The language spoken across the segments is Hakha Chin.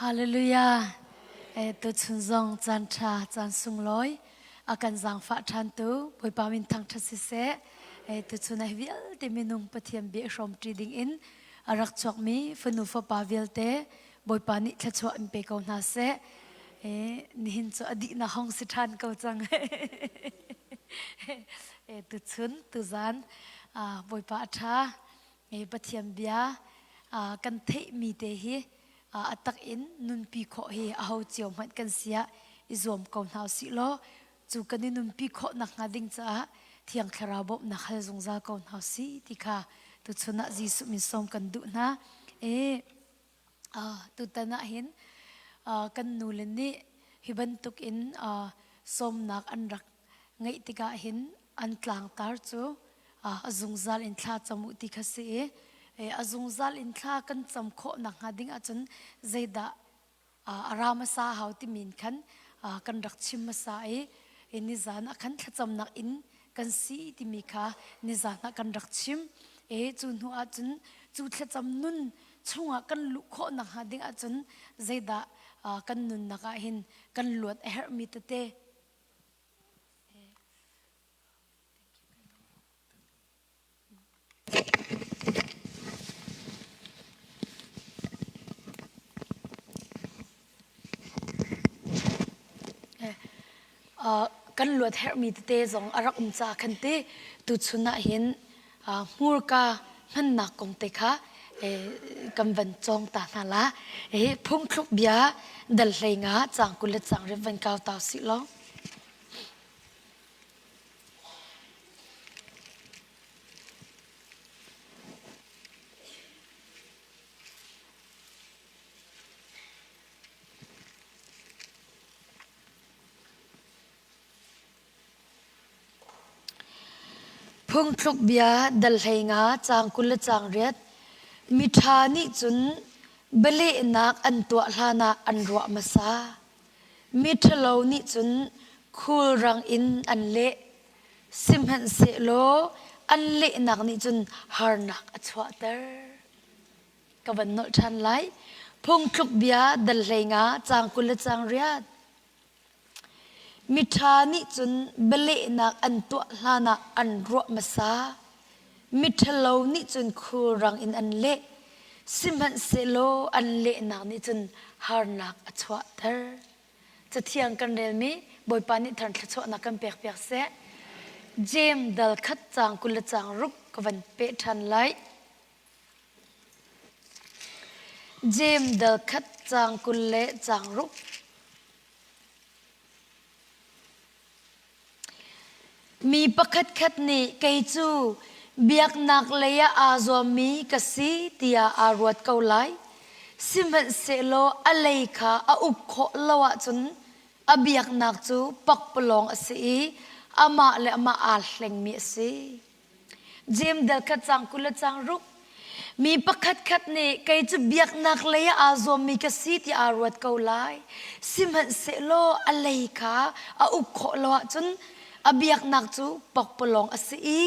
Hallelujah. E tuchun zong caan ṭha caan sunglawi a kan zaangfah ṭhan tu Bawipa min thangṭhat siseh. E tuchun ah vialte minung Pathian bia i hrawmṭi ding in a rak chuakmi fanu fapa vialte Bawipa nih thluachuah in pe ko hna seh. E nihin cu a dihnak hong si ṭhan ko cang. E tuchun tuzan Bawipa a ṭha. E Pathian bia kan theihmi te hi a tak in nunpi khawh hi aho cio hmanh kan si ah i zuam ko hna usih law cu kan i nunpi khawh nakhnga ding caah Thiang Thlarau bawmhnak hal zungzal ko hna usih ti kha tuchun ah Jesuh min sawm kan duh hna. E tutan ah hin kan nule nih hi bantuk in sawmnak an rak ngeih tikah hin an tlangtar cu a zungzal in thla cam u ti kha si i a zungzal in thla kan cam khawh nakhnga ding ahcun zeidah a ra hmasa hau timi in khan kan rak chim hmasa i nizan ah khan thlacamnak in kan si timi kha nizan ah kan rak chim i cu hnu ahcun cu thlacam nun chungah kan luh khawh nakhnga ding ahcun zeidah kan nunnak ah hin kan luat a herhmi tete Kan luat herhmi tete zong a rak um caah khan ti tuchun ah hin hmurka hmannak kong te kha kan van cawng ta hna la. Hi phungthluk bia dal hlei nga caang 20 le caang riat van kau ta usih law. Phungthluk bia dal 15 caang 20 le caang riat miṭha nih cun bialehnak an tuah hlanah an ruah hmasa. Miṭhalo nih cun khulrang in an leh, sihmanhsehlaw an lehnak nih cun harnak a chuahter. Ka van nolh ṭhan lai. Phungthluk bia dal 15 caang 20 le caang riat. Miṭha nih cun bialehnak an tuah hlanah an ruah hmasa. Miṭhalo nih cun khulrang in an leh. Sihmanhsehlaw an lehnak nih cun harnak a chuahter. Cathiang kan relmi Bawipa nih thar thluachuahnak kan pekpiak seh. Jeim dal khat caang 20 le caang ruk ka van peh ṭhan lai. Jeim dal khat caang 20 le caang ruk. Mi pakhatkhat nih kei cu biaknak lei ah aa zuammi ka si tiah aa ruat ko lai. Sihmanhsehlaw a lei kha a uk khawh lo ahcun a biaknak cu pakpalawng a si i amah le amah aa hlengmi a si. Jeim dal khat caang 20 le caang ruk. Mi pakhatkhat nih kei cu biaknak lei ah aa zuammi ka si ti aa ruat ko lai. Sihmanhsehlaw a lei kha a uk khawh lo ahcun a biaknak cu pakpalawng a si i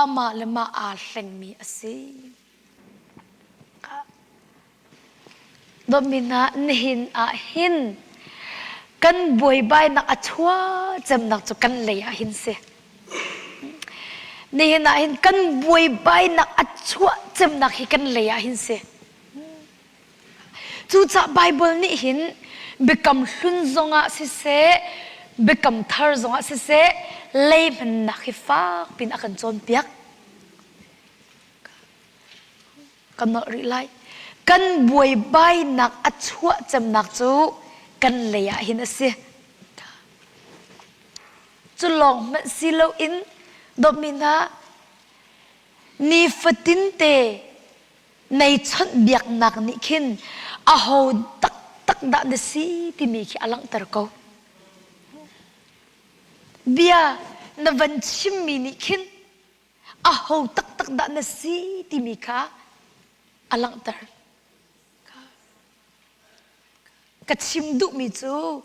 amah le mah aa hlengmi a si. Dawtmi hna, nihin ah hin kan buaibainak a chuah cemnak cu kan lei ah hin si. Nihin ah hin kan buaibainak a chuah cemnak hi kan lei ah hin si. Cucaah Bible nih hin biakam hlun zongah siseh, biakam thar zongah siseh, lei hmannak hi fak pin a kan cawnpiak. Kan nolh rih lai. Kan buaibainak a chuah cemnak cu kan lei ah hin a si. Cu lawng hmanh si loin dawtmi hna nifatin te nei chawnhbiaknak nih khin aho taktak dah na si timi khi a langhter ko. Bia na van chimmi nih khin aho taktak dah na si timi kha a langhter. Ka chim duhmi cu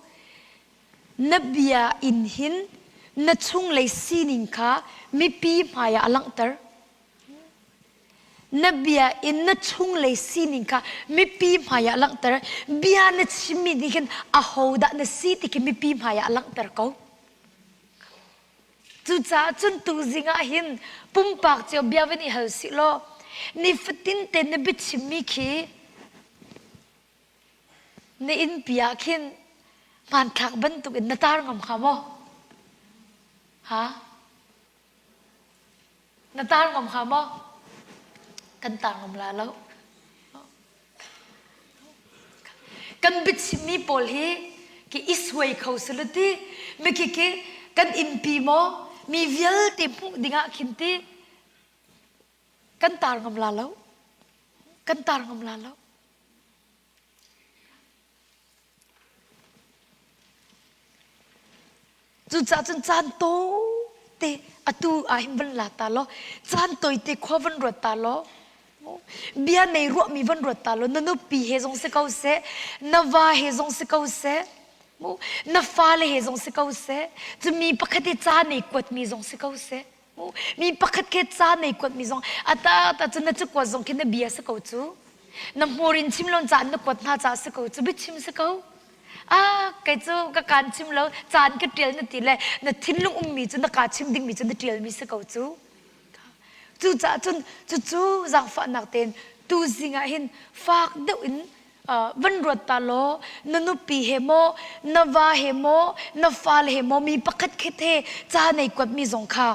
na bia in hin na chunglei sining kha mipi hmaiah a langhter. Na bia in na chunglei sining kha mipi hmaiah langhter. Bia na chimmi nih khin ahodah na si ti khi mipi hmaiah langhter ko. Cucaah cun tuzing ah hin pumpak cio bia van i hal sih law nifatin te na biachimmi khi na innpi ah khin hmanthlak bantuk in na tar ngam hnga maw? Ha? Na tar ngam hnga maw? Kan tar ngam la lo. Kan biachimmi pawl hi ki i suai kho sila ti mikhi khi kan innpi maw mi vialte hmuh dingah khin ti kan tar ngam la lo. Kan tar ngam la lo. Cucaah cun caan tawite atu ah hin van la ta law caan tawite khua van ruat ta law bia nei ruahmi van ruat ta law na nupi he zong si ko seh na va he zong si ko seh na fale he zong si ko seh cu mi pakhat i ca nei kuatmi zong si ko seh Mi pakhat ke ca nei kuatmi zong ata ta cu na cakuat zong khi na bia si ko cu. Na hmur in chim lon caan na kuat hna ca si ko cu biachim si ko. Ah kei cu ka kaan chim lo caan ka tial na ti le na thinlung ummi cu na ka chim dingmi cu na tialmi si ko cu. Cucaah cun cucu zaangfahnak tein tuzing ah hin fak deuh in van ruat ta law na nupi he maw na va he maw na fale he maw mi pakhat khat he ca nei kuatmi zong kha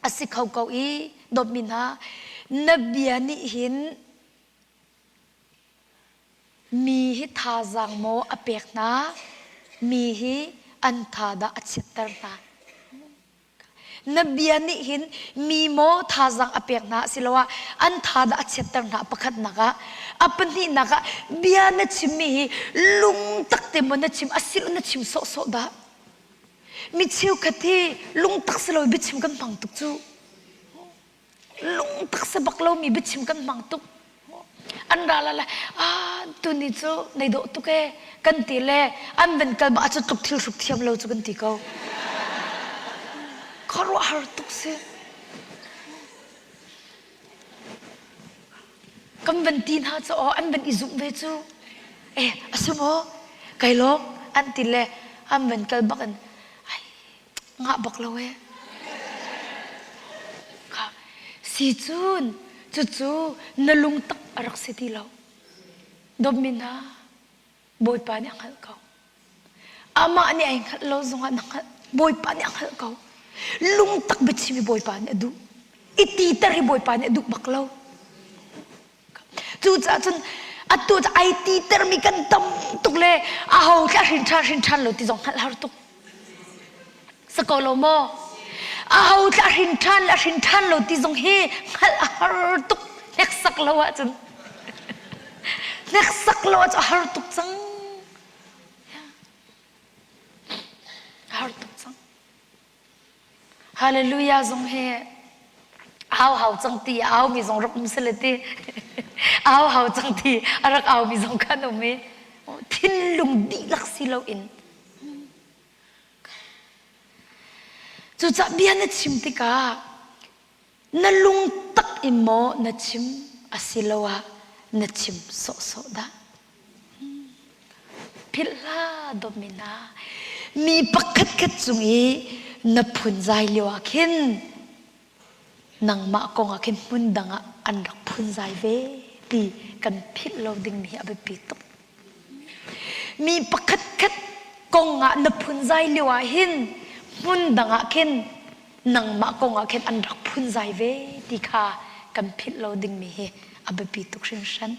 a si kho ko i dawtmi hna na bia nih hin mi hi thazaang maw a pek hna mi hi an tha dah a chiatter hna Na bia nih hin mi maw thazaang a pek hna asiloah an tha dah a chiatter hna pakhatnak ah a pahnihnak ah bia na chimmi hi lungtak te maw na chim asilo na chim sawhsawh dah mi cheukhat hi lungtak si lo biachim kan hmang tuk cu lungtak si bak lomi biachim kan hmang tuk an ra la le ah tuni cu nei dawh tuk e kan ti le an van kal ba cu tluk thil hruk thiam lo cu kan ti ko khuaruahhar tuk si kan van ti hna cu aw an van i zumh ve cu eh a si maw kai lawm an ti le an van kal bak in ai ngah bak lo ee. Kha si cun cucu na lungtak a rak si ti lo. Dawtmi hna, Bawipa nih a hngalh ko. Amah nih ai hngalh lo zongah na hngalh. Bawipa nih a hngalh ko. Lungtak biachim hi Bawipa nih a duh. I titer hi Bawipa nih a duh bak lo. Cucaah cun atu cu ai titermi kan tam tuk le aho tla hrin ṭhan hrin ṭhan lo ti zong hngalh har tuk. Si ko lo maw? Aho tla hrin ṭhan le hrin ṭhan lo ti zong hi hngalh a har tuk hneksak lo ahcun. Hneksak lo ahcun a har tuk cang. A har tuk cang. Hallelujah zong hi au hau cang ti a aumi zong rak um sile ti au hau cang ti a rak aumi zong khan um i thinlung dihlak si loin cucah bia na chim tikah Na lungtak in maw na chim asiloah na chim sawhsawh dah? Philh hlah dawtmi hna, mi pakhatkhat cung i na phunzai lio ah khin nangmah kong ah khin hmun dang ah an rak phunzai ve ti kan philh lo dingmi hi a biapi tuk. Mi pakhatkhat kong ah na phunzai lio ah hin hmun dang ah khin nangmah kong ah khin an rak phunzai ve ti kha kan philh lo dingmi hi a biapi tuk hringhran.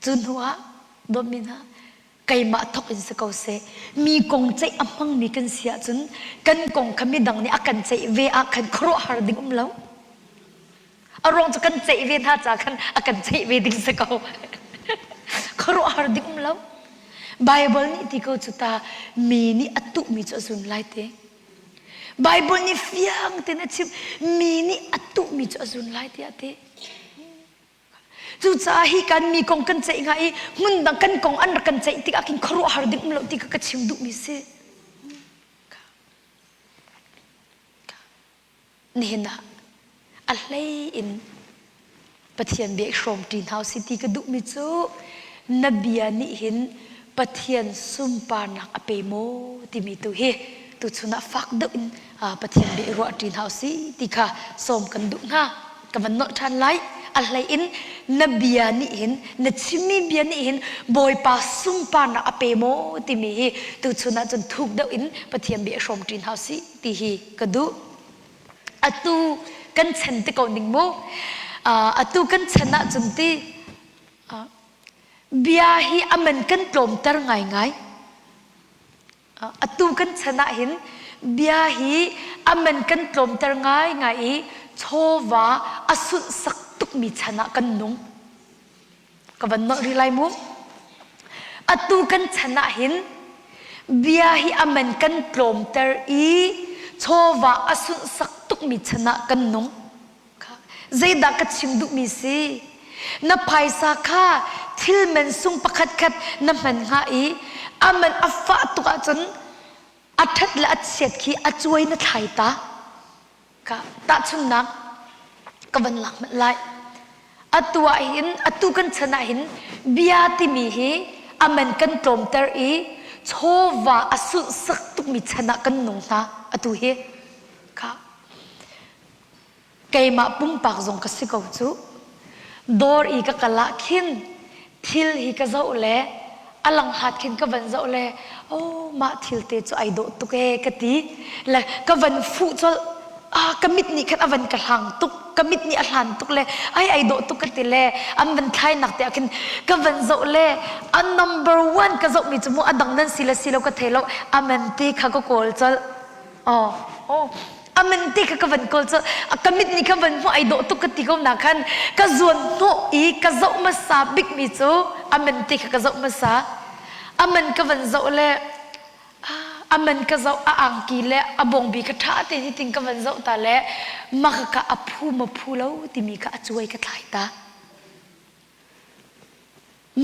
Cu hnu ah dawtmi hna keimah thawk in si ko seh mi kong ceih a hmangmi kan si ahcun kan kong kha midang nih a kan ceih ve ah khan khuaruahhar ding um lo. A ruang cu kan ceih ve hna ca khan a kan ceih ve ding si ko. Khuaruahhar ding um lo. Bible nih ti ko cu ta mi nih a tuhmi cu a zun lai ti. Bible nih fiang tein a chim mi nih a tuhmi cu a zun lai tiah ti. Cucaah hi kan mi kong kan ceih hnga i hmun dang kan kong an rak kan ceih tikah khin khuaruahhar ding um lo ti kha ka chim duhmi si. Nihin ah a hlei in Pathian bia i hrawmṭi hna usih ti ka duhmi cu na bia nih hin Pathian sunparnak a pe maw timi tu hi tuchun ah fak deuh in Pathian bia i ruahṭi hna usih ti kha sawm kan duh hna. Ka van nolh ṭhan lai. A hlei in na bia nih hin na chimmi bia nih hin Bawipa sunparnak a pe maw timi hi tuchun ah cun thuk deuh in Pathian bia i hrawmṭi hna usih ti hi ka duh. Atu kan chan ti ko ning mu. Atu kan chan ahcun ti bia hi a man kan tlawmter ngaingai. Atu kan chan ah hin bia hi a man kan tlawmter ngaingai i chawva a sunhsak tukmi chan ah kan nung. Ka van nolh rih lai mu. Atu kan chan ah hin bia hi a man kan tlawmter i chawva a sunhsak tukmi chan ah kan nung. Zeidah ka chim duhmi si? Na phaisa kha thil man sung pakhat khat na hman hnga i a man a fah tuk ahcun a ṭhat le a chiat khi a cuai na thlai ta. Ka tahchunhnak ka van lak hmanh lai. Atu ah hin atu kan chan ah hin bia timi hi a man kan tlawmter i chawva a sunhsak tukmi chan ah kan nung hna atu hi. Kha keimah pumpak zong ka si ko cu. Dawr i ka kal ah khin thil hi ka zoh le a langhat khin ka van zoh le oh mah thil te cu ai dawh tuk ee ka ti le ka van fuh colh ah ka mit nih khan a van ka hlang tuk ka mit nih a hlan tuk le ai ai dawh tuk ka ti le an van thlai nak te ah khin ka van zoh le a number one ka zoh mi cu mu a dang nan si le si lo ka thei lo a man te kha ka kawl colh Oh, oh. A man te kha ka van kawl cu ka mit nih ka van hmuh ai dawh tuk ka ti ko na khan ka zuan hnawh i ka zoh hmasa bikmi cu a man te kha ka zoh hmasa a man ka van zoh le a man ka zoh a angki le a bawngbi kha ṭha tein hitin ka van zoh ta le maka ka a phu ma phu lo timi kha a cuai ka thlai ta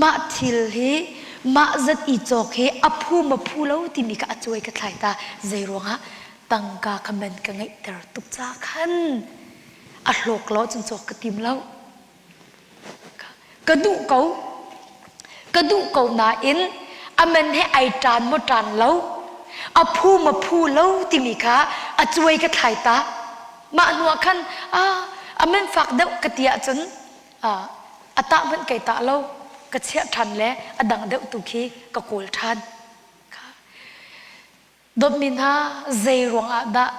Mah thil hi mah zat i cawk hi a phu ma phu lo timi kha a cuai ka thlai ta. Zei ruangah tangka kha man ka ngeihter tuk ca khan a hlawk lo cun cawk ka tim lo. Ka duh ko. Ka duh ko nain a man he ai ṭan maw ṭan lo, a phu ma phu lo timi kha a cuai ka thlai ta. Mah hnu ah khan ah a man fak deuh ka ti ahcun a tah hmanh kai tah lo ka chiah ṭhan le a dang deuh tu khi ka kawl ṭhan. Dawtmi hna zei ruangah dah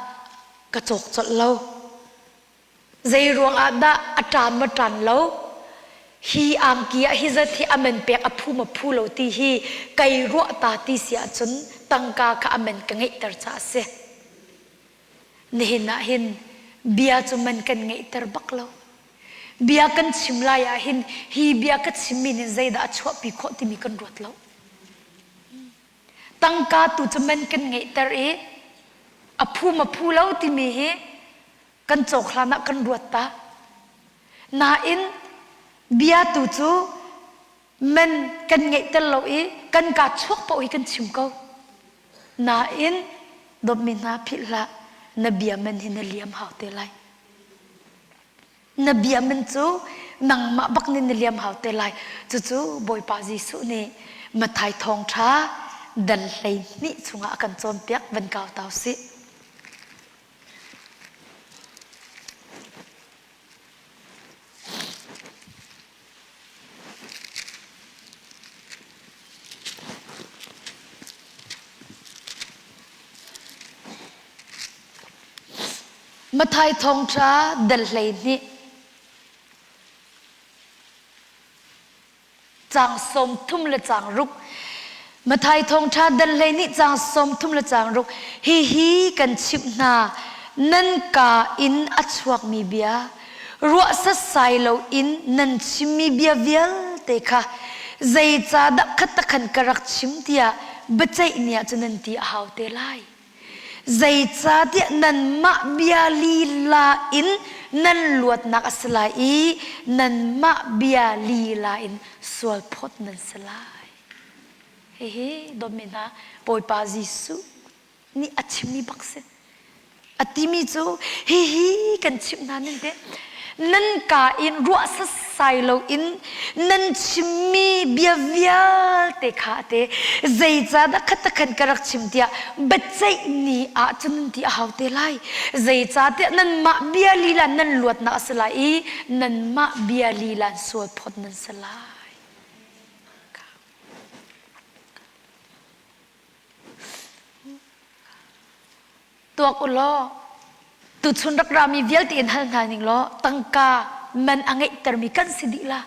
ka cawk colh lo? Zei ruangah dah a ṭan ma ṭan lo? Hi angki ah hi zat hi a man pek a phu ma phu lo ti hi kai ruah ta ti si ahcun tangka kha a man ka ngeihter caah a si. Nihin ah hin bia cu man kan ngeihter bak lo. Bia kan chim lai ah hin hi bia ka chimmi nih zeidah a chuahpi khawh timi kan ruat lo. Tangka tu cu man kan ngeihter i a phu ma phu lo timi hi kan cawk hlan ah kan ruat ta. Nain bia tu cu man kan ngeihter lo i kan kaa chuak paoh hi kan chim ko. Nain dawtmi hna philh hlah na bia man hi na liam hau te lai. Na bia man cu nangmah bak nih na liam hau te lai. Cucu Bawipa Jesuh nih Matthai thawngṭha dal 12 chungah a kan cawnpiak van kau ta usih. Matthai thawngṭha dal 12 caang 30 le caang ruk Matthai thawngṭha dal 12 caang 30 le caang ruk hihi kan chimh hna nan kaa in a chuakmi bia ruah setsai loin nan chimmi bia vialte kha zeicahdah khatakhan ka rak chim tiah biaceih ni ah cun nan ti a hau te lai. Zeicahtiah nanmah bia lila in nan luatnak a si lai i nanmah bia lila in sualphawt nan si lai. Hihi dawtmi hna, Bawipa Jesuh nih a chimmi bak si. A timi cu hihi kan chimh hna ning te nan ka in ruah sasai loin nan chimmi bia vialte kha te zeicahdah khatakhan ka rak chim tiah biaceih ni ah cun nan ti a hau te lai. Zeicahtiah nanmah bia lila nan luatnak a si lai i nanmah bia lila sual phawt nan si lai. Tuak u law tuchun rak rami vialte in hal hna ning law tangka man a ngeihtermi kan si dih la.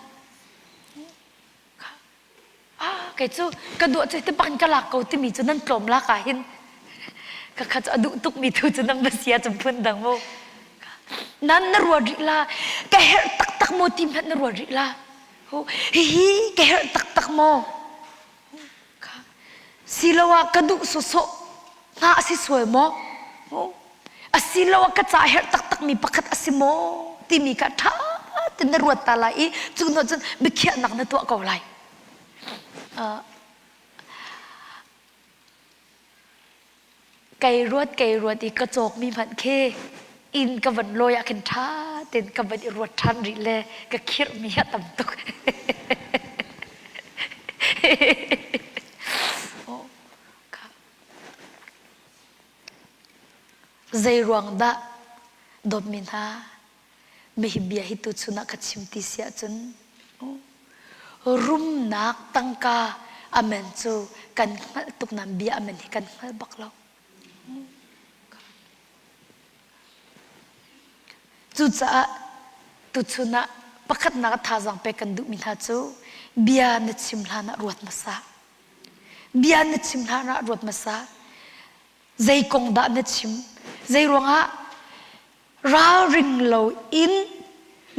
Ah, kei cu ka duah cu hiti bak in ka lak ko timi cu nan tlawm lak ah hin ka kha cu a duh tukmi tu cu nan va sia cu phun dang mu. Nan na ruat rih la ka herh taktak maw ti hmanh na ruat rih la. Hihi ka herh taktak maw? Siloah ka duh sawsawh hna a si sual maw? Asiloah ka ca herh taktakmi pakhat a si maw? timi kha ṭha tein na ruat ta lai i cu hnu cun biakhiahnak na tuah ko lai. Kei ruat kei ruat i ka cawkmi hmanh khi inn ka van lawi ah khin ṭha tein ka van i ruat ṭhan rih le ka khirhmi a tam tuk. Zei ruang dah dawtmi hna mihi bia hi tuchun ah ka chim ti si ahcun rumnak tangka amen cu kan hngalh tuk nain bia amen hi kan hngal bak lo. Cucaah tuchun ah pakhatnak thazaang pek kan duhmi hna cu bia na chim hlan ah ruat hmasa. Bia na chim hlan ah ruat hmasa. Zei kong dah na chim? Zei ruangah ralring loin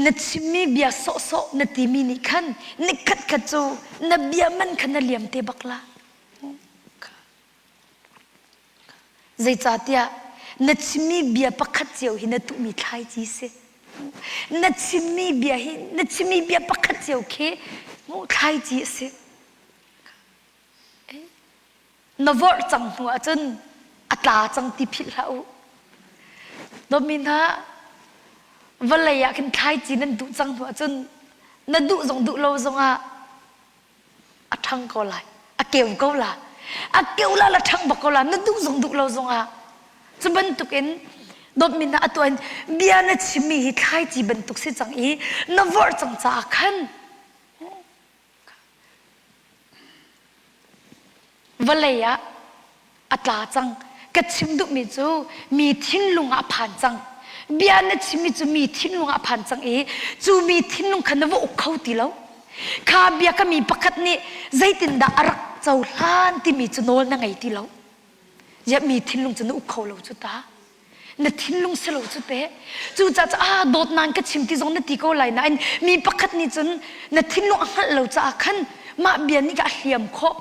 na chimmi bia sawhsawh na timi nih khan nikhat khat cu na bia man kha na liam te bak la. Zeicahtiah na chimmi bia pakhat cio hi na tuhmi thlaici si. Na chimmi bia hi na chimmi bia pakhat cio khi thlaici a si. Na vorh cang hnu ahcun a tla cang ti philh hlah u. Dawtmi hna, vawlei ah khin thlaici nan duh cang hnu ahcun na duh zong duh lo zongah a ṭhang ko lai a keu ko la a keu la la ṭhang bak ko la na duh zong duh lo zongah cu bantukin dawtmi hna atu in bia na chimmi hi thlaici bantuk si cang i na vorh cang caah khan Vawlei ah a tla cang. Ka chim duhmi cu mi thinlung ah a phan cang. Bia na chimmi cu mi thinlung ah a phan cang i cu mi thinlung kha na va uk kho ti lo. Kha bia ka mi pakhat nih zeitindah a rak cohlan timi cu nawl na ngei ti lo. Ziah mi thinlung cu na uk kho lo cu ta. Na thinlung si lo cu te. Cucaah cu ah dawtnak ka chim ti zong na ti ko lai nain mi pakhat nih cun na thinlung a hngalh lo caah khan mah bia nih a hliam khawh.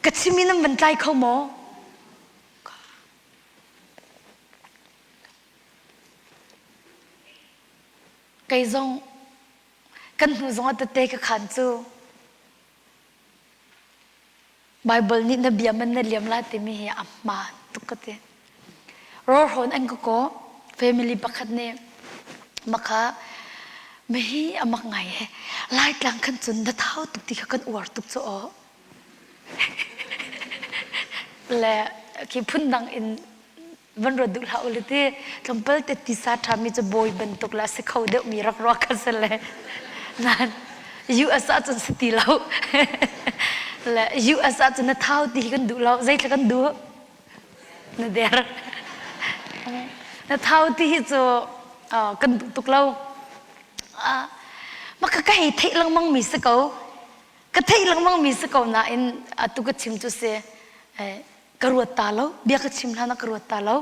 Ka chim i nan van tlai kho maw? Kei zong kan hnu zong ah tete ka khan cu Baibal nih na bia man na liam lai timi hi a hmaan tuk ka ti. Rawlhrawn an ka kaw family pakhat nih makha mihi a mak ngai he Laitlang khan cun na thau tuk ti kha kan uar tuk cu aw. Le khi phundang in van ruat duh hlah u ti tlawmpal te tisa ṭhami cu bawi bantuk la si kho deuhmi rak ruah kha si le nan US ah cun si ti lo le US ah cun na thau ti kan duh lo zeithla kan duh na der na thau ti hi cu kan duh tuk lo maka ka hei theih lengmang mi si ko ka theih lengmang mi si ko nain atu ka chim cu si ka ruat ta lo bia ka chim hlan ah ka ruat ta lo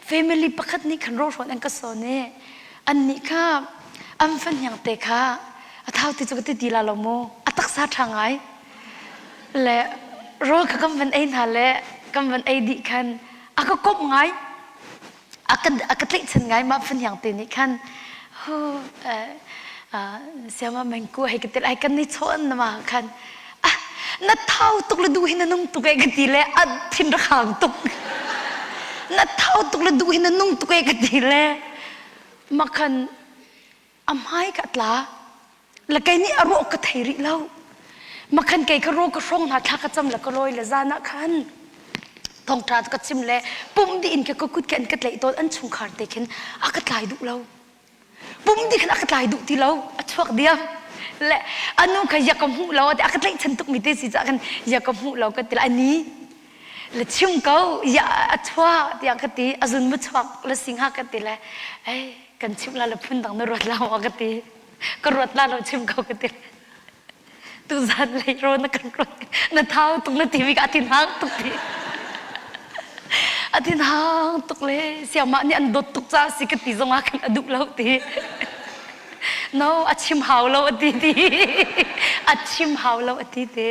family pakhat nih khan rawhrawn an ka sawn i an nih kha an fahniang te kha a thau ti cu ka ti ti la lo mu a taksa ṭha ngai le rawl kha kan van ei hna le kan van ei dih khan a ka komh ngai a ka a ka tlaihchan ngai mah fahniang te nih khan hu siama mengku hei ka til ai kan ni chawn na ma khan ah na thau tuk le du hi na nung tuk e ka ti le a thin rak hang tuk. Na thau tuk le duh hi na nung tuk e ka ti le makhan a hmai ka tla le kei nih a ruah ka thei rih lo makhan kei ka ro ka hrong hna thla ka cam le ka lawi le zan ah khan thongtha ka chim le pum dih in ka kut ke an ka tlaih tawn an chungkhar te khin a ka tlai duh lo pum dih khan a ka tlai duh ti lo a chuak diam le anu kha ya ka hmuh lo a ka tlaihchan tuk mi te si ca khan ya ka hmuh lo ka ti le ani le chim ko ya a chuah tiah ka ti a zun mu chuak le singha ka ti le ei kan chim la le phun dang na ruat la maw ka ti ka ruat la lo chim ko ka ti tuzan lei ro na kan ruat na thau tuk na ti mi ka thin hang tuk ti a thin hang tuk le siamah nih an dawt tuk ca si ka ti zong ah khan a duh lo ti no a chim hau lo a ti ti a chim hau lo a ti te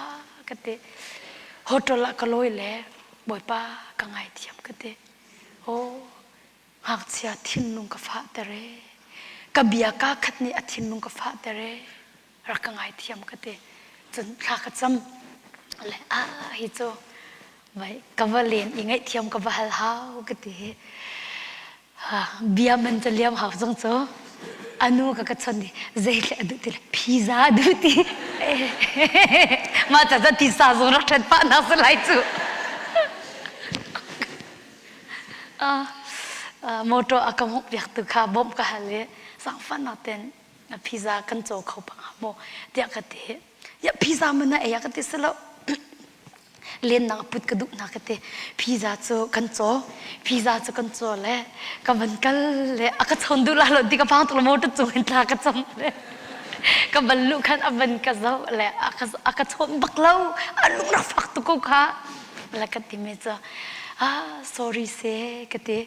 ah ka ti hotel ah ka lawi le bawipa ka ngaithiam ka ti Oh, ngakchia thinlung ka fahter ee. Ka bia kaa khat nih a thinlung ka fahter ee. Rak ka ngaithiam ka ti. Cun thla ka cam. Le ah hi cu vai ka va len i ngaihthiam ka va hal hau ka ti hi. Bia man cu liam hau zong cu anu ka ka chon i zeitle a duh ti le pizza a duh ti. Mah ca tisa zong rak ṭhen pah nak si lai cu. Motor a ka hmuhpiak tu kha bawmh ka hal i zaangfahnak tein pizza kan caw kho pang hnga maw tiah ka ti. Ya pizza man na ei a ka ti si lo. Lennak put ka duh na ka ti. Pizza cu kan caw. Pizza cu kan caw le ka van kal le a ka chawn duh la lo ti ka phang tuk le motor cung in thla ka cam le ka van luh khan a van ka zoh le a ka a ka chawn bak lo. A lung rak fak tuk ko kha. La ka ti mi cu ah sorry se ka ti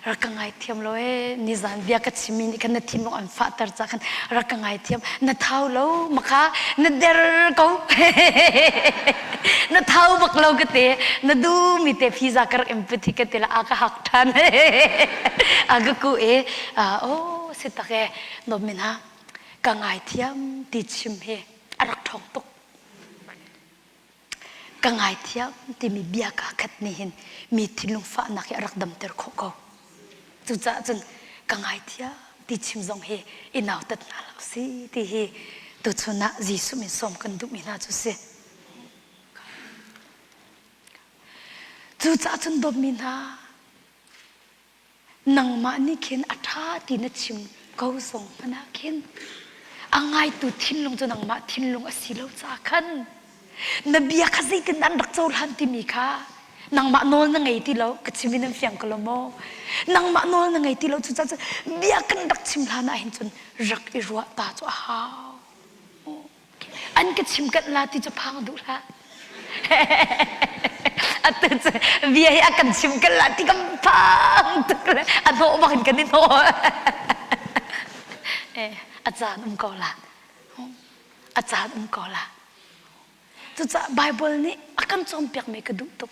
rak ka ngaithiam lo e nizan bia ka chim mi nih khan na thinlung an fahter ca khan rak ka ngaithiam na thau lo makha na der ko na thau bak lo ka ti na du mi te pizza ka rak empathy ka ti la a ka hak than a ka ku e oh si tak e nom min ha ka ngaithiam ti chim he a rak thong tuk Ka ngaithiam timi bia kaa khat nih hin mi thinlung fahnak hi a rak damter khawh ko. Cucaah cun ka ngaithiam ti chim zong hi i nautat hna hlah usih ti hi tuchun ah Jesuh min sawm kan duhmi hna cu si. Cucaah cun dawtmi hna Nangmah nih khin a ṭha ti na chim ko zong hmanh ah khin a ngaitu thinlung cu nangmah thinlung a si lo caah khan na bia kha zeitin an rak cohlan timi kha nangmah nawl na ngei ti lo ka chim in an fiang ko lo maw nangmah nawl na ngei ti lo cucaah cun bia kan rak chim hlan ah hin cun rak i ruah ta cu a hau An ka chim kanh la ti cu phang duh hlah. Atu cu bia hi a kan chim kanh la ti kan phang tuk le a hnawh bak in kan i hnawh. Eh, a caan um ko la. A caan um ko la. Cucaah Bible nih a kan cawnpiakmi ka duh tuk.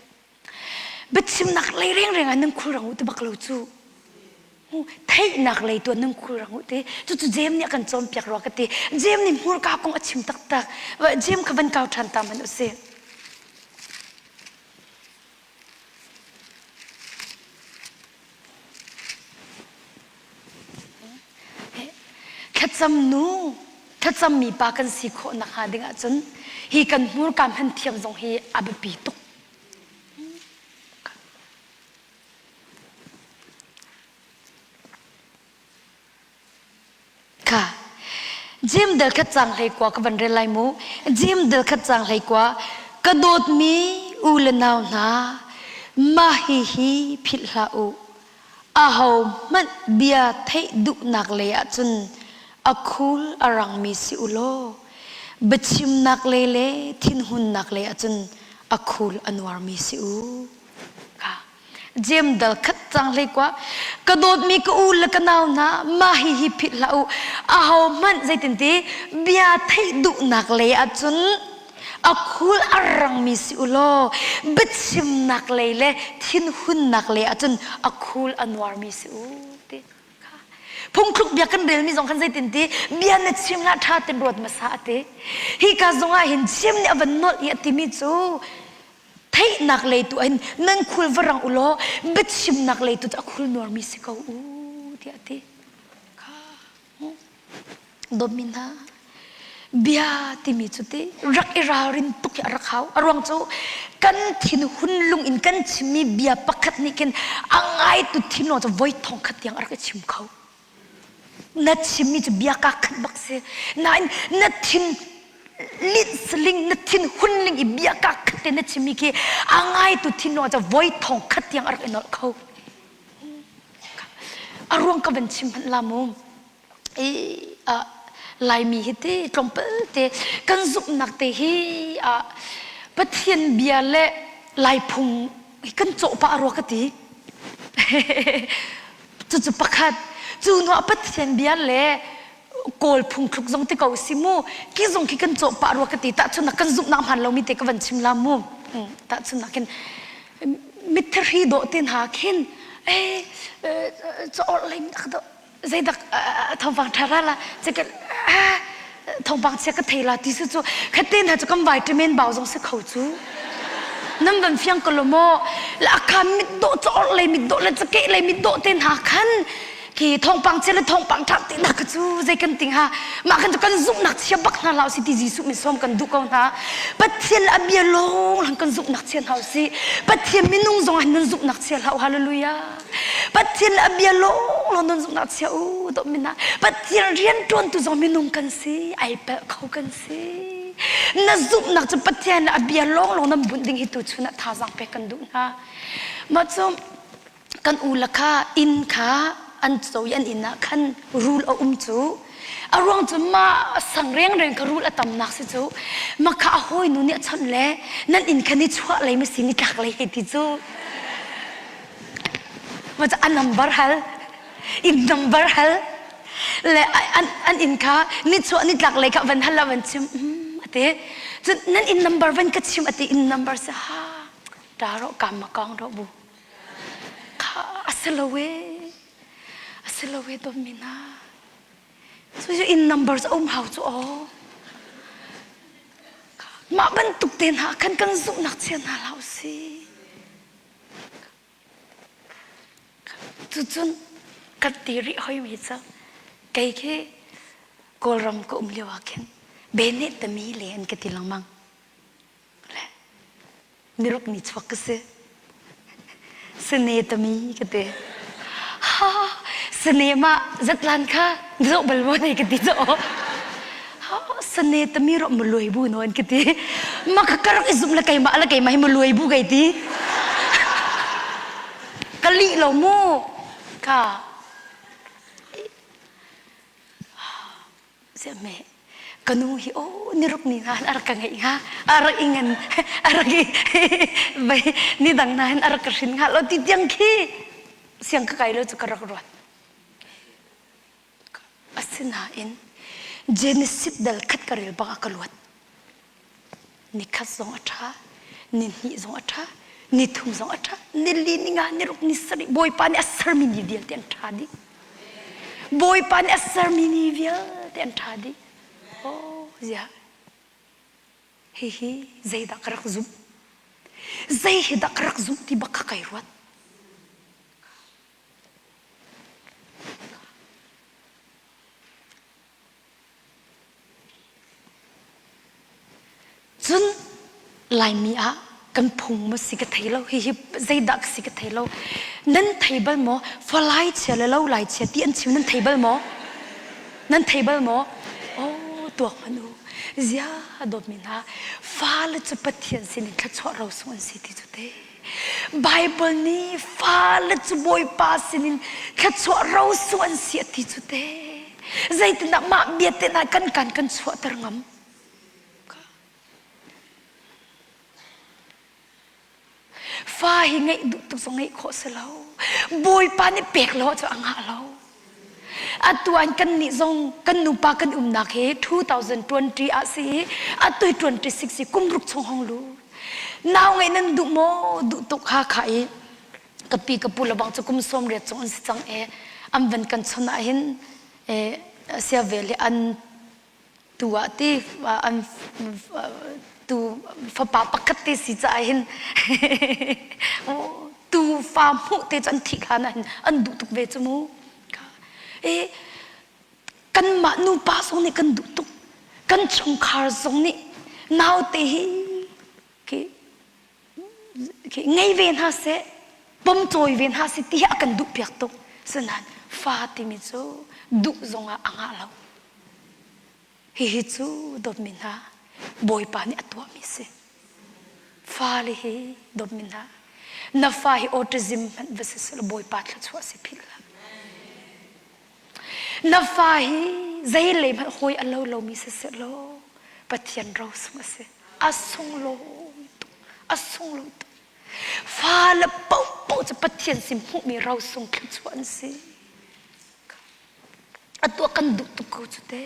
Biachimnak lei rengreng ah nan khulrang u ti bak lo cu. Theihnak lei tu nan khulrang u ti. Cucu Jeim nih a kan cawnpiak rua ka ti. Jeim nih hmurka kong a chim taktak. Jeim kha van kau ṭhan ta hmanh u sih. Thlacam nu, thlacammi pa kan si khawh nakhnga ding ahcun hi kan hmurka hman thiam zong hi a biapi tuk. Kha Jim del khat cang hlei kua ka van rel lai mu. Jim del khat cang hlei kua ka dawtmi u le nau hna mah hi hi philh hlah u. Aho hmanh bia theih duhnak lei ahcun a khul a rangmi si u law biachimnak lei le thinhunnak lei ahcun a khul a nuarmi si u. Ka Jem dal khat cang hlei kwa ka dawtmi ka u le ka nau hna mah hi hi philh hlah u aho hmanh zeitinti bia theih duhnak lei ahcun a khul a rangmi si u law biachimnak lei le thinhunnak lei ahcun a khul a nuarmi si u ti phungthluk bia kan relmi zong khan zeitin ti bia na chim la ṭha ten ruat hmasa a ti hi ka zong ah hin chim nih a van nolh i a timi cu. Theihnak lei tu ah hin nan khul va rang u law biachimnak lei tu cu a khul nuarmi si ko u tiah a ti. Kha dawtmi hna bia timi cu ti rak i ralrin tuk hi a rak hau. A ruang cu kan thinhun lung in kan chimmi bia pakhat nih khin a ngaitu thinlung cu voi thong khat tiang a rak i chim kho. Na chimmi cu bia kaa khat bak si. Nain na thin linh na thin hun ling i bia kaa khat te na chimmi khi a ngaitu thinlung cu voi thong khat tiang a rak i nolh kho. A ruang ka van chim hmanh la mu. I Laimi hi ti tlawmpal te kan zumhnak te hi Pathian bia le Laiphung kan cawh pah rua ka ti. Cucu pakhat. Cu hnuah Pathian bia le Kawl phungthluk zong ti ko si mu. Ki zong khi kan cawh pah rua ka ti. Tahchunhnak kan zumhnak hmaan lomi te ka van chim la mu. Tahchunhnak khin mitthari dawh te hna khin eh caawrh lei dak zeidak thawngpang ṭha ra la thawngpang chia ka thei la ti su cu khatte hna cu kan vitamin bau zong si kho cu nan van fiang ko lo maw la akha mit dawh caawrh lei mit dawh le cakeh lei mit dawh te hna khan khi thawngpang chia le thawngpang ṭha te hna kha cu zei kan ting ha mah kan cu kan zumhnak chia bak hna hlah si ti Jesuh min sawm kan duh ko hna Pathian a bia lawng lang kan zumhnak chia hna si Pathian minung zong ah nan zumhnak chia hlah hallelujah Pathian a bia lawng lawng nan zumhnak chia u dawt min ah Pathian rian ṭuantu zong minung kan si ai pelh kho kan si na zumhnak cu Pathian a bia lawng lawng nan bunh ding hi tu chun ah thazaang pek kan duh hna mah cu kan u la kha inn kha an co i an inn ah khan rul a um cu a ruang cu mah sang rengreng kha rul a tamnak si cu mah kha a hawi nu nih a chawnh le nan inn kha ni chuah lei ma si ni tlak lei hei ti cu ma cu a number hal inn number hal le an an inn kha ni chuah ni tlak lei kha van hal la van chim ate cun nan inn number van ka chim ate inn number si ha ta ro kam ma kong ro bu Kha a si lo ee. A si lo ee dawtmi hna. Cu cu inn number cu a um hau cu aw. Mah bantuk te hna khan kan zumhnak chia hna hlah usih. Cucun kan ti rih hoi mi cu kei khi Kawlram ka um lio ah khin Bene tami le an ka ti lengmang. Niruk ni chuak ka si. Sene tami ka ti. Ha, sene ma zatlan kha zoh bal maw nei ka ti zo. Ha, sene tami ro muluai bu non ka ti. Ma ka karak izum le keimah le keimah hi muluai bu kai ti. Ka lih lo mu. Ka. Ziahme ka nu hi aw niruk ni hna a rak ka ngeih hnga a rak i ngan a rak i vei ni dang hna hin a rak ka hrin hnga lo ti tiang khi siang ka kai lo cu ka rak ruat asinain Genesis dal khat ka rel bang a ka luat Nikhat zong a ṭha, nihnih zong a ṭha, nithum zong a ṭha, nili, ninga, niruk, nisarih Bawipa nih a sermi ni vialte an ṭha dih. Bawipa nih a sermi ni vialte an ṭha dih. Oh, ziah. Hihi zeidah ka rak zumh? Zei hi dah ka rak zumh ti bak kha kai ruat. Cun Laimi ah kan phung maw si ka thei lo hihi zeidah ka si ka thei lo nan thei bal maw falai chia le lo lai chia ti an chim nan thei bal maw nan thei bal maw oh tuak hmanh u zia dawtmi hna fale cu Pathian sinin thluachuah rosung an si ti cu te Bible nih fale cu Bawipa sinin thluachuah rosung an si a ti cu te Zeitindah mah bia te hna kan kan kan chuahter ngam? Fa hi ngeih duh tuk zong ngeih khawh si lo. Bawipa nih pek lo cu a ngah lo. Atu an kan nih zong kan nupa kan umnak hi 2020 ah si i atu hi 26 si kum ruk chung hong lu. Nau ngeih nan duh maw? Duh tuk ha kha i ka pi ka pu le bang cu kum 80 cung an si cang i an van kan chon ah hin sia vel hi an tu ah ti an. Tu fapa pakhat te si caah hin tu fa hmuh te cu an thih hlan ah hin an duh tuk ve cu mu. E kanmah nupa zong nih kan duh tuk. Kan chungkhar zong nih naute hi khi ngei ve hna seh pomcawi ve hna seh ti hi a kan duhpiak tuk. Sinain fa timi cu duh zongah a ngah lo. Hihi cu dawtmi hna Bawipa nih a tuahmi a si. Fale hi dawtmi hna na fa hi autism hmanh va si seh Bawipa thluachuah si philh hlah. Na fa hi zei lei hmanh hawi a lo lomi si seh law Pathian rosung a si. A sunglawi tuk. A sunglawi tuk. Fale paohpaoh cu Pathian sin hmuhmi rosung thluachuah an si. A tuah kan duh tuk ko cu te.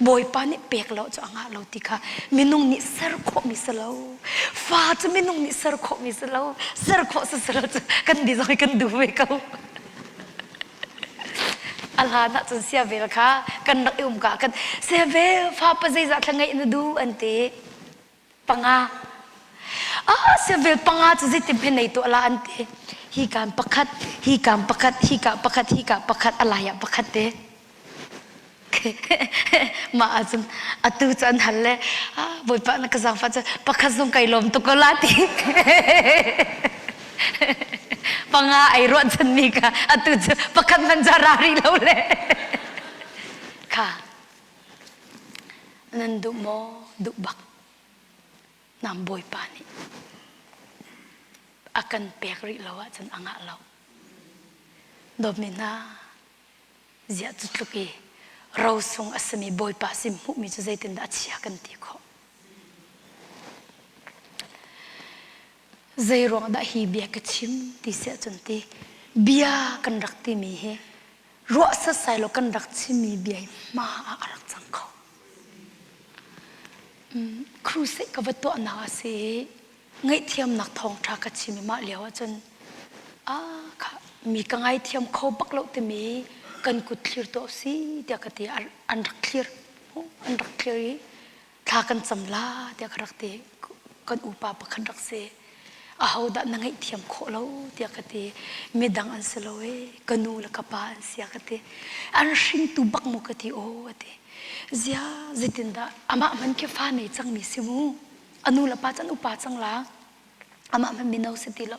Bawipa nih pek lo cu a ngah lo ti kha minung nih ser khawhmi si lo. Fa cu minung nih ser khawhmi si lo. Ser khawh si si lo cu kan di zong kan duh ve ko. A hlan ah cun siavel kha kan rak i um ka kan siavel fa pa zeizah thla ngeih na duh an ti. Panga. Ah, siavel panga cu zeitin hme nei tuah la an ti. Hi kan pakhat, hi kan pakhat, hi ka pakhat, hi ka pakhat, a lai ah pakhat te. Mah ahcun atu cu an hal le ah, Bawipa na ka zaangfah cu pakhat zong kai lawm tuk ko la ti. Panga ai ruahchanmi kha atu cu pakhat hmanh ca ra rih lo le. Kha Nan duh maw? Duh bak. Nam Bawipa nih a kan pek rih lo ahcun a ngah lo. Dawtmi hna, ziah cu tluk i rosung a simi Bawipa sin hmuhmi cu zeitindah a chia kan ti khawh? Zei ruang dah hi bia ka chim ti si ahcun ti bia kan rak timi hi ruah setsai lo kan rak chimmi bia hi hma ah a rak cang kho. Crusade ka va tuahnak a si i ngaihthiamnak thawngṭha ka chim i mah lio ahcun ah kha mi ka ngaithiam kho bak lo timi kan kut thlir tuah si tiah ka ti an rak thlir an rak thlir i thla kan cam la tiah ka rak ti kan upa pakhat rak si ahodah na ngaihthiam khawh lo tiah ka ti midang an si lo e ka nu le ka pa an si ka ti an hringtu bak mu ka ti aw a ti zia zeitindah amah hman khi fa nei cangmi si mu a nu le pa can upa cang la amah hmanh mino si ti lo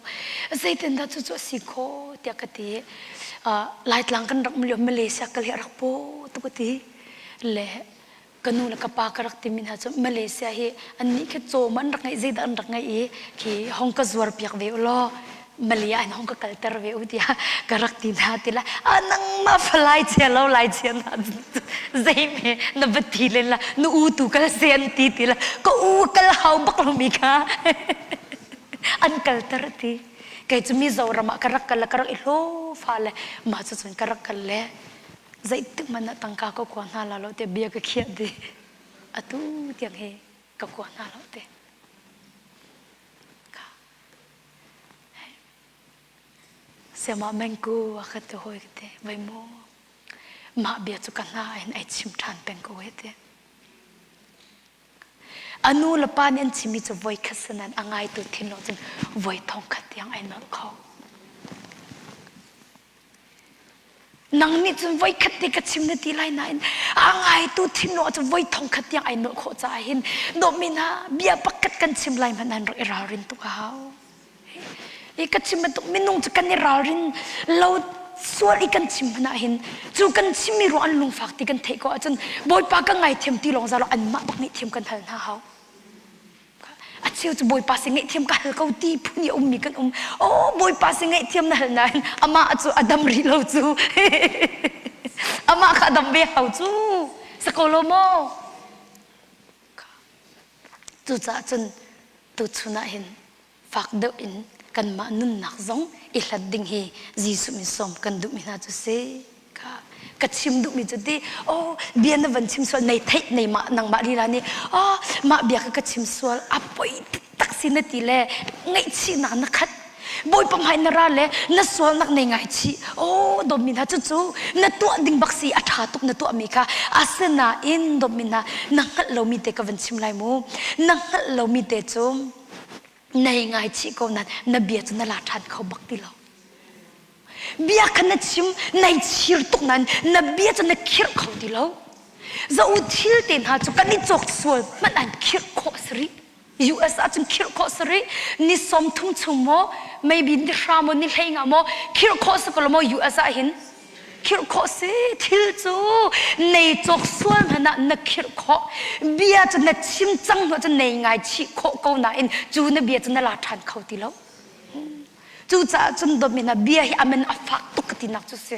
zeitindah cucu a si khawh tiah ka ti laitlang kan rak lio Malaysia kal hi a rak paw tuk a ti le ka nu le ka pa ka rak timi hna cu Malaysia hi annih khi cawm an rak ngeih zeidah an rak ngeih i khi hong ka zuar piak ve u law Malaysia in hong ka kalter ve u tiah ka rak ti hna ti la a nangmah falai chia lo lai chia na zeime na va ti len la nu u tu kal se an ti ti la ka u kal hau bak lo mi kha an kalter ti kei cu Mizoram ah ka rak kal ka rak i hlo fa le mah cu cun ka rak kal le zeitik hmanh ah tangka ka kua hna la lo te bia ka khiah di atu tiang hi ka kua hna lo te Siamah mengku a ka ti hawi ka ti vai mu mah bia cu ka hna in ai chim ṭhan peng ko he ti a nu le pa nih an chimmi cu voi khat sanan a ngaitu thinlung cun voi thong khat tiang ai nolh kho Nang nih cun voi khat te ka chim na ti lai nain a ngaitu thinlung ah cun voi thong khat tiang ai nolh khawh caah hin dawtmi hna bia pakhat kan chim lai hmanh nan rak i ralrin tuk a hau. I ka chim bantuk minung cu kan i ralrin lo sual i kan chim hmanh ah hin cu kan chimmi ruang an lungfak ti kan theih ko ahcun Bawipa ka ngaithiam ti lawng za lo anmah bak nih thiam kan hal hna hau. A cheu cu Bawipa sin ngaihthiam ka hal ko ti phun i a ummi kan um. Oh, Bawipa sin ngaihthiam na hal nain amah cu a dam rih lo cu. amah kha a dam ve hau cu. Sako lo maw? Cucaah cun tuchun ah hin fak deuh in kanmah nunnak zong i hlat ding hi Jesuh min sawm kan duhmi hna cu si. Ka ka chim duhmi cu ti oh bia na van chim sual nei theih nei mah nangmah lila nih oh mah bia ka ka chim sual a poi taktak si na ti le ngaihchihnak na khat. Bawipa hmai na ra le na sualnak nei ngaichih. Oh, dawtmi hna cucu na tuah ding bak si a ṭha tuk na tuahmi kha. Asinain dawtmi hna na hngalh lomi te ka van chim lai mu. Na hngalh lomi te cu nei ngaichih ko nain na bia cu na la ṭhan kho bak ti lo. Bia kha na chim, nai chir tuk nain na bia cu na khirh kho ti lo. Zo thil te hna cu kan i cawk sual hmanh an khirh khawh a si rih. US ahcun khirh khawh si rih. Ni 30 chung maw, maybe ni hra maw, ni hlei nga maw, khirh khawh si ko lo maw US ah hin? Khirh khawh si. Thil cu nei cawk sual hmanh ah na khirh khawh. Bia cu na chim cang hnu cun nei ngai chih khawh ko nain cu na bia cu na la ṭhan kho ti lo. Cucaah cun dawtmi hna bia hi amen a fak tuk ka tinak cu si.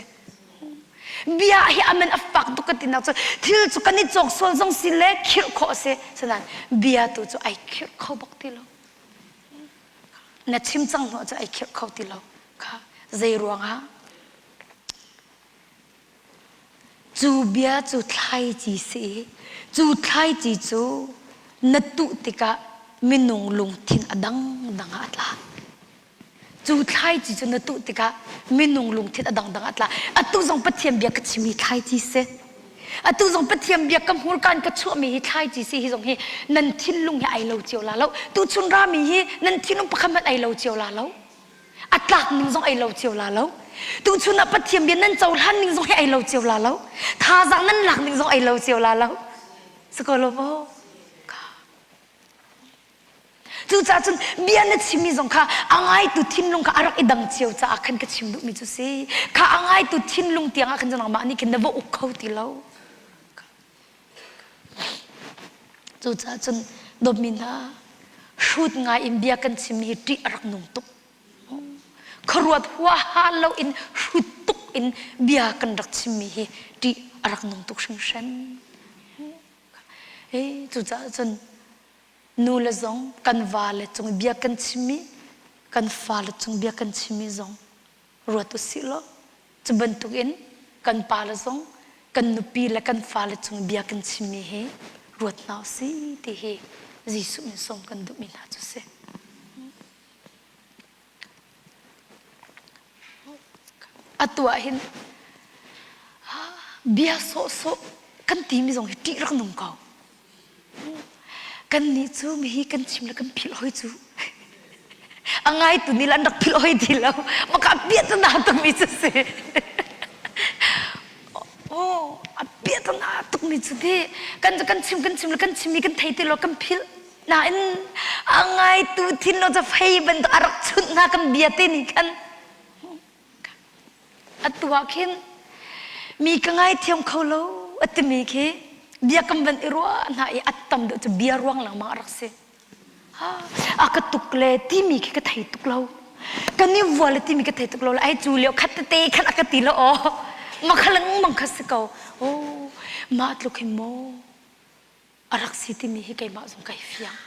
Bia hi amen a fak tuk ka tinak cu thil cu kan i cawk sual zong si le khirh khawh a si. Sinain bia tu cu ai khirh kho bak ti lo. Na chim cang hnu cu ai khirh kho ti lo. Kha zei ruangah Cu bia cu thlaici si i cu thlaici cu na tuh tikah minung lungthin a dangdang ah a tla. Cu thlaici cu na tuh tikah minung lungthin a dangdang ah a tla. Atu zong Pathian bia ka chimmi thlaici si. Atu zong Pathian bia ka hmurka in ka chuahmi hi thlaici si hi zong hi nan thinlung hi ai lo cio la lo. Tuchun rami hi nan thinlung pakhat hmanh ai lo cio la lo. A tlak ning zong ei lo cio la lo. Tuchun ah Pathian bia nan cohlan ning zong hi ei lo cio la lo. Thazaang nan lak ning zong ei lo cio la lo. Sako lo maw? Cucaah cun bia na chimmi zong kha a ngaitu thinlung kha a rak i dang cio caah khan ka chim duhmi cu si. Kha a ngaitu thinlung tiang ah khan cu nangmah nih khin na va uk kho ti lo. Cucaah cun dawtmi hna, hrut ngai in bia kan chimmi hi ṭih a rak nung tuk. Khuaruat huaha loin hrut tuk in bia kan rak chimmi hi ṭih a rak nung tuk hringhran. Cucaah cun nu le zong kan vale cung i bia kan chimmi, kan fale cung bia kan chimmi zong ruat u sih law cu bantukin kan pale zong kan nupi le kan fale cung bia kan chimmi hi ruat hna u sih ti hi Jesuh min sawm kan duhmi hna cu si. Atu ah hin bia sawhsawh kan timi zong hi ṭih rak nung ko. Kannih cu mihi kan chim le kan philh hoi cu. A ngaitu nih an rak philh hoi ti lo. Maka piatana tukmi cu si. Oh, a piatana tukmi cu ti. Kan kan chim kan chim le kan chimmi kan thei ti lo kan philh. Nain a ngaitu thinlung cu fei bantuk a rak chunh hna kan bia te nih khan. Atu ah khin mi ka ngaithiam kho lo a timi khi bia kan van i ruah hna i a tam deuh cu bia ruang lengmang a rak si. A ka tuk le timi khi ka thei tuk lo. Kan i vual le timi ka thei tuk lo. Ai cu lio khat tete khan a ka ti lo aw. Ma kha lengmang kha si ko. Oh, mah tluk hin maw a rak si timi hi keimah zong kai fiang.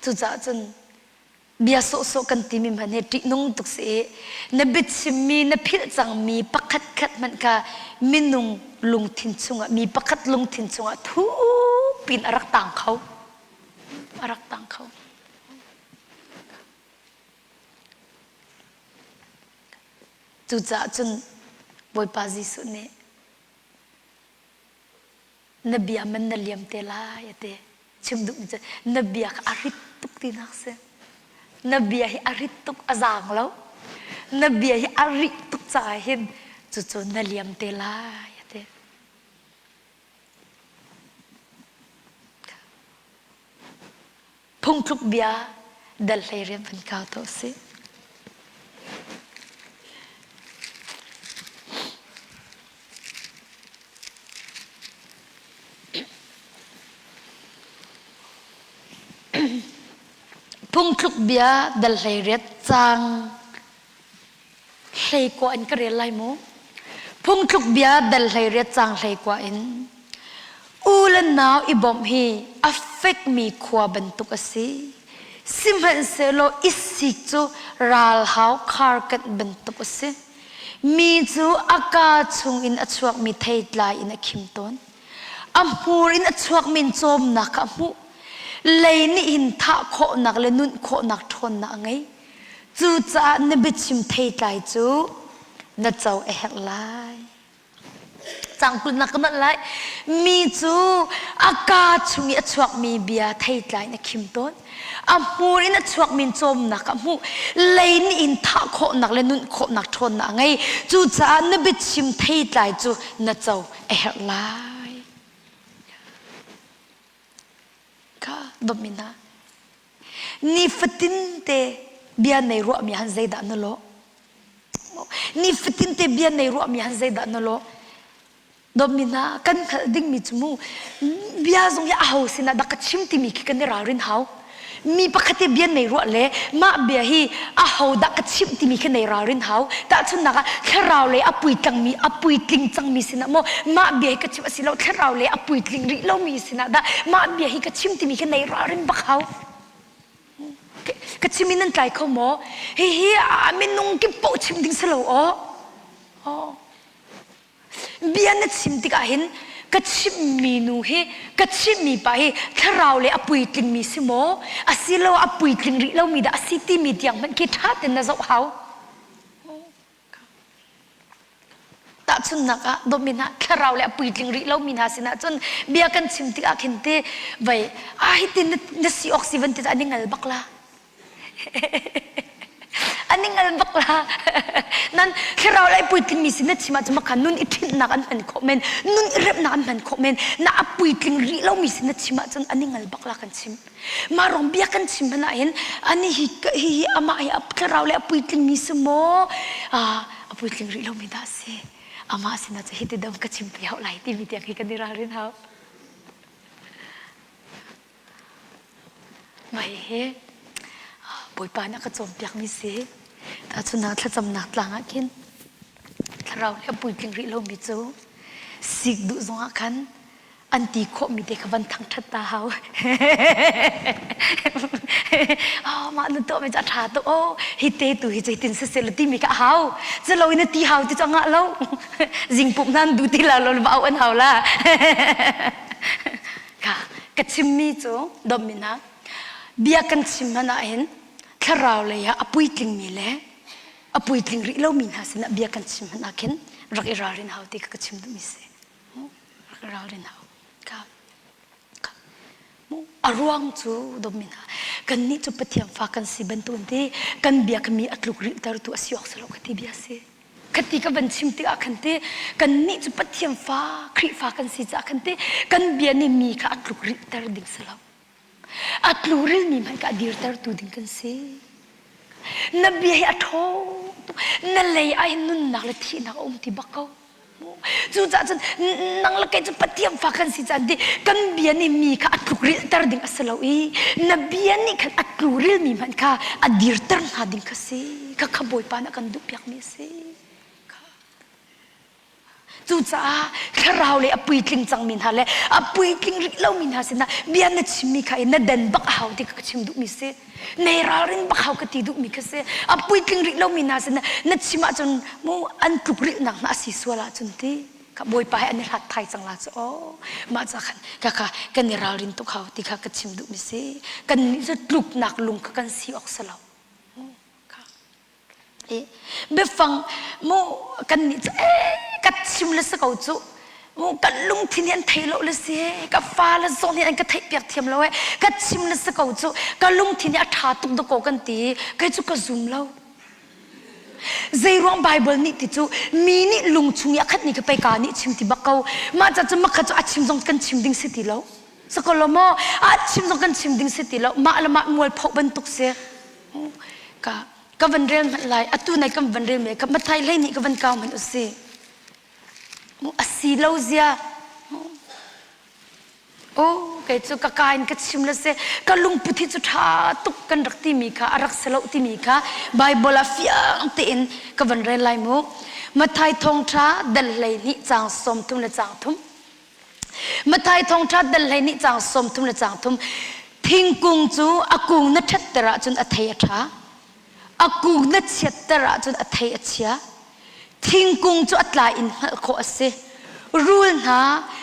Cucaah cun bia sawhsawh kan timi hmanh hi ṭihnung tuk si i na biachimmi na philh cangmi pakhat khat hmanh kha minung lungthin chungah mi pakhat lungthin chungah thukpi in a rak tang kho. A rak tang kho. Cucaah cun Bawipa Jesuh nih na bia man na liam te lai a ti. Chim duhmi cu na bia kha a rit tuk tinak si. Na bia hi a rit tuk a zaang lo. Na bia hi a rih tuk caah hin cucu na liam te lai a ti. Phungtluk bia dal hlei rian van kau to si. Phungthluk bia dal hlei riat cang hleikua in ka rel lai mu. Phungthluk bia dal 18 caang hleikua in u le nau i bawmh hi a fekmi khua bantuk a si. Sihmanhsehlaw i sik cu ralhau kharkanh bantuk a si. Mi cu a kaa chungin a chuakmi theitlai in a khim tawn. A hmur in a chuakmi in cawmnak kha a hmuh. Lei nih hin thah khawhnak le nunh khawhnak ṭhawnnak a ngei. Cucaah na biachim theitlai cu na co a herh lai. Cangkulnak ka manh lai. Mi cu a kaa chung i a chuakmi bia theitlai in a khim tawn. A hmur in a chuakmi in cawmnak a hmuh. Lei nih in thah khawhnak le nunh khawhnak ṭhawnnak a ngei. Cucaah na biachim theitlai cu na co a herh lai. Kha dawtmi hna, nifatin te bia nei ruahmi han zeidah na lawh? Nifatin te bia nei ruahmi han zeidah na lawh? Dawtmi hna, kan hngalh dingmi cu mu bia zong hi aho sinah dah ka chim timi khi kan i ralrin hau. Mi pakhat i bia nei ruah le mah bia hi aho dah ka chimh timi khi nei ralrin hau. Tahchunhnak ah thlarau lei a puitlangmi a puitling cangmi sinah maw mah bia hi ka chim a si lo thlarau lei a puitling rih lomi sinah dah mah bia hi ka chim timi khi nei ralrin bak hau. Ka chim in nan tlai kho maw? Hihi a minung kip paoh chim ding si lo aw. Aw. Bia na chim tikah hin ka chimhmi nu hi ka chimhmi pa hi thlarau le a puitlingmi si maw asiloah a puitling rih lomi dah a si timi tiang hmanh khi ṭha tein na zoh hau. Tahchunhnak ah dawtmi hna thlarau le a puitling rih lomi hna sinah cun bia kan chim tikah khin ti vei ah hitin na si awk si van ti an i ngal bak la. An i ngal bak la. Nan thlarau lei puitlingmi sin na chim ahcun makha nun i ṭhinhnak an hman khawh men, nun i remnak an hman khawh men. Na a puitling rih lomi sin na chim ahcun an i ngal bak la kan chim. Mah rong bia kan chim hmanh ah hin ani hi hi hi amah hi a thlarau le a puitlingmi si maw a puitling rih lomi dah si. Amah sinah cu hiti dam ka chim pi hau lai timi tiang hi kan i ralrin hau. Mah hihi Bawipa nih a ka cawnpiakmi si. Tahchunhnak thlacamnak tlang ah khin thlarau le a puitling rih lomi cu sik duh zongah khan an ti khawhmi te kha van thangṭhat ta hau. Oh, mah na tuahmi cu a ṭha tuk. Oh, hi te tu hi zeitin siseh la timi kha a hau. Culo in na ti hau ti cu a ngah lo. Zingpumh hna an duh ti la lo va auh an hau la. Ka ka chimmi cu dawtmi hna bia kan chim hmanh ahhin thlarau lei ah a puitlingmi le a puitling rih lomi hna sinah bia kan chim hmanh ah khin rak i ralrin hau ti kha ka chim duhmi si. Rak i ralrin hau. Ka a ruang cu dawtmi hna kannih cu Pathian fa kan si bantuk ti kan bia kha mi a tluk rihtertu a si awk si lo ka ti bia si. Khati ka van chim tikah khan te kannih cu Pathian fa Khrihfa kan si caah khan te kan bia nih mi kha a tluk rilter ding si lo. A tlurilmi hmanh kha a dirtertu ding kan si. Na bia hi a ṭhawng tuk. Na lei ah hin nunnak le thihnak a um ti bak ko. Cucaah cun nang le kei cu Pathian fa kan si caan ti kan bia nih mi kha a tlukrilter ding a si lo i na bia nih khan a tlurilmi hmanh kha a dirter hna ding kha si. Kha kha Bawipa nih a kan duhpiakmi a si. Cucaah thlarau le a puitling cangmi hna le a puitling rih lomi hna sinah bia na chimmi kha i na den bak a hau ti kha ka chim duhmi si. Nei ralrin bak hau ka ti duhmi kha si. A puitling rih lomi hna sinah na chim ahcun mu an tluk rilhnak hna a si sual ahcun ti ka Bawipa he an i hlat thai cang la cu aw mah ca khan ka kha kan i ralrin tuk hau ti kha ka chim duhmi si. Kannih cu tluknak lung kha kan si awk si lo. Biafang mu kannih cu ee ka chim le si ko cu mu kan lungthin hi an thei lo le si ka fa le zong nih an ka theih piak thiam lo ee ka chim le si ko cu ka lungthin hi a ṭha tuk dakaw kan ti kei cu ka zum lo zeiruang Bible nih ti cu mi nih lung chung i a khat ni ka pei ka nih chim ti bak ko mah ca cu makha cu a chim zong kan chim ding si ti lo sakolo maw a chim zong kan chim ding si ti lo mah le mah mualphoh bantuk si ka ka van rel hmanh lai atu nai kan van rel me ka mathai hlei nih ka van kau hmanh usi mu asi lo zia o kei cu ka ka in ka chim le se ka lungput hi cu ṭha tuk kan rak timi kha a rak si lo timi kha Bible ah fiang tein ka van rel lai mu Mathai thawngṭha dal hlei hnih caang 30 le caang thum Mathai thawngṭha dal 12 caang 30 le caang thum thingkung cu a kung na ṭhatter ahcun a thei a ṭha a kung na chiatter ahcun a thei a chia thingkung cu a tlai in hngalh khawh a si rul hna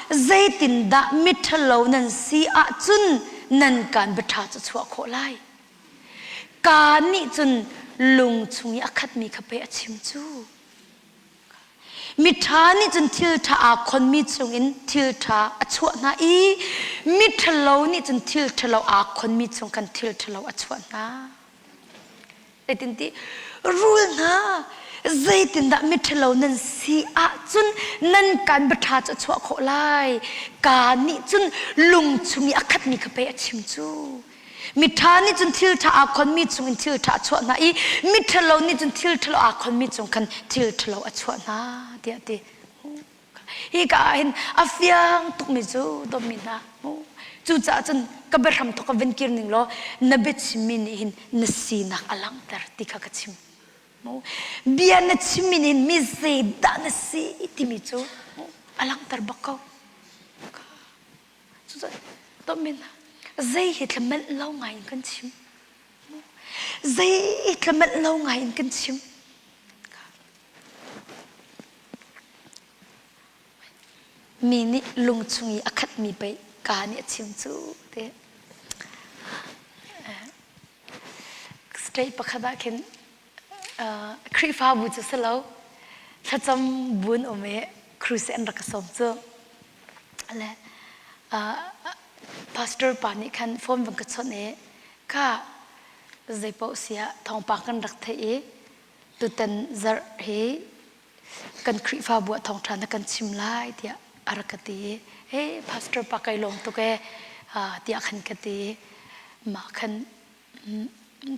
zeitindah miṭhalo nan si ahcun nan kaan biaṭha cu chuah khawh lai? Kaa nih cun lung chung i a khatmi kha pei a chim cu. Miṭha nih cun thil ṭha aa khonmi chungin thil ṭha a chuah hna i miṭhalo nih cun thil ṭhalo aa khonmi chung khan thil ṭhalo a chuah hna. Zeitinti rul hna zeitindah miṭhalo nan si ahcun nan kaan biaṭha cu a chuah khawh lai. Kaa nih cun lung chung i a khatmi kha pei a chim cu. Miṭha nih cun thil ṭha aa khonmi chungin thil ṭha a chuah hna i miṭhalo nih cun thil ṭhalo aa khonmi chung khan thil ṭhalo a chuah hna tiah a ti. Hi ka ah hin a fiang tukmi cu dawtmi hna cucaah cun ka biahram thawk ka van kir ning law na biachimmi nih hin na sinak a langhter ti kha ka chim. Bia na chimmi nih hin mi zeidah na si timi cu a langhter bak ko. Cucaah dawtmi hna zei hi thlamelh lo ngai in kan chim. Zei thlamelh lo ngai in kan chim. Mi nih lung chung i a khatmi pei kaa nih a chim cu ti. State pakhat ah khin Khrihfabu cu si lo thlacam bu an um i crusade an rak ka sawm cu. Le pastor pa nih khan phone van ka chawnh i kha zeipaoh siah thawngpang kan rak theih i tutan zarh hi kan Khrihfabu ah thawngṭha na kan chim lai tiah a rak ka ti i hey pastor pa kai lawm tuk ee tiah khan ka ti i mah khan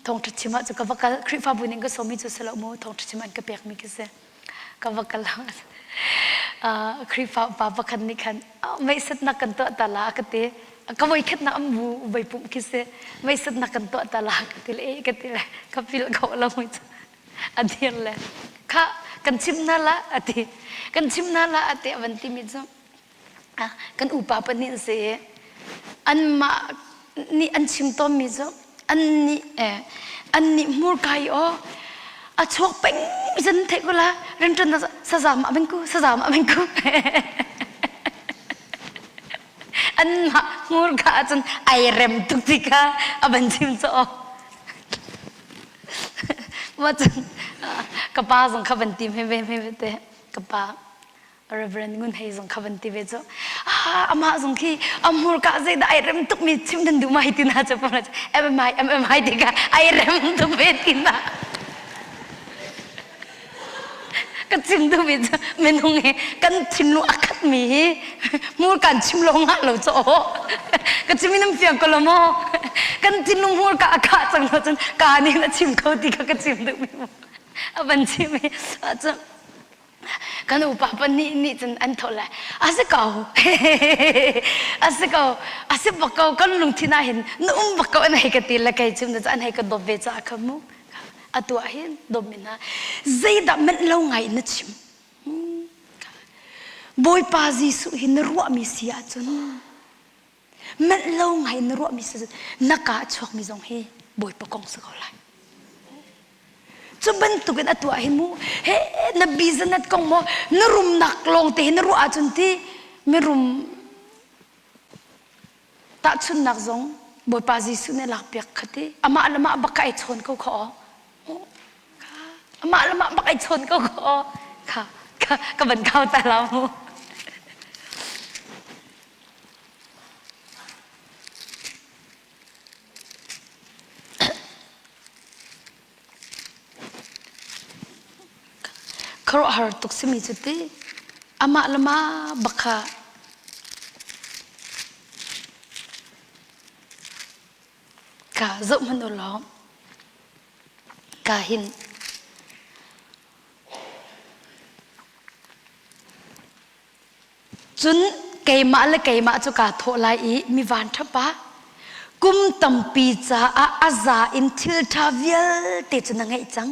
thawngṭha chim ah cu ka va kal Khrihfabu nih ka sawmi cu si lo mu thawngṭha chim an ka pekmi khi si ka va kal Khrihfa upa pakhat nih khan meisatnak kan tuah ta la ka ti ka voikhatnak an bu voi pumh khi si meisatnak kan tuah ta la ka ti le ka ti le ka pil kho lo mui cu a dir le kha kan chim hna la a ti kan chim hna la a ti a van timi cu kan upa pahnih an si i anmah nih an chim tawnmi cu an nih eh, an nih hmurka i aw a chuak peng zan theih ko la rianṭuan sazam ah bengku sazam ah bengku anmah hmurka ahcun ai rem tuk ti kha a van chim cu aw mah cun ka pa zong kha van tim he ve ve te ka pa Reverend Ngun Hei zong kha van ti ve cu ah amah zong khi a hmurka zeidah ai rem tuk mi chim nan duh ma hi ti na cu pum MMI MMI ti ka ai rem tuk ve ti na ka chim duh mi cu minung hi kan thinlung a khat mi hi hmurka an chim lo ngah lo cu aw ka chim in an fiang ko lo maw kan thinlung hmurka a khah cang lo cun ka nih na chim kho ti kha ka chim duh mi mu a van chim i cun kan upa pahnih nih cun an thawh le a si ko a si ko a si bak ko kan lungthin ah hin na um bak ko an hei ka ti le kei chim cu an hei ka dawt ve caah kha mu atu ah hin dawt mi hna zeidah manh lo ngai in na chim Bawipa Jesuh hi na ruahmi si ahcun manh lo ngai in na ruahmi si na ka a chuakmi zong hi Bawipa kong si ko lai Cu bantukin a tuah hi mu he na business kong maw na rumnak lawng te hi na ruah ahcun ti mirum tahchunnak zong Bawipa Jesuh nih lakpiak kha ti amah le mah bak ai chawn ko kha aw amah le mah bak ai chawn ko kha aw kha ka van kau ta la mu Khuaruahhar tuk simi cu ti amah le mah bak kha ka zoh hmanh u law ka hin Cun keimah le keimah cu kaa thawh lai i mi vanṭha pa, kum tampi caah a za in thil ṭha vialte cu na ngeih cang.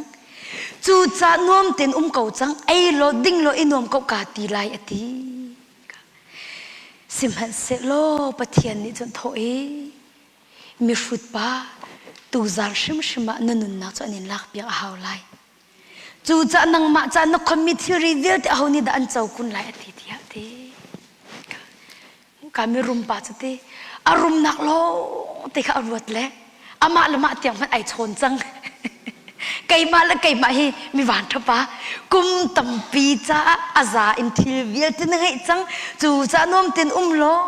Cucaah nuam tein um ko cang, ei law ding law i nuam ko kaa ti lai a ti. Sihmanhsehlaw Pathian nih cun thawh i, mihrut pa, tuzaan hrimhrim ah na nunnak cu an in lakpiak a hau lai. Cucaah nangmah caah na khonmi thilri vialte aho nih dah an co kun lai a ti tiah a ti. Ka mirum pa cu ti a rumnak lawng te kha a ruat le amah le mah tiang hmanh ai chawn cang. Keimah le keimah hi mi van ṭha kum tampi caah a za in thil vialte na ngeih cang cu caah nuam tein um law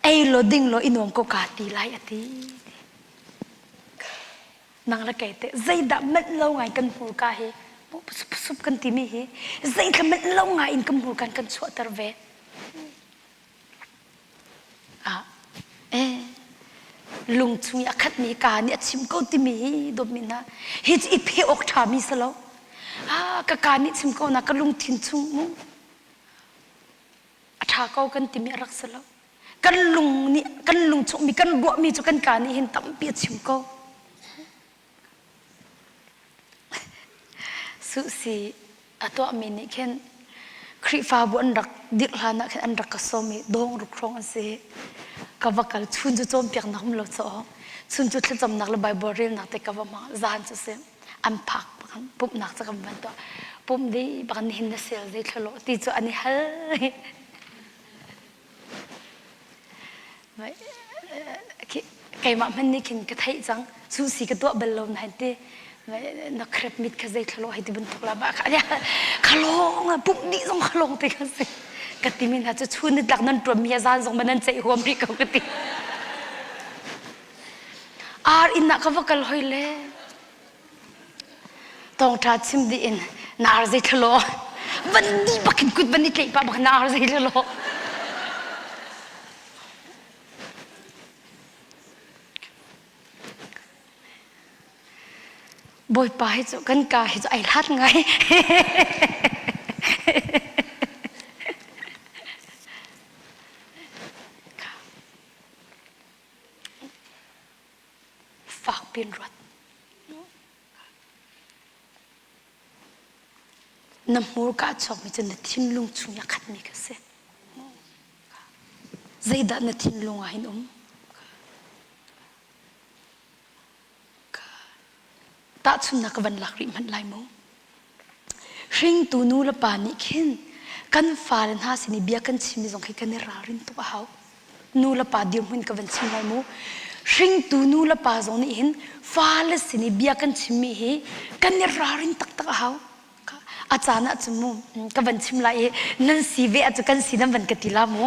ei law ding law i nuam ko ka ti lai a ti. Nang le kei teh zeidah manh lo ngai kan hmurka hi sup sup kan timi hi zeithla manh lo ngai in kan hmurka kan chuahter ve. Ah, eh, lung chung i a khatmi ka nih a chim ko timi hi dawtmi hna hi cu i phe awk ṭhami si lo. Ah, ka ka nih chim ko na ka lungthin chung mu a ṭha ko kan timi a rak si lo. Kan lung nih kan lung chungmi kan ruahmi cu kan ka nih hin tampi a chim ko. Suhsi a tuahmi nih khin Khrihfabu an rak dirh hlan ah khin an rak ka sawm i dawng ruk hrawng an si. Ka va kal chun cu cawnpiaknak um lo caw chun cu thlacamnak le Bible relnak te ka va hmang zan cu si an phak bakan pumhnak cu kan van tuah pumh dih bakan nihin na sel zei thlalo ti cu an i hal Keimah hmanh nih khin ka theih cang. Susi ka tuah bal lo na hei ti. Na krep mit kha zei thlalo hei ti bantuk la ba kha kha lawng pumh dih zong kha lawng te kha si. Ka ti mi hna cu chun ni tlak nan tuan mi a zan zong ma nan ceih huam rih ko ka ti. Ar inn ah ka va kal hoi le. Thawngṭha chim dih in na ar zei thlalaw van dih bakin kut van i tlaih pah bak na ar zei thlalaw. Bawipa hi cu kan ka hi cu ai hlat ngai. Fak pin ruat. Na hmurka a chuakmi cu na thinlung chung i a khatmi kha si. Zeidah na thinlung ah hin um? Tahchunhnak ka van lak rih hmanh lai mu. Hringtu nu le pa nih khin kan fale hna sin i bia kan chimmi zong khi kan i ralrin tuk a hau. Nu le pa dirhmun ka van chim lai mu. Hringtu nu le pa zong nih hin fale sin i bia kan chimmi hi kan i ralrin taktak a hau. A caan ah cun mu ka van chim lai i nan si ve ah cu kan si nan van ka ti la mu.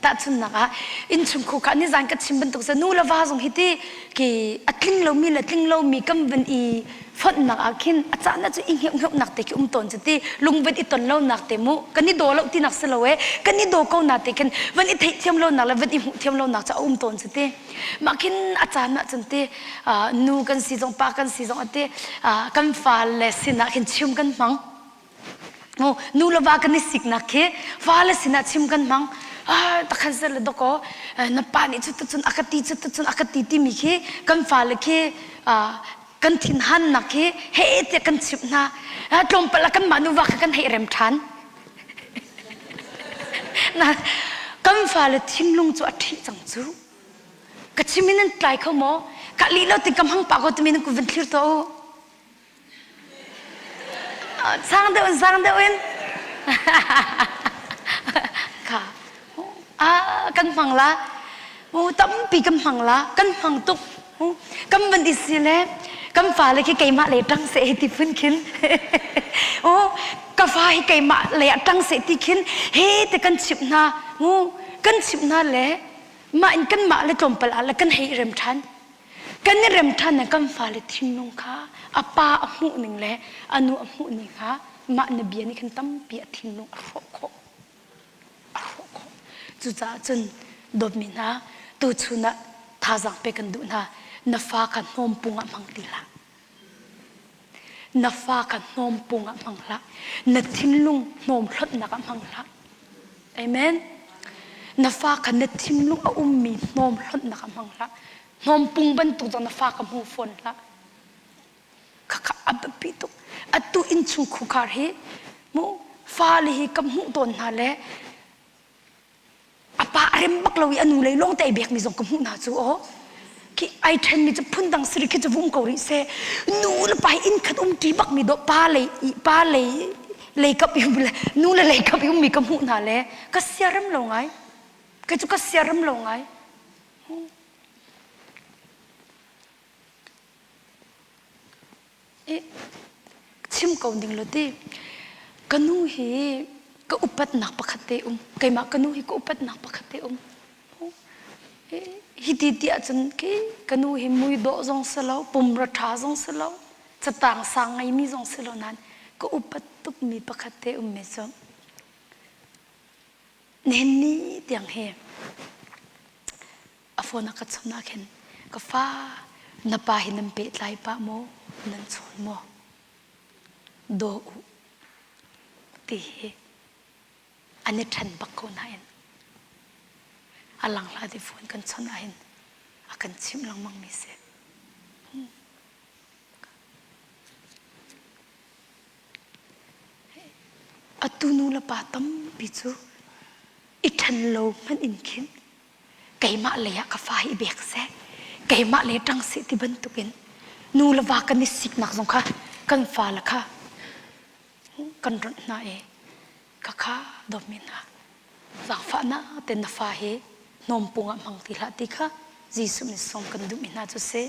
Tahchunhnak ah innchungkhur kha nizan ka chim bantuk sa nu le va zong hi ti ki a tling lomi le tling lomi kan van i fonhnak ah khin a caan ah cu i hngeuh te khi um tawn cu ti lung van i ton lonak te mu kan i daw lo tinak si lo e kan i daw ko na te khin van i theihthiam lonak le van i hmuh thiam lonak cu a um tawn cu ti mah khin a caan ah cun ti nu kan si zong pa kan si zong ati kan fale sinah khin chim kan hmang nu le va kan i siknak khi fale sinah chim kan hmang ah takhan sel le doko na pa nih cu cun a ka ti cu cun a ka ti timi khi kan fale khi kan thinhannak khi he tiah kan chimh hna tlawmpal ah kanmah nuva kha kan hei rem ṭhan na kan fale thinlung cu a ṭhih cang cu ka chim in nan tlai kho maw ka lih lo ti ka hmang pah ko timi nan ku van thlir tuah u sang deuh in sang deuh in kha ah kan hmang la u tampi kan hmang la kan hmang tuk kan van i si le kan fale khi keimah le ṭang seh ti phun khin u ka fa hi keimah le ah ṭang seh ti khin he te kan chimh hna u kan chimh hna le mah in kanmah le tlawmpal ah le kan hei rem ṭhan kan i rem ṭhan le kan fale thinlung kha a pa a hmuh ning le a nu a hmuh ning kha mah na bia nih khan tampi a thinlung a hrawh khawh a hrawh khawh cucaah cun dawtmi hna tuchun ah thazaang pe kan duh hna na fa kha hnawmpung ah hmang ti hlah na fa kha hnawmpung ah hmang hlah na thinlung hnawm hlonhnak ah hmang hlah amen na fa kha na thinlung a ummi hnawm hlonhnak ah hmang hlah hnawmpung bantuk zong na fa kha hmu fawn hlah Khakha a biapi tuk. Atu innchung khukhar hi mu fale hi ka hmuh tawn hna le a pa a rem bak lo i a nu lei lawng te ai bekmi zong ka hmuh hna cu aw khi ai ṭhenmi cu phundang siri khi cu vum ko rih seh nu le pa hi inn khat um ṭi bakmi dawh pa lei pa lei Leikap i um le nu le leikap i ummi ka hmuh hna le ka siarem lo ngai. Kei cu ka siarem lo ngai. I chim ko ning lo ti. Ka nu hi ka upatnak pakhat te um. Keimah ka nu hi ka upatnak pakhat te um. Hi ti ti ahcun khi ka nu hi mui dawh zong si lo, pumra ṭha zong si lo, catang sang ngeimi zong si lo nain ka upat tukmi pakhat te ummi cu nihin ni tiang hi a phone a ka chawnh ah khin ka fa na pa hi nan pehtlai pah maw nan chawn maw daw u ti hi an i ṭhen bak ko nain a lang hlah ti phone kan chawnh ahhin a kan chimh lengmang mi si. Atu nu le pa tampi cu i ṭhen lo hmanh in khin keimah lei ah ka fa hi i bek seh, keimah lei ṭang seh ti bantukin nu le va kan i siknak zong kha kan fale kha kan ronh hna i khakha dawtmi hna zaangfahnak ten na fa hi hnawmpung ah hmang ti hlah ti kha Jesuh min sawm kan duhmi hna cu si.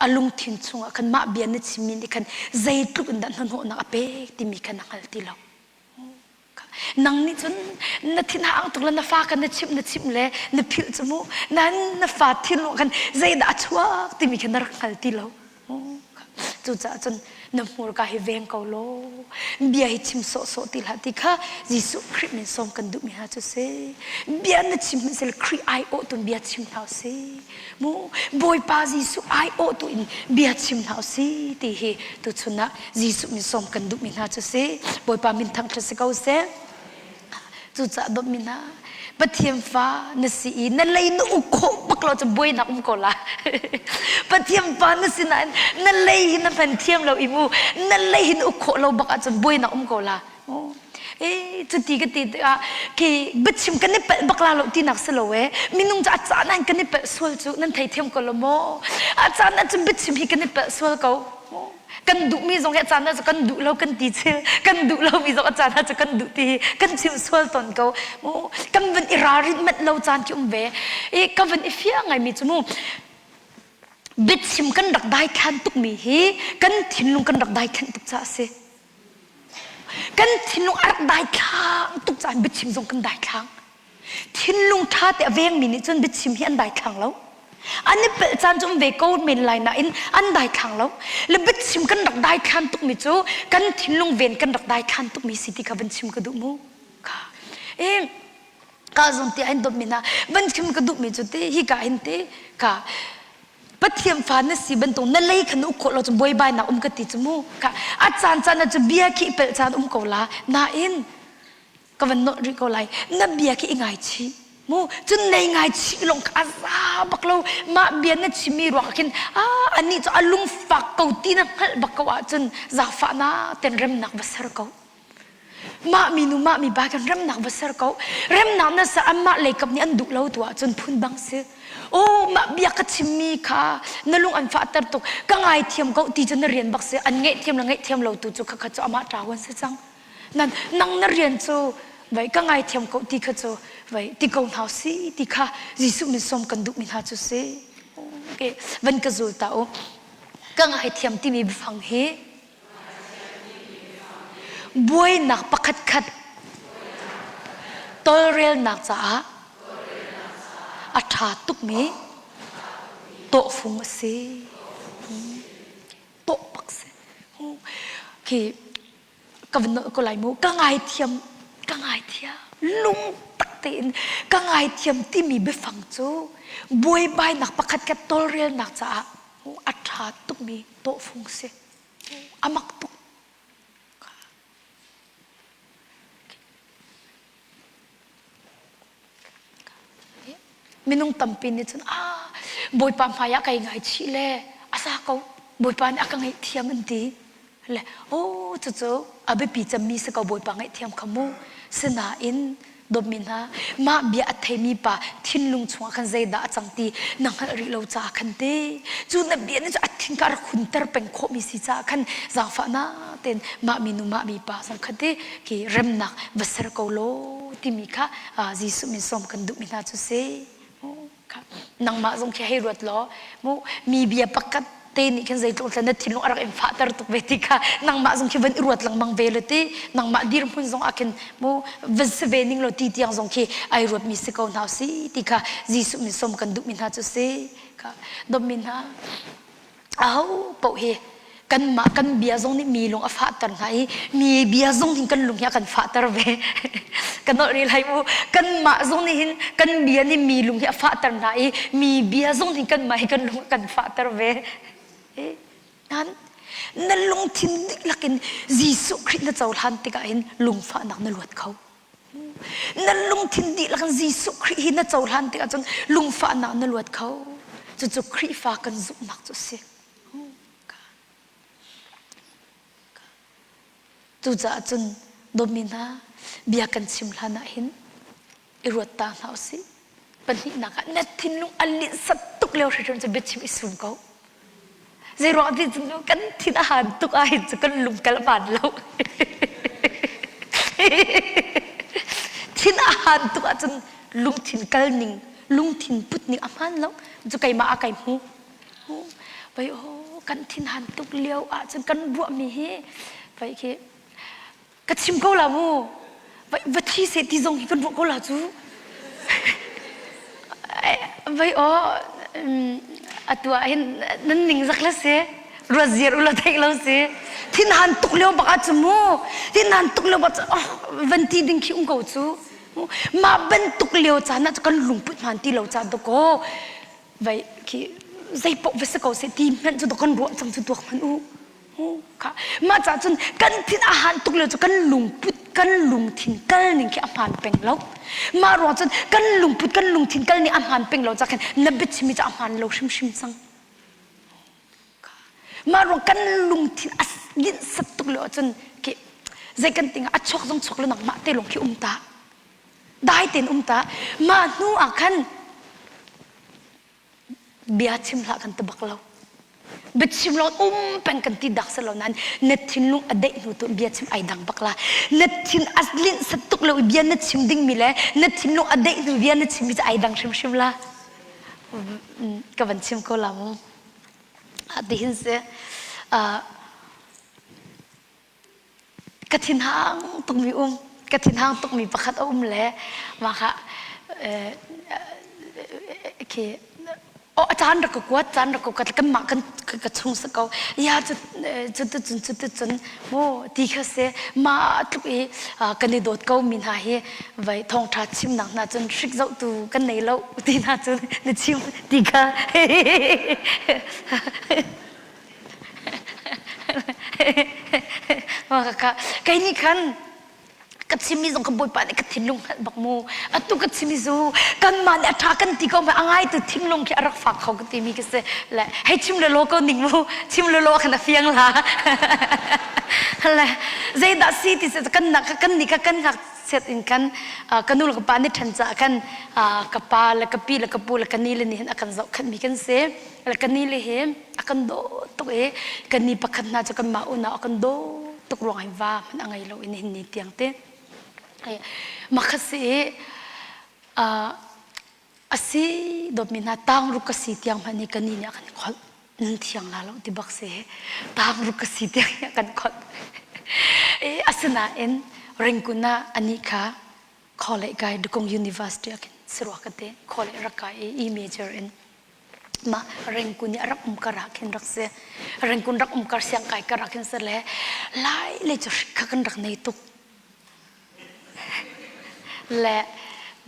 A lungthin chungah khan mah bia na chimmi nih khan zeitluk in dah hnahnawhnak a pek timi kha na hngal ti lo. Nang nih cun na thin hang tuk le na fa kha na chimh na chimh le na philh cu mu nan na fa thinlung khan zeidah a chuak timi kha na rak hngal ti lo. Cucaah cun na hmurka hi veng ko law bia hi chim sawhsawh ti hlah ti kha Jesuh Khrih min sawm kan duhmi hna cu si. Bia na chim hmanh sel Khrih aiawh tu bia chim hna si. Mu Bawipa Jesuh aiawh tu in bia chim hna si ti hi tuchun ah Jesuh min sawm kan duhmi hna cu si. Bawipa min thangṭhat si ko seh. Cucaah dawtmi hna, Pathian fa na si i na lei na uk khawh bak lo cu buainak um ko la. Pathian fa na si nain na lei hi na hman thiam lo i mu na lei hi na uk khawh lo bak ahcun buainak um ko la. E cuti ka ti tikah khi biachim kan i palh bak la lo tinak si lo e minung cu a caan ah kan i palh sual cu nan thei thiam ko lo maw a caan ah cun biachim hi kan i palh sual ko kan duhmi zong hi a caan ah cu kan duh lo kan ti chil kan duh lomi zong a caan ah cu kan duh ti hi kan chim sual tawn ko kan van i ralrin manh lo caan khi um ve i ka van i fiang ngaimi cu mu biachim kan rak daithlan tukmi hi kan thinlung kan rak daithlan tuk caah a si kan thinlung a rak daithlang tuk caah biachim zong kan daithlang Thinlung ṭha te a vengmi nih cun biachim hi an daithlang lo. An i pelh caan cu um ve ko men lai nain an daithlang lo. Le biachim kan rak daithlan tukmi cu kan thinlung ven kan rak daithlan tukmi si ti kha van chim ka duh mu. Kha. E, ka zong ti ahin dawtmi hna van chim ka duhmi cu ti hi ka hin ti ka Pathian fa na si bantuk na lei kha na uk khawh lo cun buaibainak um ka ti cu mu ka a caan caan ah cu bia khi i pelh caan um ko la nain ka van nolh rih ko lai na bia khi i ngaichih mu cun nei ngaichih lawng kha a za bak lo mah bia na chimmi ruang ah khin ah anih cu a lungfak ko ti na hngalh bak ko ahcun zaangfahnak ten remnak va ser ko mah minu mah mi ba kan remnak va ser ko remnak na ser anmah lei kap nih an duh lo tu ahcun phun bang si oh mah bia ka chimmi kha na lung an fahter tuk ka ngaithiam ko ti cu na rian bak si an ngaihthiam le ngaihthiam lo tu cu khakha cu amah ṭawan si cang nan nang na rian cu vai ka ngaithiam ko ti kha cu vai ti ko hna si ti kha Jesuh min sawm kan duhmi hna cu si okay van ka zul ta u ka ngaithiam timi biafang hi buainak pakhat khat tolrelnak caah a ṭha tukmi tawhfung a si tawh bak si khi ka van nolh ko lai mu ka ngaithiam ka ngaithiam lungtak tein ka ngaithiam timi biafang cu buaibainak pakhat khat tawlrelnak caah a ṭha tukmi tawhfung si a mak tuk Minung tampi nih cun ah Bawipa hmai ah kai ngaichih le a sa ko Bawipa nih a ka ngaihthiam an ti le oh cucu a biapi cemmi si ko Bawipa ngaihthiam kha mu sinain dawtmi hna mah bia a theimi pa thinlung chungah khan zeidah a cang ti na hngalh rih lo caah khan ti cu na bia nih cu a thin kha a rak hunter peng khawhmi si caah khan zaangfahnak. Tein mah minu mah mipa zong kha te khi remnak va ser ko law timi kha Jesuh min sawm kan duhmi hna cu si. Nangmah zong khi hei ruat law mu mi bia pakhat te nih khin zeitluk tla na thinlung a rak in fahter tuk ve ti kha nangmah zong khi van i ruat lengmang ve lo ti nangmah dirhmun zong ah khin mu van si ve ning law ti tiang zong khi ai ruat mi si ko hna si ti kha Jesuh min sawm kan duh mi hna cu si kha dawtmi hna aho paoh hi kanmah kan bia zong nih mi lung a fahter hna i mi bia zong hin kan lung hi a kan fahter ve. Ka nolh rih lai mu. Kanmah zong nih hin kan bia nih mi lung hi a fahter hna i mi bia zong nih kanmah hi kan lung a kan fahter ve. Nan na lungthin dihlak in Jesuh Khrih na cohlan tikah hin lungfahnak na luat kho. Na lungthin dihlak in Jesuh Khrih hi na cohlan tikah cun lungfahnak na luat kho. Cucu Khrihfa kan zumhnak cu a si. Cucaah cun dawtmi hna bia kan chim hlan ah hin i ruat ta hna usih. Pahnihnak ah na thinlung a linhsat tuk lio hrimhrim cu biachim i sum ko. Zeiruang ti cun kan thin a han tuk ahhin cu kan lungkal a hmaan lo. Thin a han tuk ahcun lungthin kal ning, lungthin put ning a hmaan lo. Cu keimah ah kai hmu. Vai aw kan thin han tuk lio ahcun kan ruahmi hi vai khi ka chim ko la mu va thi seh ti zong hi kan ruah ko la cu vai aw atu ah hin nan ning zak la si ruat ziar ula theih lo si thin han tuk lio bak ah cu mu thin han tuk lio bak oh van ti ding khi um ko cu mah bantuk lio caan ah kan lungput hman ti lo caan to ko vai khi zei poh va si ko seh ti hmanh cu kan ruah cang cu tuak hmanh u Kha mah cah cun kan thin a han tuk lio cu kan lungput kan lungthin kal ning khi a hmaan peng lo. Mah ruang cun kan lungput kan lungthin kal ning a hmaan peng lo ca khin na biachimmi cu a hmaan lo hrimhrim cang. Mah ruang kan lungthin a linhsat tuk lio ahcun khi zei kan ting a chuak zong chuak lo nangmah te lawng khi um ta. Dai tein um ta. Mah hnu ah khan bia chim hlah kan ti bak lo biachim lo um peng kan ti dak lo nain na thinlung a deih hnu tu bia chim ai dang bak la na thin a linh sat tuk lo bia na chim ding mi le na thinlung a deih hnu bia na chim mi cu ai dang hrimhrim la ka van chim ko la mu tihin si ka thinhang tukmi um ka thinhang tukmi pakhat a um le mah kha khi oh a caan rak ka kuat caan rak ka kuat kanmah kan ka chung si ko ya cu cu tu cun cu tu cun mu ti kha si mah tluk i kan i dawt ko mi hna hi vai thawngṭha chimnak hna cun hrik zohtu kan nei lo ti hna cun na chim ti kha Kei nih khan ka chimmi zong ka bawipa nih ka thinlung hngalh bak mu atu ka chimmi zu kanmah nih a ṭha kan ti ko ma a ngaitu thinlung khi a rak fak kho ka timi ka si le hei chim le law ko ning mu chim le law khan a fiang la le zeidah si ti si kan nak kan nih ka kan ngak set in kan ka nu le ka pa nih ṭhan caah kan ka pa le ka pi le ka pu le ka ni le nih hin a kan zohkhenh mi kan si le ka ni le hi a kan daw tuk i kan ni pakhat hna cu kanmah unau a kan daw tuk ruang hin va hmanh a ngei lo in hin ni tiang te makhat si i a si dawtmi hna tangruk ka si tiang hmanh hi kan ni nih a kan kholh nan thiang la lo ti bak si tangruk ka si tiang hi a kan kholh asinain ringkun ah anih kha college kai Dukung University ah khin sarua ka te college rak kai i e major in mah Rengkun i a rak um kar ah khin rak si. Rengkun rak um kar siang kai kar ah khin si le lai le cu hrik kha kan rak nei tuk. Le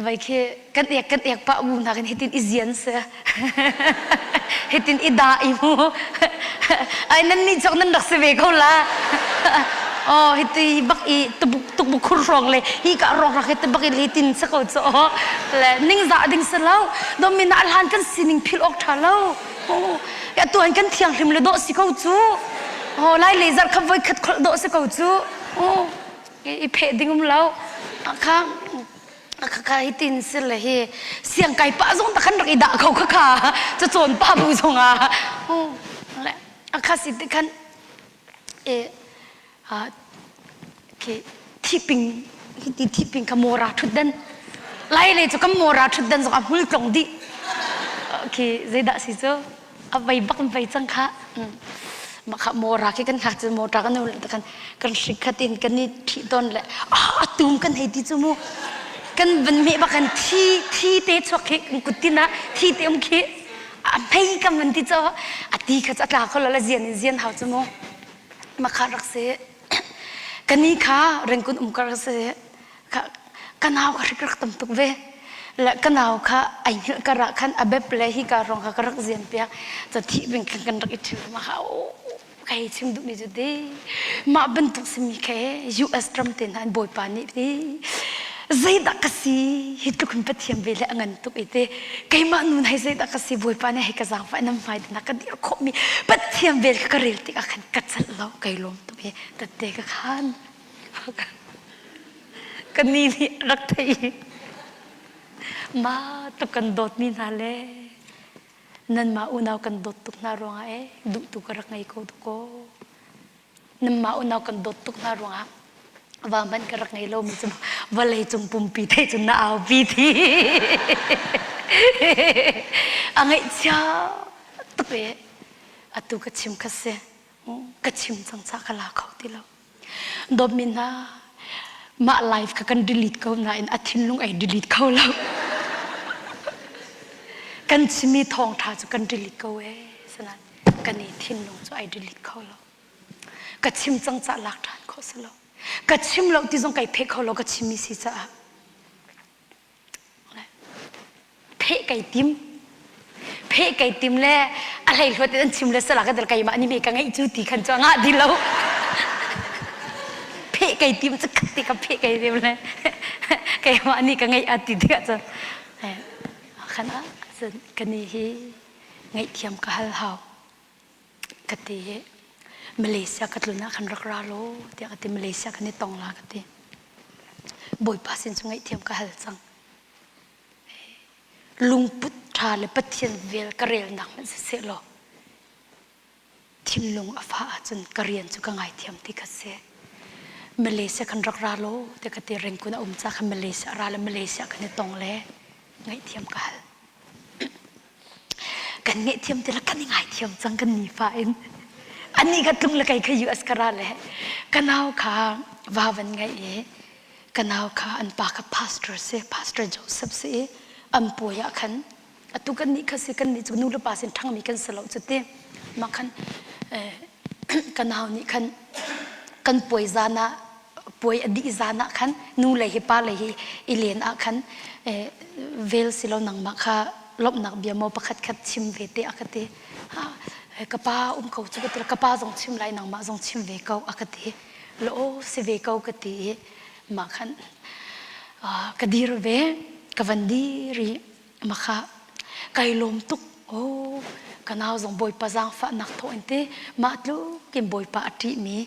vai khi kan ek kan ek pah bu nakin hitin i zian si. Hitin i da i mu. Ai nan nih cok nan rak si ve ko la. Oh hiti bak i tubuk tukbuk khur hrawng le hi ka rawk rak hi tubak i hitin sa ko cu le ningzah ding si lo domin a hlan kan sining phil awk ṭha lo ya tuan kan thianghlim le dawh si ko cu oh lai le zar kha voi khat kholh dawh si ko cu i pheh ding um lo kha kha hi tin si le hi siang kai pa zong ta khan rak i dah ko kha kha ca cawn pa bu zong ah le a kha si ti khan e. Khi thiping hi ti thiping kha mawra ṭhutdan lai le cu kan mawra ṭhutdan zong a hmul tlong dih. Khi zeidah si cu a vei bak in vei cang kha. Mah kha mawra khi kan hngak cu mawṭa kan kan kan hrik khat in kan i ṭhih tawn le ah tum kan hei ti cu mu kan van meh bak kan thi thi te chuak khi kan kut tin ah thi te um khi a hmei kan van ti cu a ti kha cu a tla kho lo la zian in zian hau cu mu mah kha rak si kani kha rengkun um kar si ka nau kha hrik rak tam tuk ve le ka nau kha ai hngilh kar ah khan a bep le hi ka rong kha ka rak zian piak ca thih bing khan kan rak i ṭhil ma kha ka hei chim duhmi cu ti mah bantuk simi khe US ram te hna in bawipa nih ti zeidah ka si hi tluk in Pathian ve le a ngan tuk i te keimah nun hei zeidah ka si bawipa nih hei ka zaangfah nan hmai te ka dir khawhmi Pathian vel kha ka rel tikah khan ka celh lo kai lawm tuk i tatte ka khan ka ni nih rak thei ma tuk kan dawtmi hna le nanmah unau kan dawt tuk hna ruangah e duh tu ka rak ngei ko dakaw nanmah unau kan dawt tuk hna ruangah va hmanh ka rak ngei lomi cu vawlei cung pumpi thei cun na aupi thi a ngaihchia tuk e atu ka chim kha si ka chim cang ca ka la kho ti lo Dawtmi hna, mah life kha kan delete ko nain a thinlung ai delete kho lo. kan chimi thawngṭha cu kan delete ko ee sanan kan i thinlung cu ai delete kho lo. Ka chim cang cah lak ṭhan khawh si lo. Ka chim lo ti zong kai pheh kho lo ka chimmi si caah. Pheh kai tim. Pheh kai tim le a hleihluat in an chim le sala ka dal keimah nih me ka ngeih cu ti khan cu a ngah di lo. Pheh kai tim cu khat ti ka pheh kai tim le keimah nih ka ngeih a ti tikah cun khan ah cun kani hi ngaihthiam ka hal hau ka ti i Malaysia ka tlun ah khan rak ra law tiah ka ti Malaysia kan i tong la ka ti. Bawipa sin cu ngaihthiam ka hal cang. Lungput ṭha le Pathian vel ka relnak hmanh siseh law thinlung a fah ahcun ka rian cu ka ngaithiam ti kha si. Malaysia kan rak ra law tiah ka ti Rengkun a um ca khan Malaysia ra le Malaysia kan i tong le ngaihthiam ka hal. Kan ngaihthiam ti le kan i ngaithiam cang kan nifa in. Anih kha tlung le kei kha US ka ra le ka nau kha va van ngaih i ka nau kha an pa kha pastor si pastor Joseph si i an puai ah khan atu kan nih kha si kan nih cu nu le pa sin ṭhangmi kan si lo cu ti mah khan ka nau nih khan kan puai zan ah puai a dih zan ah khan nu lei hi pa lei hi i len ah khan vel si lo nangmah kha lawmhnak bia maw pakhat khat chim ve te a ka ti ka pa um ko cu ka ti ka pa zong chim lai nangmah zong chim ve ko a ka ti la aw si ve ko ka ti i mah khan ka dir ve ka van dir i mah kha kai lawm tuk oh ka nau zong bawipa zaangfahnak thawh in te mah tluk in bawipa a ṭihmi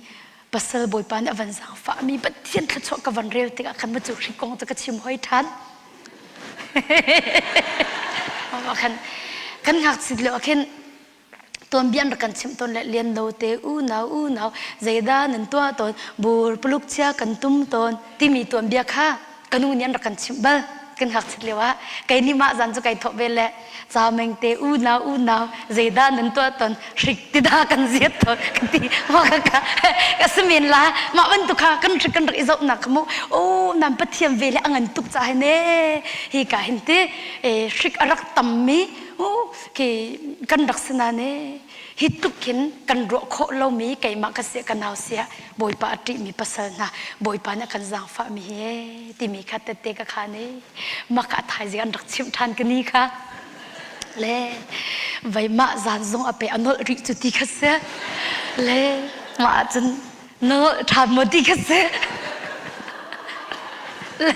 pasal bawipa nih a van zaangfahmi pathian thluachuah ka van rel tikah khan ma cu hri kong cu ka chim hoi ṭhan khan kan ngakchit lio ah khin tuanbia an rak kan chimh tawn le lian lo te unau unau zeidah nan tuah tawn bur puluk chia kan tum tawn timi tuanbia kha ka nu nih an rak kan chimh bal kan ngakchit lio ah kei nih mah zan cu kai thawh ve le cameng te unau unau zeidah nan tuah tawn hrik ti dah kan ziat tawn ka ti mah ka ka ka si men la mah bantuk kha kan hrik kan rak i zohnak kha mu o nan pathian ve le a ngan tuk ca hin e hi ka hin ti hrik a rak tammi khi kan rak si nain hi tluk khin kan ruah khawh lomi keimah ka sia ka nau sia bawipa a ṭihmi pasal hna bawipa nih a kan zaangfahmi hi timi kha tette ka khan i maka a thaizing an rak chimh ṭhan ka ni kha le vei mah zan zong a pe a nolh rih cu ti kha si le mah ahcun na nolh ṭhan maw ti kha si le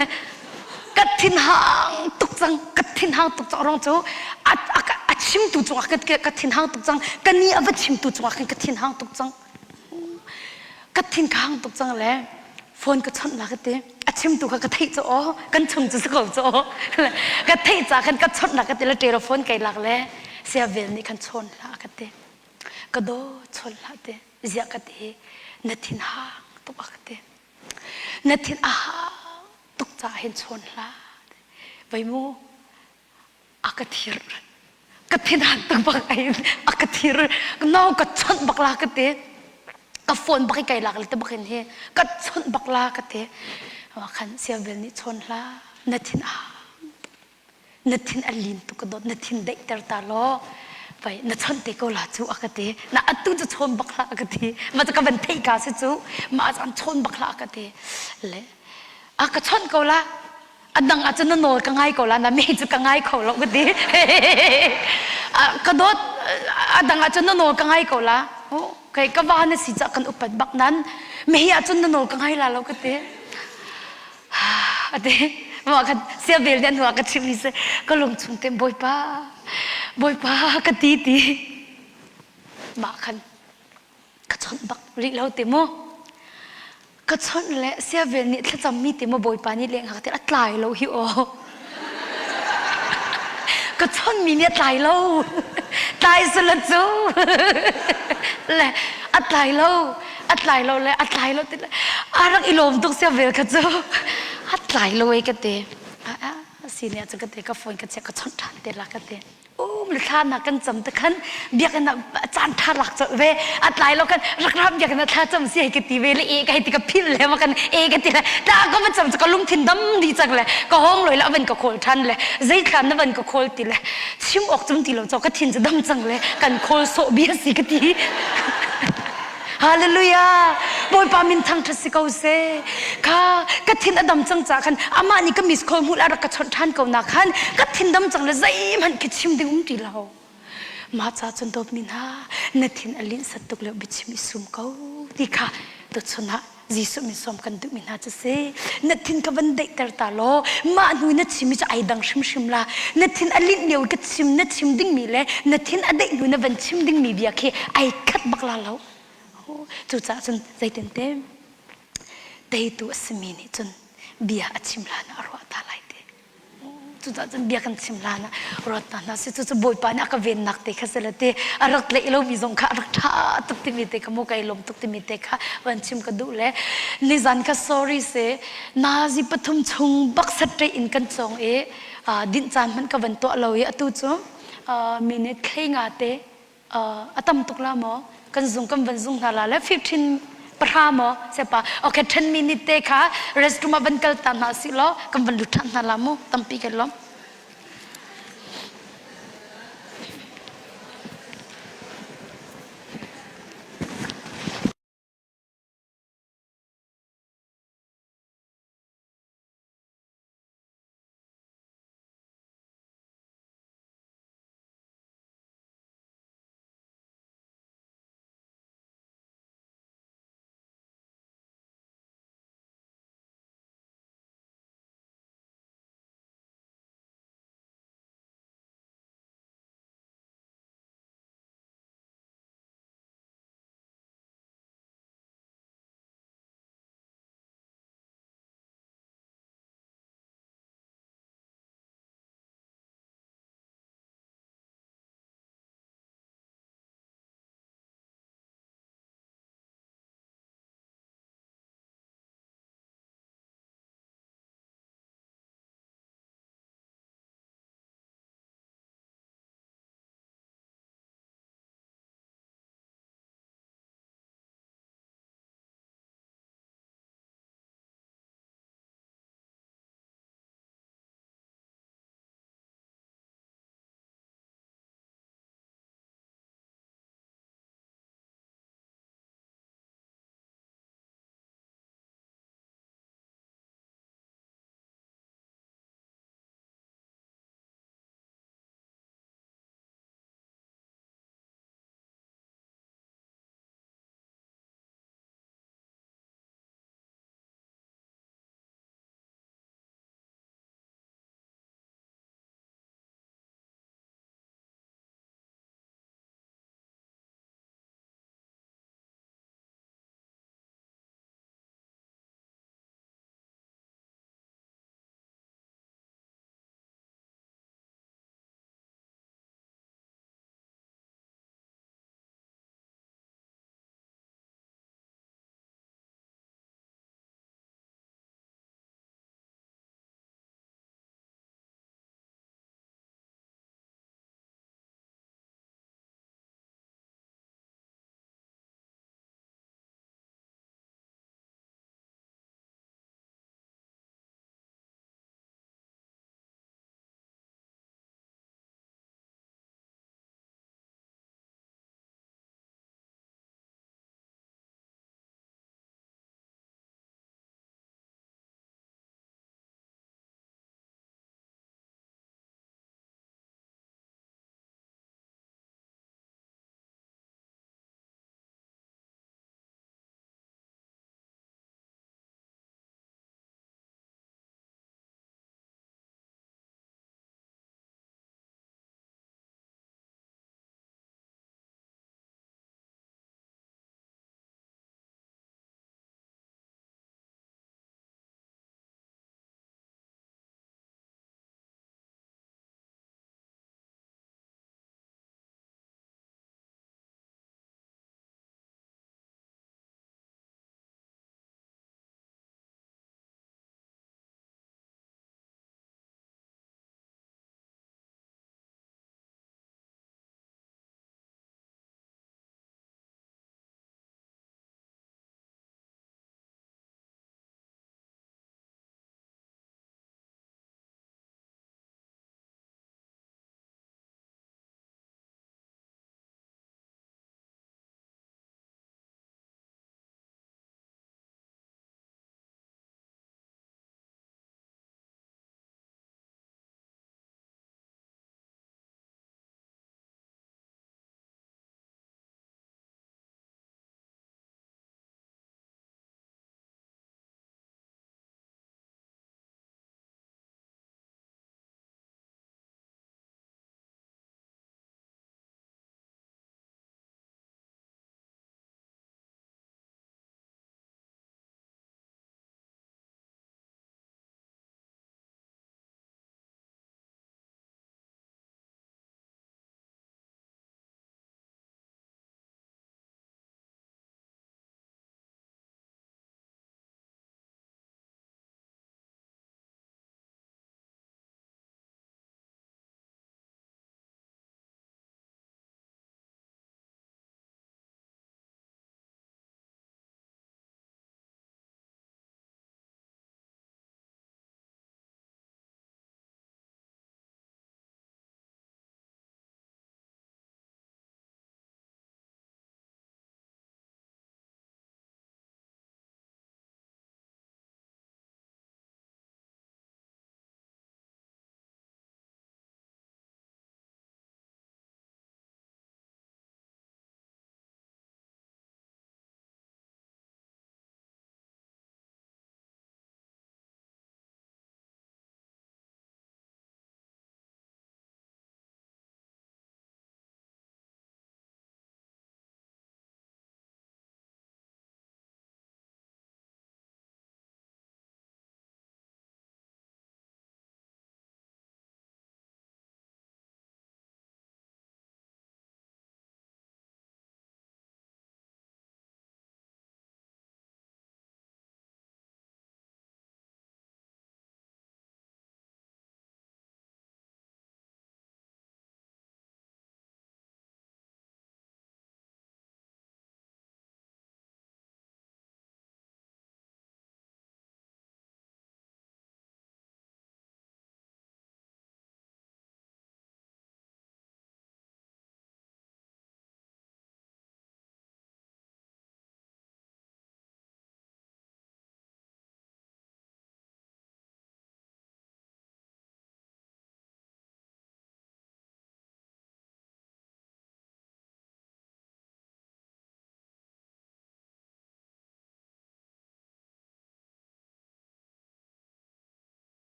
ka thinhang tuk cang ka thinhang tuk cang rong cu a, a, a chimtu cungah ka, ka thinhang tuk cang ka ni a va chimtu cungah khan ka thinhang tuk cang ka thin ka hang tuk cang le phone ka chawnh la ka ti a chimtu kha ka theih cu aw kan chung cu si ko cu aw ka theih ca khan ka chawnh la ka ti le telephone kai lak le sia vel nih khan chawn hlah ka ti ka daw chawn hlah ti ziah ka ti na thinhang. tuk a ka ti. Na thin a hang tuk caah hin chawn hlah. Vei mu a ka thir. Ka thin hang tuk bak ai a ka thir. No ka chawnh bak la ka ti. Ka phone bak i kai lak le te bak in hi ka chawnh bak la ka ti. Khan siavel nih chawn hlah. Na thin a hang na thin a lin tuk ka dawt na thin daihter ta law vai na chawnh te ko la cu a ka ti na atu cu chawn bak hlah a ka ti ma cu ka van theih ka si cu ma caan chawn bak hlah a ka ti le a ka chawnh ko la a dang ah cun na nawl ka ngai ko la na me cu ka ngai kho lo ka ti ka dawt a dang ah cun na nawl ka ngai ko la okay ka va na si ca kan upat bak nan me hi ah cun na nawl ka ngai la lo ka ti Ate mah khan siabel nih an hnu ah ka chimh mi si ka lung chung te Bawipa Bawipa ka ti ti mah khan ka chawnh bak rih lo ti mu ka chawnh le siavel nih thlacam mi ti mu Bawipa nih leng hak ti a tlai lo hi aw ka chawnh mi nih a tlai lo tlai sula cu le a tlai lo a tlai lo le a tlai lo ti le a rak i lawm tuk sia vel kha cu a tlai lo ei ka ti a si ne cu ka ti ka phone ka check ka chawnh ṭhan te la ka ti um le thla na kan cam te khan biakinn ah caan ṭha lak colh ve a tlai lo kan rak ram biakinn ah thla cam si hei ka ti ve le e ka hei ti ka phil le ma kan e ka ti le tla ka va cam cu ka lungthin dam di cang le ka hong loi le a van ka khawl ṭhan le zei thla na van ka khawl ti le chim awk cum ti lo caw ka thin cu dam cang le kan khawl sawh bia si ka ti Hallelujah! Bawipa min thangṭhat si ko seh. Kha ka thin a dam cang caah khan amah nih ka miss call hmuh le a rak ka chawnh ṭhan ko na khan ka thin dam cang le zeihmanh khi chim ding um ti lo. Mah ca cun dawtmi hna na thin a linhsat tuk lio biachim i sum ko ti kha tuchun ah Jesuh min sawm kan duhmi hna cu si. Na thin ka van daihter ta law mah hnu na chimmi cu ai dang hrimhrim la. Na thin a linh lio ka chim na chim dingmi le na thin a daih hnu na van chim dingmi bia khi ai khat bak la lo. Cucaah cun zeitin te teitu a simi nih cun bia a chim hlan ah a ruah ta lai ti. Cucaah cun bia kan chim hlan ah ruat hna hna sih. Cucu Bawipa nih a ka vennak te kha si le ti a rak tlaih lomi zong kha a rak ṭha tuk timi te kha mu kai lawm tuk timi te kha van chim ka duh le nizan kha sorry se nazi pathum chung bak saṭe in kan cawng i dinh caan hmanh ka van tuah lo i atu cu minute thlei nga te a tam tuk la maw kan zung kan van zung hna la le 15 pahra maw sepa okay 10 minute te kha restroom ah van kal ta hna si law kan van lut ṭhan hna la mu tampi kan lawm.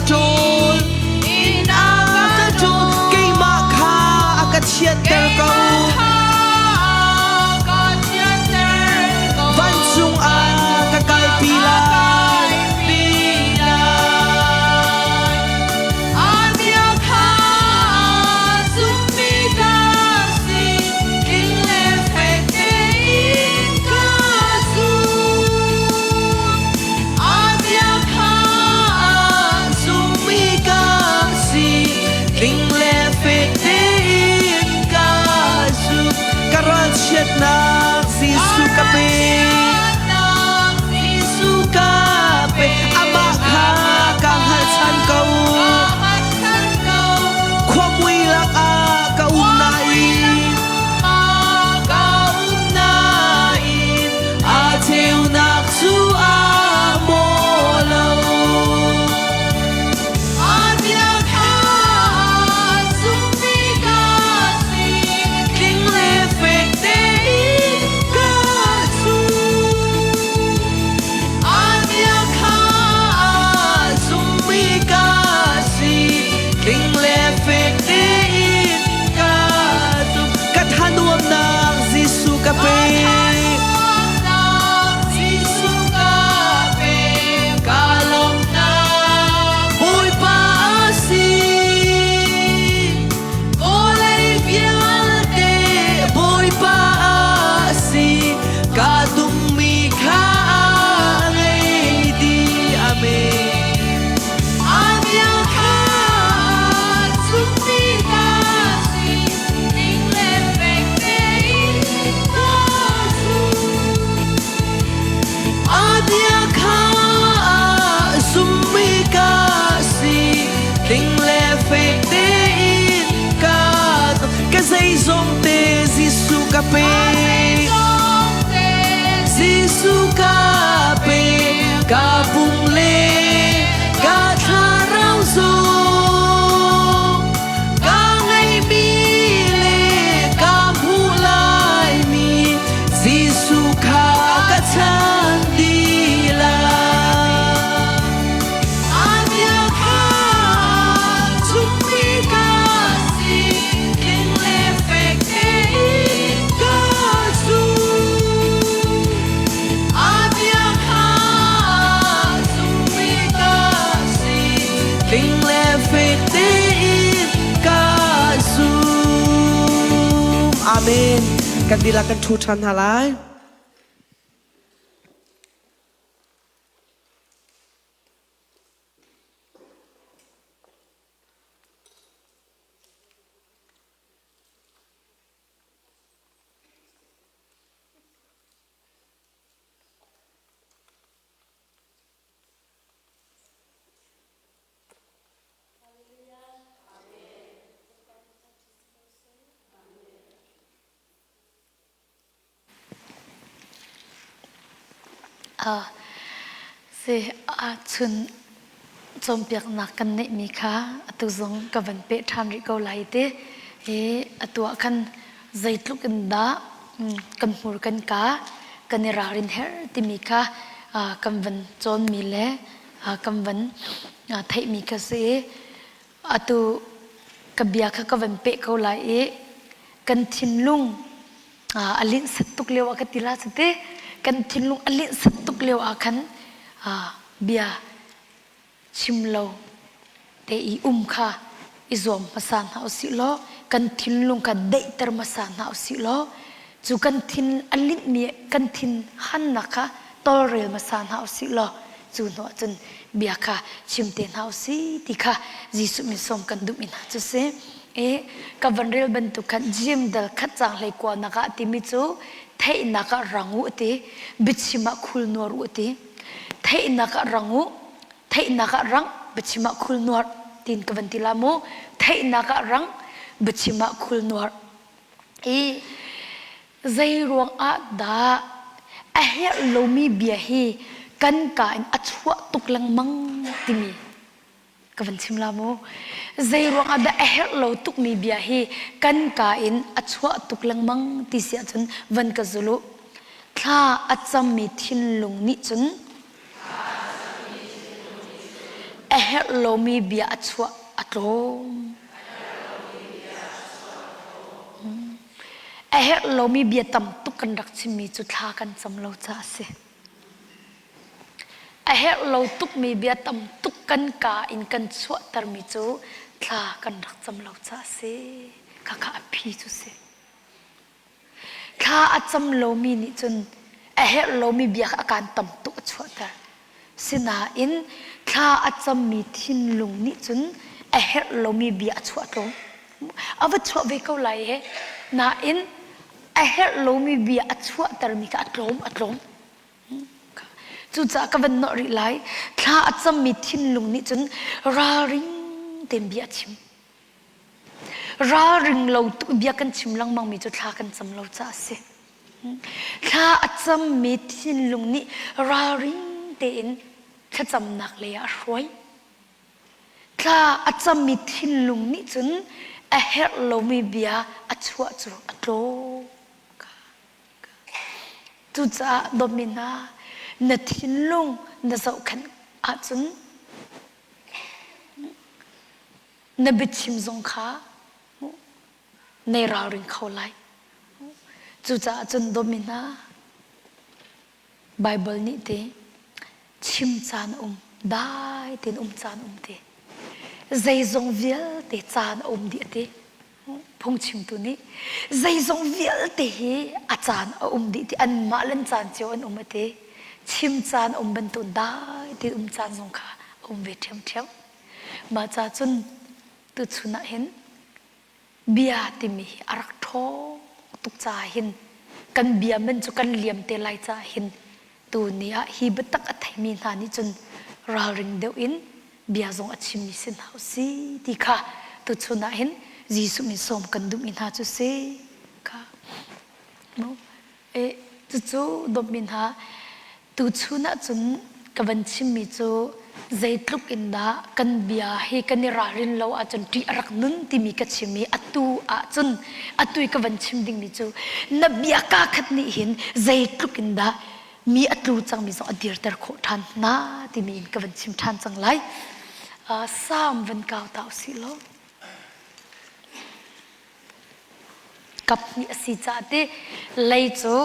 ṭawl. In a ka ṭawl. Keimah kha a ka thianter ko. Vancung ah ka kalpi lai. Zummi ka si, tling le fek tein ka zum. Ka ralchiatnak Jesuh ka pe. Jesuh ka pe. Amah kha ka hngalchan ko. Khuamui lakah ka um nain. Ka um nain a ceunak cu a maw lo. Tling le fek tein ka zum. Zummi ka si, tling le fek tein ka zum. Ka thanuamnak Jesuh ka pe. Bawipa a si. Vawlei vialte Bawipa a si. Ka dummi kha a ngei dih. Amen. A bia kha zummi ka si, tling le fek tein ka ka zeizong te Jesuh ka pe. Jesuh ka pe, ka pum le ka thlarau zong. Ka ngeihmi le ka hmuh laimi Jesuh kha ka chan dih lai. A bia kha zummi ka si, tling le fek tein ka zum. A bia kha zummi ka si, tling le fek tein ka zum. Amen. Kan dihlak kan ṭhu ṭhan hna lai. Si ahcun cawnpiaknak kan neihmi kha atu zong ka van peh ṭhan rih ko lai ti. Hi atu ah khan zeitluk in dah kan hmur kan ka kan i ralrin herh timi kha kan van cawnmi le kan van theihmi kha si i atu ka bia kha ka van peh ko lai i kan thinlung a linhsat tuk lio ah ka ti la cu te kan thinlung a linhsat tuk lio ah khan bia chim lo te i um kha i zuam hmasa hna usih law kan thinlung kha daihter hmasa hna usih law cu kan thin a linhmi kan thin hannak kha tawlrel hmasa hna usih law cu hnu ah cun bia kha chim te hna usih ti kha Jesuh min sawm kan duhmi hna cu si. I ka van rel bantuk khan Jim dal khat cang hlei kua nak ah timi cu theihnak ah rang u ti biachim ah khul nuar u ti theihnak ah rang u theihnak ah rang biachim ah khul nuar tin ka van ti la mu theihnak ah rang biachim ah khul nuar i zei ruang ah dah a herh lomi bia hi kan ka in a chuah tuk lengmang timi ka van chim la mu zei ruang ah dah a herh lo tukmi bia hi kan ka in a chuah tuk lengmang ti si ahcun van ka zul u thla a cammi thinlung nih cun. A herh lomi bia a chuah a tlawm. A herh lomi bia tam tuk kan rak chimmi cu thla kan cam lo caah a si. A herh lo tukmi bia tam tuk kan kaa in kan chuahtermi cu thla kan rak cam lo caah a si. Khakha a phi cu si. Thla a cam lomi nih cun a herh lomi bia kha a kaan tam tuk a chuahter. Sinain thla a cammi thinlung nih cun a herh lomi bia a chuah tlawm. A va chuah ve ko lai he. Nain a herh lomi bia a chuahtermi kha a tlawm a tlawm. Cucaah ka van nawh rih lai. Thla a cammi thinlung nih cun ralring tein bia a chim. Ralring lo tuk bia kan chim lengmangmi cu thla kan cam lo caah a si. Thla a cammi thinlung nih ralring tein thlacamnak lei ah a hruai. Thla a cammi thinlung nih cun a herh lomi bia a chuah cu a tlawm. Cucaah dawtmi hna, na thinlung na zohkhenh ahcun Na biachim zong kha nei ralring kho lai. Cucaah cun dawtmi hna, Baibal nih te chim caan a um, dai tein um caan um ti. Zeizong vialte caan a um dih a ti. Phungchimtu nih zeizong vialte hi a caan a um dih ti anmah le an caan cio an um a ti. Chim caan a um bantuk dai tein um caan zong kha a um ve ṭhiamṭhiam. Mah ca cun tuchun ah hin bia timi hi a rak ṭhawng tuk caah hin kan bia man cu kan liam te lai caah hin tuni ah hi biatak a theimi hna nih cun ralring deuh in bia zong a chimmi si hna usih ti kha tuchun ah hin Jesuh min sawm kan duhmi hna cu si kha E, cucu dawtmi hna, tuchun ahcun ka van chimmi cu zeitluk in dah kan bia hi kan i ralrin lo ahcun ṭih a rak nun timi ka chim i atu ahcun atu i ka van chim dingmi cu na bia kaa khat nih hin zeitluk in dah mi a tlu cangmi zong a dirter khawh ṭhan hna timi in ka van chim ṭhan cang lai. Uh, Salm van kau ta usih law. Kap nih a si caah ti lei cu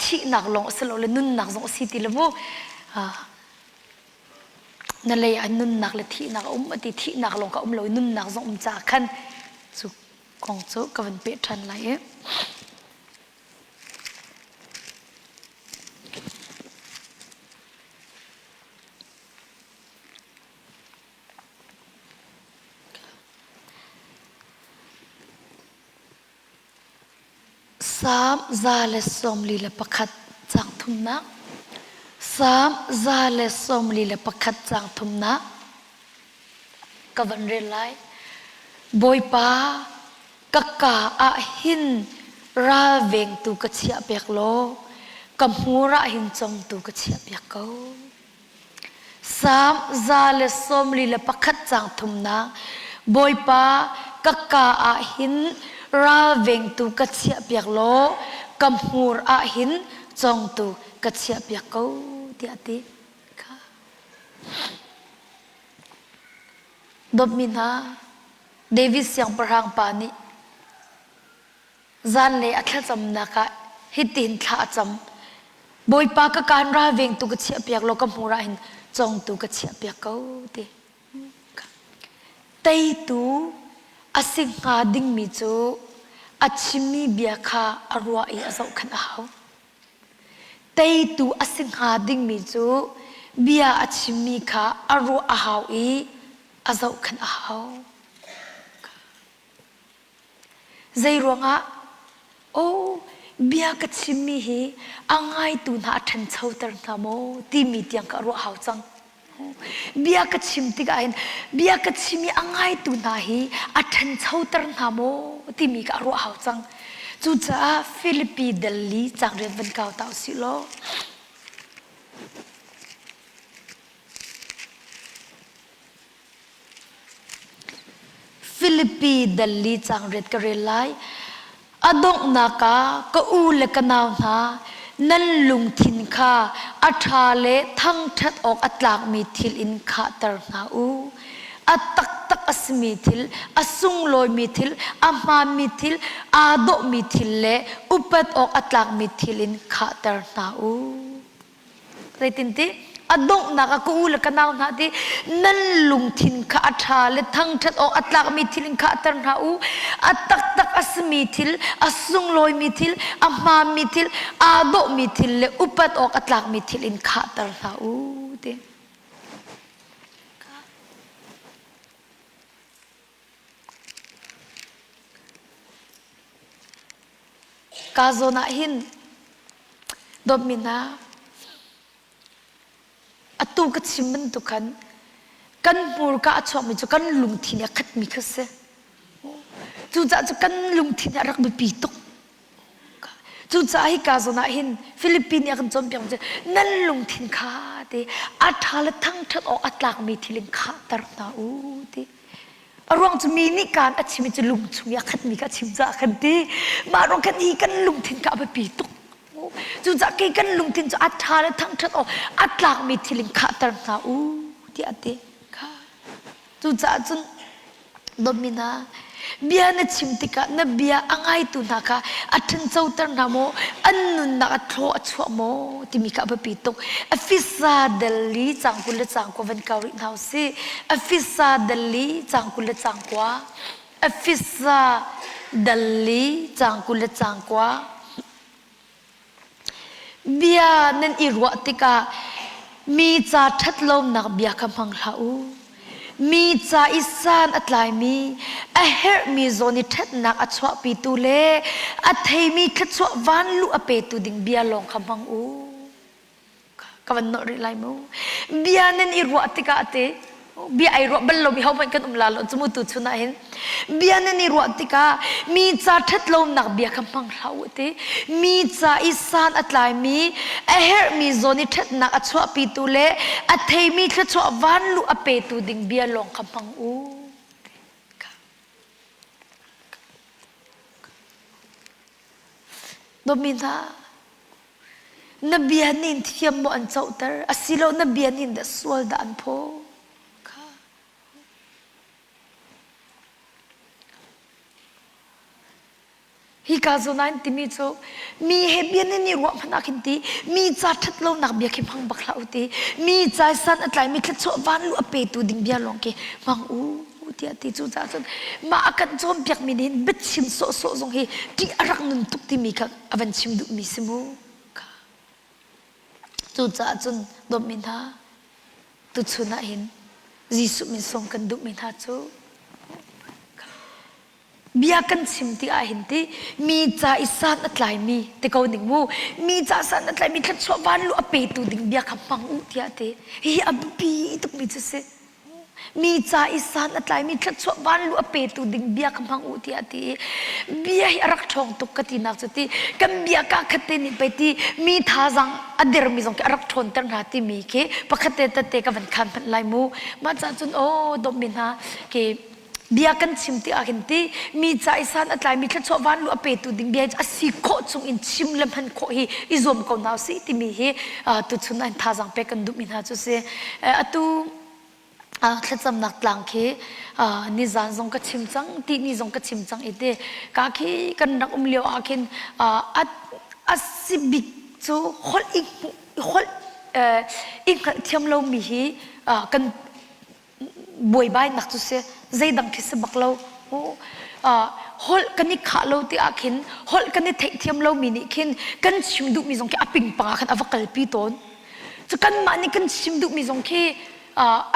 thihnak lawng a si lo le nunnak zong a si ti lo mu. Na lei ah nunnak le thihnak a um a ti thihnak lawng ka um lo i nunnak zong um caah khan cu kong cu ka van peh ṭhan lai i. Salm 141 caang thumnak Salm 141 caang thumnak ka van rel lai. Bawipa, ka ka ah hin ralvengtu ka chiahpiak law ka hmur ah hin congtu ka chiahpiak ko. Salm 141 caang thumnak Bawipa ka kaa ah hin ralvengtu ka chiahpiak law ka hmur ah hin congtu ka chiahpiak ko tiah a ti. Kha. Dawtmi hna, David siangpahrang pa nih Zanlei a thlacamnak ah hitin thla a cam. Bawipa ka kaan ralvengtu ka chiahpiak law ka hmur ah hin congtu ka chiahpiak ko ti. Teitu a si hnga dingmi cu a chimmi bia kha a ruah i a zohkhenh a hau. Teitu a si hnga dingmi cu bia a chimmi kha a ruah a hau i a zohkhenh a hau. Zeiruangah? Aw, bia ka chimmi hi a ngaitu hna a ṭhanchoter hna maw timi tiang ka ruah hau cang. Bia ka chim tikah hin bia ka chim i a ngaitu hna hi a ṭhanchoter hna maw timi ka ruah hau cang. Cucaah Filipi dal li caang rian van kau ta usih law. Filipi dal li caang riat ka rel lai. A donghnak ah ka u le ka nau hna, Nan lungthin kha a ṭha le thangṭhat awk a tlakmi thil in khahter hna u. A taktak a simi thil, a sunglawimi thil, a hmaanmi thil, aa dawhmi thil le upat awk a tlakmi thil in khahter hna u. Zeitinti a donghnak ah ka u le ka nau hna ti nan lungthin kha a ṭha le thangṭhat awk a tlakmi thil in khahter hna u. A taktak a simi thil, a sunglawimi thil, a hmaanmi thil, aa dawhmi thil le upat awk a tlakmi thil in khahter hna u ti. Ka zawn ah hin dawtmi hna atu ka chim bantuk khan kan hmurka a chuakmi cu kan lungthin i a khatmi kha si. Cucaah cu kan lungthin a rak biapi tuk. Cucaah hika zawn ah hin Philippine nih a kan cawnpiak cu nan lungthin kha ti a ṭha le thangṭhat awk a tlakmi thil in khahter hna u ti. A ruang cu mi nih kaan a chim i cu lung chung i a khatmi kha a chim caah khan ti. Mah ruang khan hi kan lungthin kha a biapi tuk. Cucaah kei kan lungthin cu a ṭha le thangṭhat awk a tlakmi thil in khahter hna u tiah a ti. Kha. Cucaah cun dawtmi hna, bia na chim tikah na bia a ngaitu hna kha a ṭhanchoter hna maw, an nunnak a thlaw a chuah maw timi kha a biapi tuk. Afisa dal i caang 20 le caang kua van kau rih hna u sih. Afisa dal i caang 20 le caang kua. Afisa dal i caang 20 le caang kua. Bia nan i ruah tikah mi ca ṭhatlonak bia kha hmang hlah u. Mi ca i san a tlaimi, a herhmi zawn i ṭhatnak a chuahpitu le a theimi thluachuah vanluh a petu ding bia lawng kha hmang u. Ka van nolh rih lai mu. Bia nan i ruah tikah te bia ai ruah bal lomi hohmanh kan um la lo cu mu tu chun ah hin bia nan i ruah tikah mi ca ṭhat lonak bia kha hmang hlah u ti mi ca i san a tlaimi a herhmi zawn i ṭhatnak a chuahpitu le a theimi thluachuah vanluh a petu ding bia lawng kha hmang u. Dawtmi hna, na bia nih thiam maw an cohter asilo na bia nih dah sual dah an phaw kha hika zawn ah timi cu mi he bia nan i ruah hmanh ah khin ti mi ca ṭhat lonak bia khi hmang bak hlah u ti mi ca san a tlai mi thluachuah van lu a petu ding bia lawng khi hmang u tiah ti cu caah cun mah a kan cawnpiak mi nih biachim sawhsawh zong hi ṭih a rak nun tuk timi kha a van chim duhmi si mu. Cucaah cun dawtmi hna, tuchun ah hin Jesuh min sawm kan duhmi hna cu bia kan chim ti ah hin ti mi ca i san a tlaimi ti ko ning mu mi ca san a tlaimi thluachuah van lu a petu ding bia kha hmang u tiah ti hihi a biapi tukmi cu si Mi ca i san a tlaimi thluachuah vanlu a petu ding bia kha hmang u tiah a ti i bia hi a rak ṭhawng tuk ka tinak cu ti kan bia ka khat te nih pei ti mi thazaang a dermi zong khi a rak ṭhawnter hna timi khi pakhat te tete ka van khan hmanh lai mu mah cah cun aw dawtmi hna khi bia kan chim ti ah khin ti mi ca i san a tlaimi thluachuah vanlu a petu ding bia a si khawh chung in chim le hman khawh hi i zuam ko hna usih timi hi tuchun ah thazaang pek kan duhmi hna cu si atu thlacamnak tlang khi nizan zong ka chim cang ti ni zong ka chim cang i te ka khi kan rak um lio ah khin a si bik cu holh i holh i hngalhthiam lomi hi kan buaibainak cu si zeidang khi si bak lo holh kan i khah lo ti ah khin holh kan i theihthiam lomi nih khin kan chim duhmi zong khi a pingpang ah khan a va kalpi tawn cu kanmah nih kan chim duhmi zong khi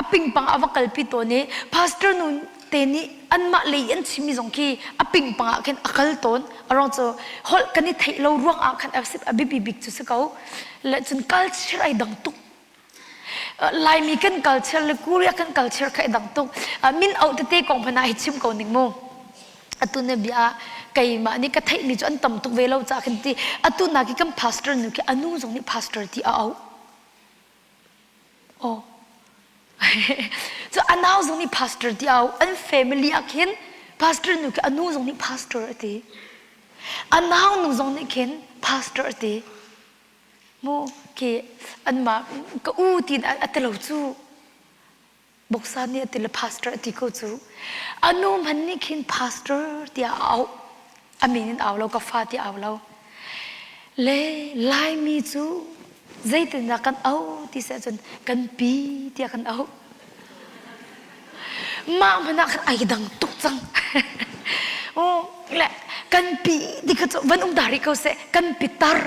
a pingpang ah a va kalpi tawn i pastor nu te nih anmah lei an chimmi zong khi a pingpang ah khin a kal tawn a ruang cu holh kan i theih lo ruang ah khan a biapi bik cu si ko le cun culture ai dang tuk Laimi kan culture le Korea kan culture kha i dang tuk. Min auh tete kong hmanh ah hi chim ko ning mu. Atu na bia keimah nih ka theihmi cu an tam tuk ve lo caah khin ti atu na khi kan pastor nu khi anu zong nih pastor ti a auh. Oh. Cu anau zong nih pastor ti a auh. An family ah khin pastor nu khi anu zong nih pastor a ti. Anau nu zong nih khin pastor a ti. Mu khi anmah ka u tiin a ti lo cu. Boksa nih a ti le pastor a ti ko cu. A nu hmanh nih khin pastor tiah a auh. A min in au lo, ka fa tiah au lo. Le Laimi cu zeitindah kan auh ti seh cun kan pi tiah kan auh. Mah hmanh ah khan ai dang tuk cang. Oh, le kan pi ti kha cu van um ta rih ko seh, kan pitar.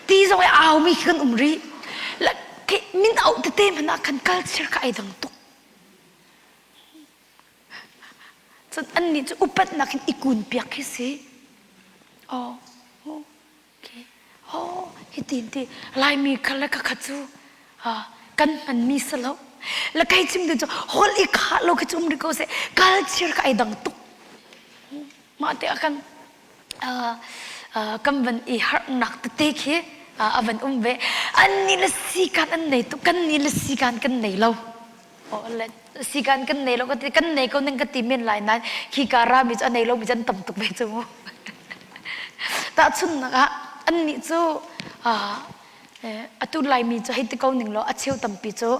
Ti zong i aumi khi kan um rih. Le min auh tete hmanh ah khan culture kha ai dang tuk. Cun annih cu upatnak in i kun piak khi si. Oh, okay. Oh, hitin ti Laimi kha le khakha cu kan hmanmi si lo. Le kai chim ding cu holh i khah lo khi cu um rih ko seh. Culture kha ai dang tuk. Mah te ah khan kan van i harhnak tete khi a van um ve. Annih le sikan an nei tuk, kannih le sikan kan nei lo. Le sikan kan nei lo ka ti, kan nei ko ning ka ti men lai nain khi ka rami cu a nei lomi cu an tam tuk ve cu mu. Tahchunhnak ah annih cu atu Laimi cu hei ti ko ning law a cheu tampi cu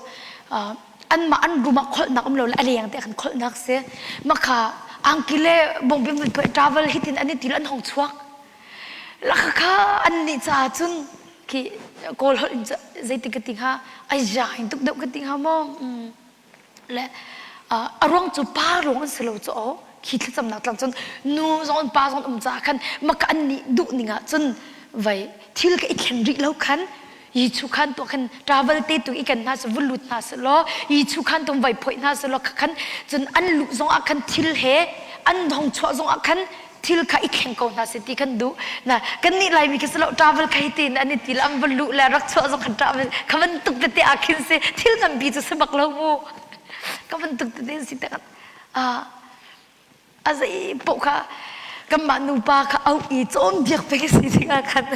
anmah an room ah kholhnak um lo le a leng te khan kholhnak si makha angki le bawngbi mun travel hitin an i til an hong chuak lakha kha annih caah cun khi kawl holh in zeiti ka ti hnga ai jaing tuk deuh ka ti hnga maw le a ruang cu pa ruang an si lo cu aw khi thlacamnak tlang cun nu zong pa zong um caah khan maka an nih duh ning ah cun vai thil ka i thlen rih lo khan yi chu khan to khan travel te tu i kan hna se vun lut hna se law yi chu khan tum vai phoi hna se law khan cun an luh zong ah khan thil he an hong chuah zong ah khan thil kha i thleng ko hna seh ti kan duh na kan nih laimi khi silo travel khai tin an i til an va luh le rak chuah zong khan travel kha bantuk tete ah khin si thil nganpi cu si bak lo mu ka bantuk tete si te a a zei poh kha kanmah nupa kha au i cawnpiak pek si tikah khan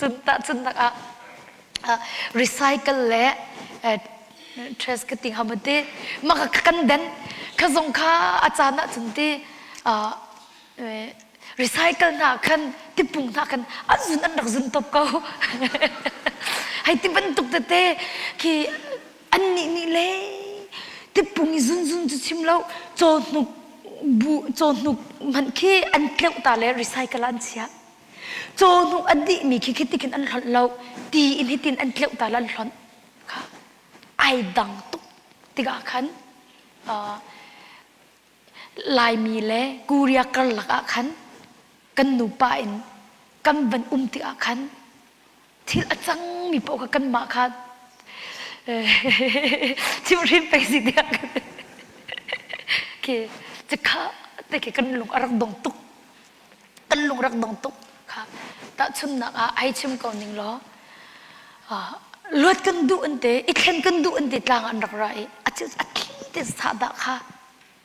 Cun tahchunhnak ah recycle le trash ka ti hnga maw ti mah kha kan den kha zong kha a caan ah cun ti recycle hna khan tipung hna khan an zun an rak zun top ko hei ti bantuk tete khi annih nih le tipung i zunzun cu chim lo cawhnuk bu cawhnuk hmanh khi an tleuh ta le recycle ah an chiah Cawhnuk a dihmi khi khi tikhin an hlonh lo. Ti in hitin an tleuh ta an hlonh. Kha ai dang tuk tikah khan uh, Laimi le Korea karlak ah khan kan nupa in kan van um tikah khan thil a cangmi paoh kha kanmah kha chimhrin pei si tiah khi cikha te khi kan lung a rak dong tuk kan lung rak dong tuk kha tahchunnak ah ai chim ko ning law luat kan duh an te i thlen kan duh an te tlang an rak ra i a cu a thi te sahdah kha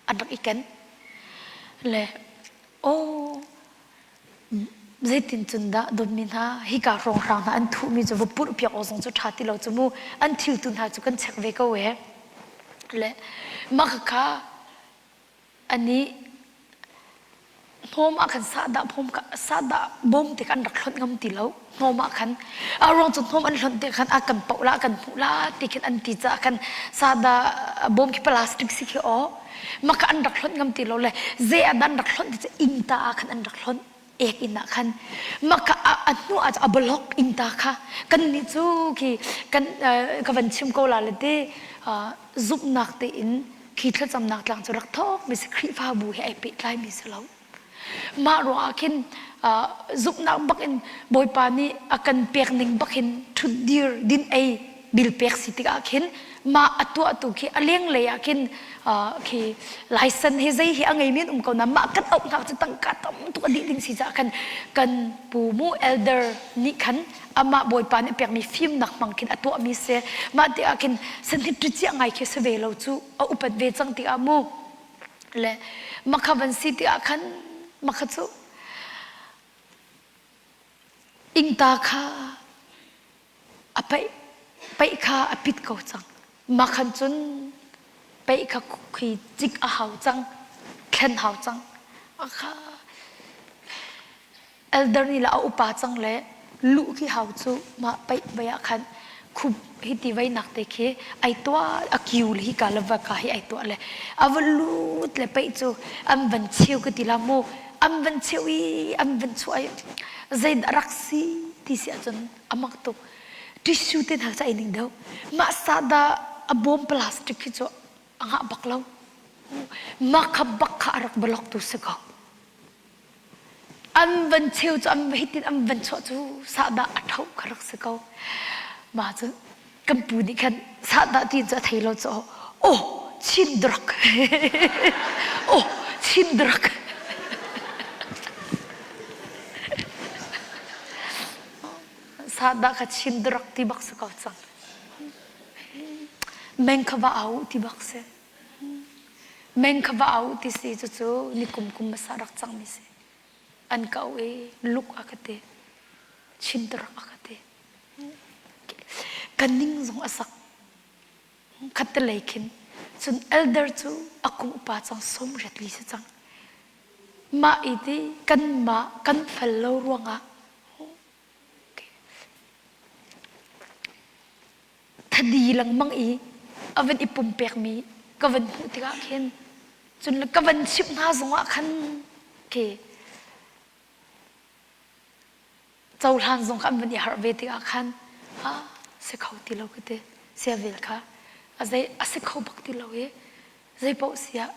an rak i ken le oh zeitin cun dah dawtmi hna hika hrawnghrang hna an thuhmi cu va purh piak awk zong cu ṭha ti lo cu mu an thil tu hna cu kan check ve ko e le mah kha Anih hnawm ah khan sahdah bawm sahdah bawm te kha an rak hlonh ngam ti lo. Hnawm ah khan a ruang cu hnawm an hlonh te khan a kan poh la kan hmuh la ti khin an ti caah khan sahdah bawm khi plastic si khi aw maka an rak hlonh ngam ti lo le zei ah dah an rak hlonh ti cu innta ah khan an rak hlonh ek inn ah khan maka a hnu ah a block inn ta kha kan nih cu khi kan ka van chim ko la le te zumhnak tein khi thlacamnak tlang cu rak thawk mi si Khrihfabu he ai pehtlai mi si lo mah ruang ah khin zumhnak bak in Bawipa nih a kan pek ning bak hin ṭhutdir din ei bil pek si tikah khin mah a tuahtu khi a lenglei ah khin khi license hi zei hi a ngeimi an um ko na mah kan auhnak cu tangka tam tuk a dih ding si caah khan kan pu mu elder nih khan amah bawipa nih pekmi fimnak hmang khin a tuahmi si mah tikah khin sanhit ṭi ngai khi si ve lo cu a upat ve cang tikah mu le makha van si tikah khan makha cu ingta kha a paih paih kha a pit ko cang mah khan cun paih kha khi cik a hau cang thlen hau cang a kha. Elder nih le a upa cang le luh khi hau cu mah paih vai ah khan khup hi ti vai nak te khi ai tuah a kiu le hi ka le va ka hi ai tuah le a va lut le paih cu an van cheu ka ti la mu an van cheu i an van chuah i zeidah rak si ti si ahcun a mak tuk tissue te hna cu ai ning deuh mah sahdah a bawm plastic khi cu a ngah bak lo mah kha bak kha a rak block tu si ko An van cheu cu an hitin an van chuah cu sahdah a tho kha rak si ko. Mah cu kan pu nih khan sahdah ti cu a thei lo cu oh Chin drug oh Chin drug sahdah kha Chin drug ti bak si ko cang. Meng kha va au ti bak si. Meng kha va au ti si cucu nikum kum hmasa rak cangmi si. An ka auh i luk a ka ti. Chintarak a ka ti. Ka ning zong a sak. Khattelei khin. Cun elder cu a kum upa cang 84 si cang. Mah i ti kanmah kan fel lo ruangah thadi lengmang i a van i pumpekmi ka van hmuh tikah khin cun ka van chimh hna zongah khan ke cohlan zong kha an van i harh ve tikah khan a si kho ti lo ka ti sia vel kha a zei a si kho bak ti lo i zei paoh siah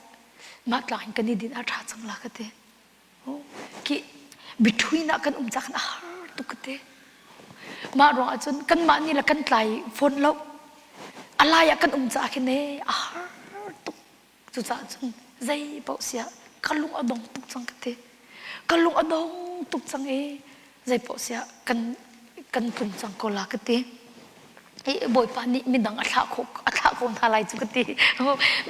mah tlang in kan i din a ṭha cang la ka ti Ki between ah kan um ca khan a har tuk ka ti. Mah ruang ahcun kanmah nih le kan tlai fawn lo. A lai ah kan um caah khin ee a har tuk. Cucaah cun zei paoh siah ka lung a dong tuk cang ka ti. Ka lung a dong tuk cang i zei paoh siah kan kan tlung cang ko la ka ti. Hi Bawipa nih midang a thlah khawh a thlah ko hna lai cu ka ti.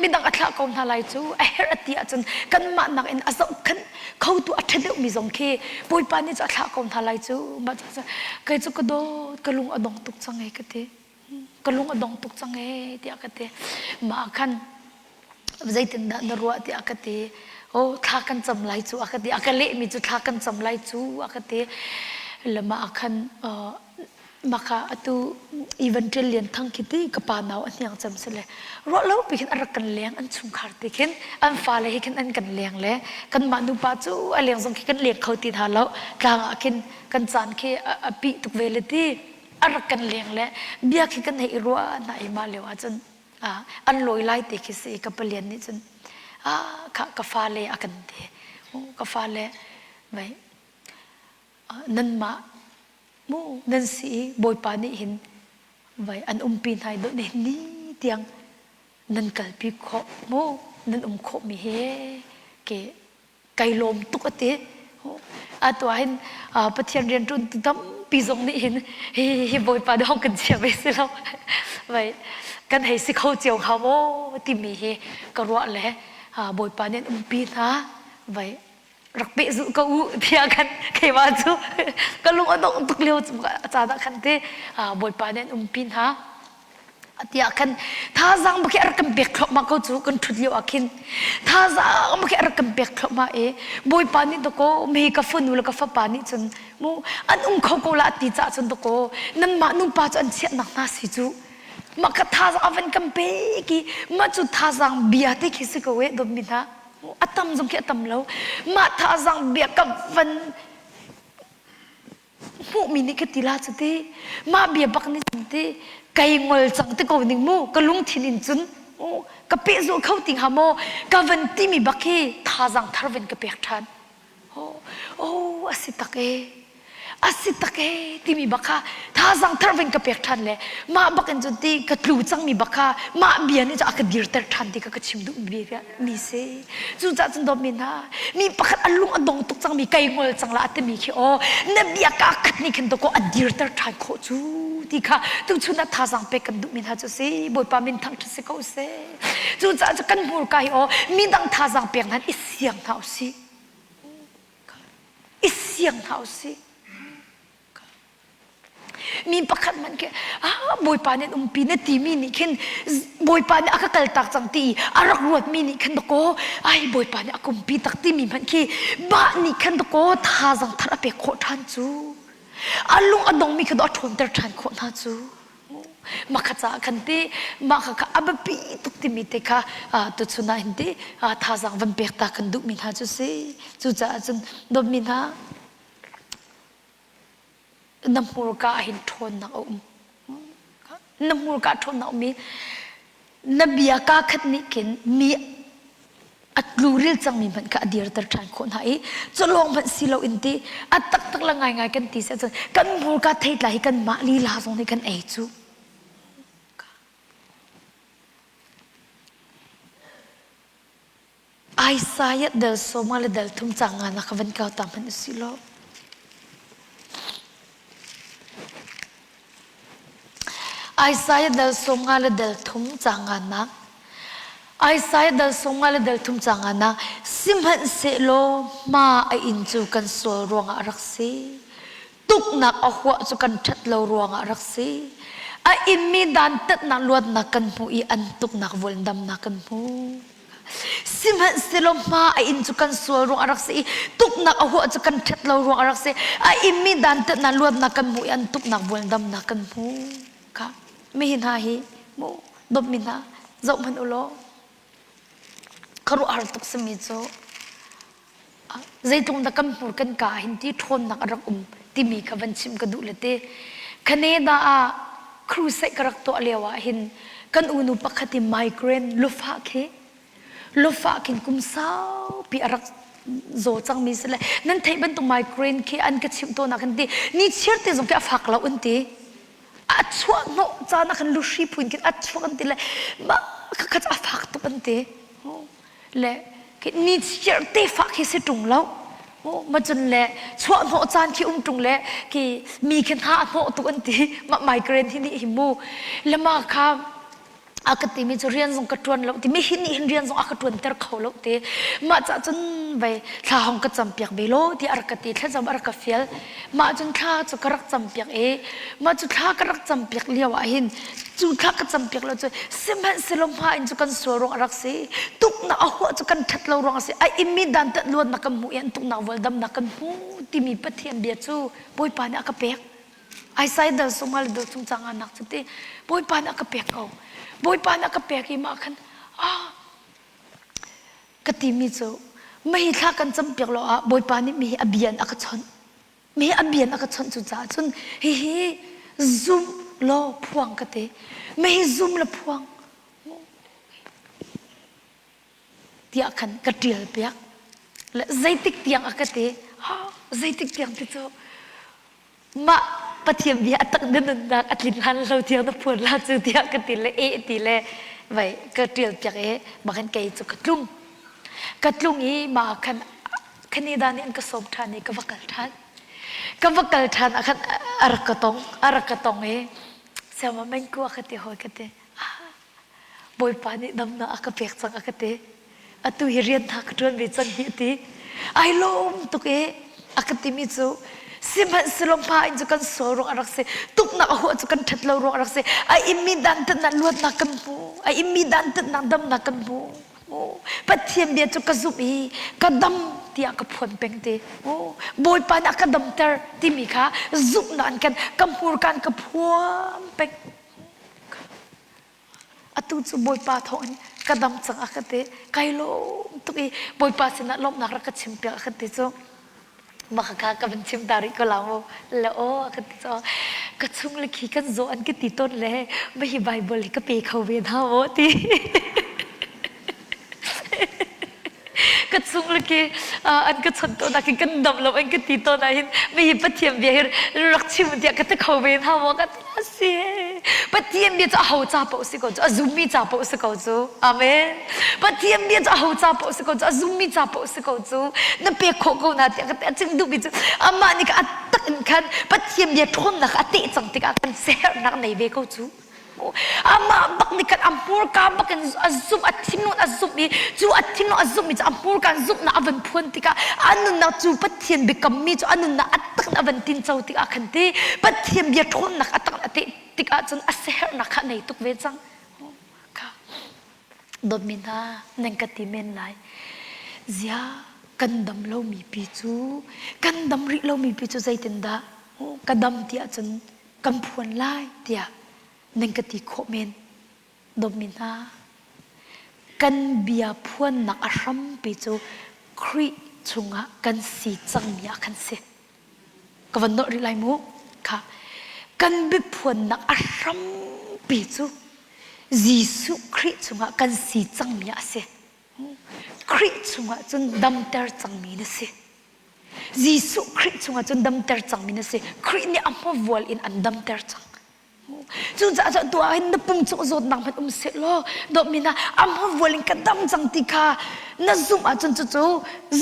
Midang a thlah ko hna lai cu a herh a ti ahcun kanmah nakin a zohkhenh khotu a ṭha deuhmi zong khi Bawipa nih cu a thlah ko hna lai cu. Mah cu kei cu ka dawt ka lung a dong tuk cang ee ka ti. Ka lung a dong tuk cang ee tiah ka ti. Mah ah khan zeitindah na ruah tiah ka ti. Oh thla kan cam lai cu a ka ti. A ka lehmi cu thla kan cam lai cu a ka ti. Le mah ah khan mah kha atu Evan Ṭial Lian Thang khi ti ka pa nau a hniang cem si le ruah lo pi khin a rak kan leng an chungkhar ti khin an fale hi khin an kan leng le kanmah nupa cu a leng zong khi kan leng kho ti hna lo tlang ah khin kan caan khi a pih tuk ve le ti a rak kan leng le bia khi kan hei i ruah hna i mah lio ah cun an lawi lai te khi si ka palian nih cun ah kha ka fale a kan ti ka fale vai nanmah mu nan si i Bawipa nih hin vai an umpi hna i dawh ni tiang nan kalpi khawh mu nan um khawh mi he ke kai lawm tuk ati atu ah hin Pathian rianṭuan tu tampi zong nih hin hi hi Bawipa dong kan chia ve si lo vai kan hei si kho cio hnga maw timi hi ka ruah le Bawipa nih an umpi hna vai rak pehzulh ko u tiah khan keimah cu ka lung a dongh tuk lio caan ah khan te Bawipa nih an umpi hna tiah khan thazaang bak hi a rak kan pek thluahmah ko cu kan ṭhut lio ah khin thazaang bak hi a rak kan pek thluahmah i Bawipa nih dakaw mi ka fanu le ka fapa nih cun mu an um kho ko la ti caah cun dakaw nanmah nupa cu an chiahnak hna si cu mah kha thazaang a van kan pek i mah cu thazaang bia te khi si ko e dawtmi hna a tam zong khi a tam lo mah thazaang bia ka van hmuhmi nih ka ti la cu ti mah bia bak nih cun ti kai ngol cang ti ko ning mu ka lungthin in cun ka pehzulh kho ti hnga maw ka van timi bak hi thazaang thar van ka pek ṭhan oh a si tak e a si tak e timi bak kha thazaang thar van ka pek ṭhan le mah bak in cun ti ka tlu cangmi bak kha mah bia nih cun a ka dirter ṭhan ti kha ka chim duh mi mi si cucaah cun dawtmi hna mi pakhat a lung a dong tuk cangmi kai ngol cang la a timi khi aw na bia ka khat nih khin dawkaw a dirter ṭhan khawh cu ti kha tuchun ah thazaang pek kan duhmi hna cu si Bawipa min thangṭhat si ko seh cucaah cu kan hmurka hi aw midang thazaang pek hna i siang hna usih i siang hna usih. Mi pakhat hmanh khi ah Bawipa nih an umpi na timi nih khin Bawipa nih a ka kaltak cang ti i a rak ruatmi nih khan dakaw ai Bawipa nih a ka umpi tak timi hmanh khi mah nih khan dakaw thazaang thar a pek khawh ṭhan cu. A lung a dongmi kha a ṭhawnter ṭhan khawh hna cu. Mah kha caah khan ti mah kha kha a biapi tuk timi te kha tuchun ah hin ti thazaang van pek ta kan duhmi hna cu si. Cucaah cun dawtmi hna na hmurka ah hin ṭhawnnak a um. Na hmurka ṭhawnnak a um i na bia kaa khat nih khin mi a tluril cangmi hmanh kha a dirter ṭhan khawh hna i cu lawng hmanh si loin ti a taktak le ngaingai kan ti si ahcun kan hmurka theitlai hi kanmah lila zong nih kan ei cu. Isaiah del sawma le del thum cang nga na ka van kau ta hmanh usih law. Isaiah dal 50 le dal thum caang nganak Isaiah dal 50 le dal thum caang nganak Sihmanhsehlaw hma a inn cu kan sual ruangah a rak si. Tuknak a huah cu kan ṭhat lo ruangah a rak si. A inmi dantatnak luatnak kan hmu i an tuknak vualdamnak kan hmu. Sihmanhsehlaw hma a inn cu kan sual ruang a rak si i tuknak a huah cu kan ṭhat lo ruang a rak si. A inmi dantatnak luatnak kan hmu i an tuknak vualdamnak kan hmu. Kha mi hna hi mu dawtmi hna zoh hmanh u law khuaruahhar tuk simi cu zeitluk dah kan hmur kan ka hin ti ṭhawnnak a rak um timi kha van chim ka duh le ti. Canada ah crusade ka rak tuah lio ah hin kan unu pakhat i migraine lufah khi lufah khin kum saupi a rak zaw cangmi si le nan theih bantuk migraine khi an ka chimh tawn ah khan ti ni chiar te zong khi a fak lo an ti a chuah hnawh caan ah khan luhri phuin khin a chuak an ti le mah kha a fak tuk an ti le ni chiar te fah khi si ṭung lo ma cun le chuah hnawh caan khi um ṭung le khi mi khi hna a hnawh tuk an ti mah migraine hi nih hi mu le ma kha a ka timi cu rian zong ka ṭuan lo ti mi hi nih hin rian zong a ka ṭuanter kho lo ti mah cah cun vei thla hong ka campiak ve law ti a rak ka ti thlacam a rak ka fial mah cun thla cu ka rak campiak i mah cu thla ka rak campiak lio ah hin cu thla ka campiak lo cu sihmanhsehlaw hma in cu kan sual ruang a rak si tuknak a huah cu kan ṭhat lo ruang a si a immi dantat luatnak kan hmuh i an tuknak vualdamnak kan hmu timi Pathian bia cu Bawipa nih a ka pek Isaiah dal sungah le dal chung cang nak cu ti Bawipa nih a ka pek ko Bawipa nih a ka pek i mah khan ah ka timi cu mei thla kan campiak lo ah Bawipa nih mi hi a bia in a ka chawnh mi hi a bia in a ka chawnh cu caah cun hihi zum law phuang ka ti mi hi zum le phuang tiah khan ka ṭial piak le zeitik tiang a ka ti zeitik tiang ti cu mah Pathian bia a tak na nunnak a tlin hlan lo tiang na phuan la cu tiah ka ti le eh ti le vai ka ṭial piak i mah khan kei cu ka tlung ka tlung i mah khan Canada nih an ka sawm ṭhan i ka va kal ṭhan ka va kal ṭhan ah khan a rak ka tong a rak ka tong i siama mengku a ka ti hawi ka ti Bawipa nih damnak a ka pek cang a ka ti. Atu hi rian hna ka ṭuan ve cang hi a ti. Ai lawm tuk i a ka timi cu sihmanhsehlaw hma in cu kan sual ruang a rak si tuknak a huah cu kan ṭhat lo ruang a rak si a immi dantatnak luatnak kan hmu a immi dantatnak damnak kan hmu Pathian bia cu ka zumh i ka dam tiah ka phuan peng ti Bawipa nih a ka damter timi kha zumhnak in kan ka hmurka in ka phuan peng Atu cu Bawipa thawngin ka dam cang a ka ti. Kai lawm tuk i Bawipa sinah lawmhnak rak ka chimpiak a ka ti cu. Mah kha ka van chim ta rih ko la mu. Le aw a ka ti cu. Ka chung le khi kan zaw an ka ti tawn le mah hi Bible hi ka pe kho ve hna maw ti. Ka chung le khi an ka chawnh tawn ah khin kan dam lo an ka ti tawn ah hin mi hi Pathian bia hi rak chim tiah ka ti kho ve hna maw ka ti a si Pathian bia cu aho ca paoh si ko cu a zummi ca paoh si ko cu amen Pathian bia cu aho ca paoh si ko cu a zummi ca paoh si ko cu na pek khawh ko na tiah ka ti a chim duhmi cu amah nih a tak in khan Pathian bia ṭhawnnak a teh cang tikah kan siaherhnak nei ve ko cu. Amah bak nih khan a hmurka bak in a zumh, a thinlung a zumh i cu a thinlung a zumhmi cu a hmurka in zumhnak a van phuan tikah a nunnak cu Pathian biakammi cu a nunnak a tak in a van tinco tikah khan ti Pathian bia ṭhawnnak a tak in a teh tikah cun a siaherhnak kha a nei tuk ve cang. Kha dawtmi hna nan ka ti men lai. Zia kan dam lomi pi cu kan dam rih lomi pi cu zeitindah ka dam ti ahcun kan phuan lai tiah nan ka ti khawh men. Dawtmi hna, kan bia phuannak a hrampi cu Khrih chungah kan si cangmi ah khan si. Ka van nolh rih lai mu. Kha kan biaphuannak a hrampi cu Jesuh Khrih chungah kan si cangmi ah a si. Khrih chungah cun damter cangmi na si. Jesuh Khrih chungah cun damter cangmi na si. Khrih nih a hmavual in an damter cang. Cucaah cun tuah hin na pum cung zawtnak hmanh um seh law dawtmi hna a hmavual in ka dam cang ti kha na zumh ahcun cucu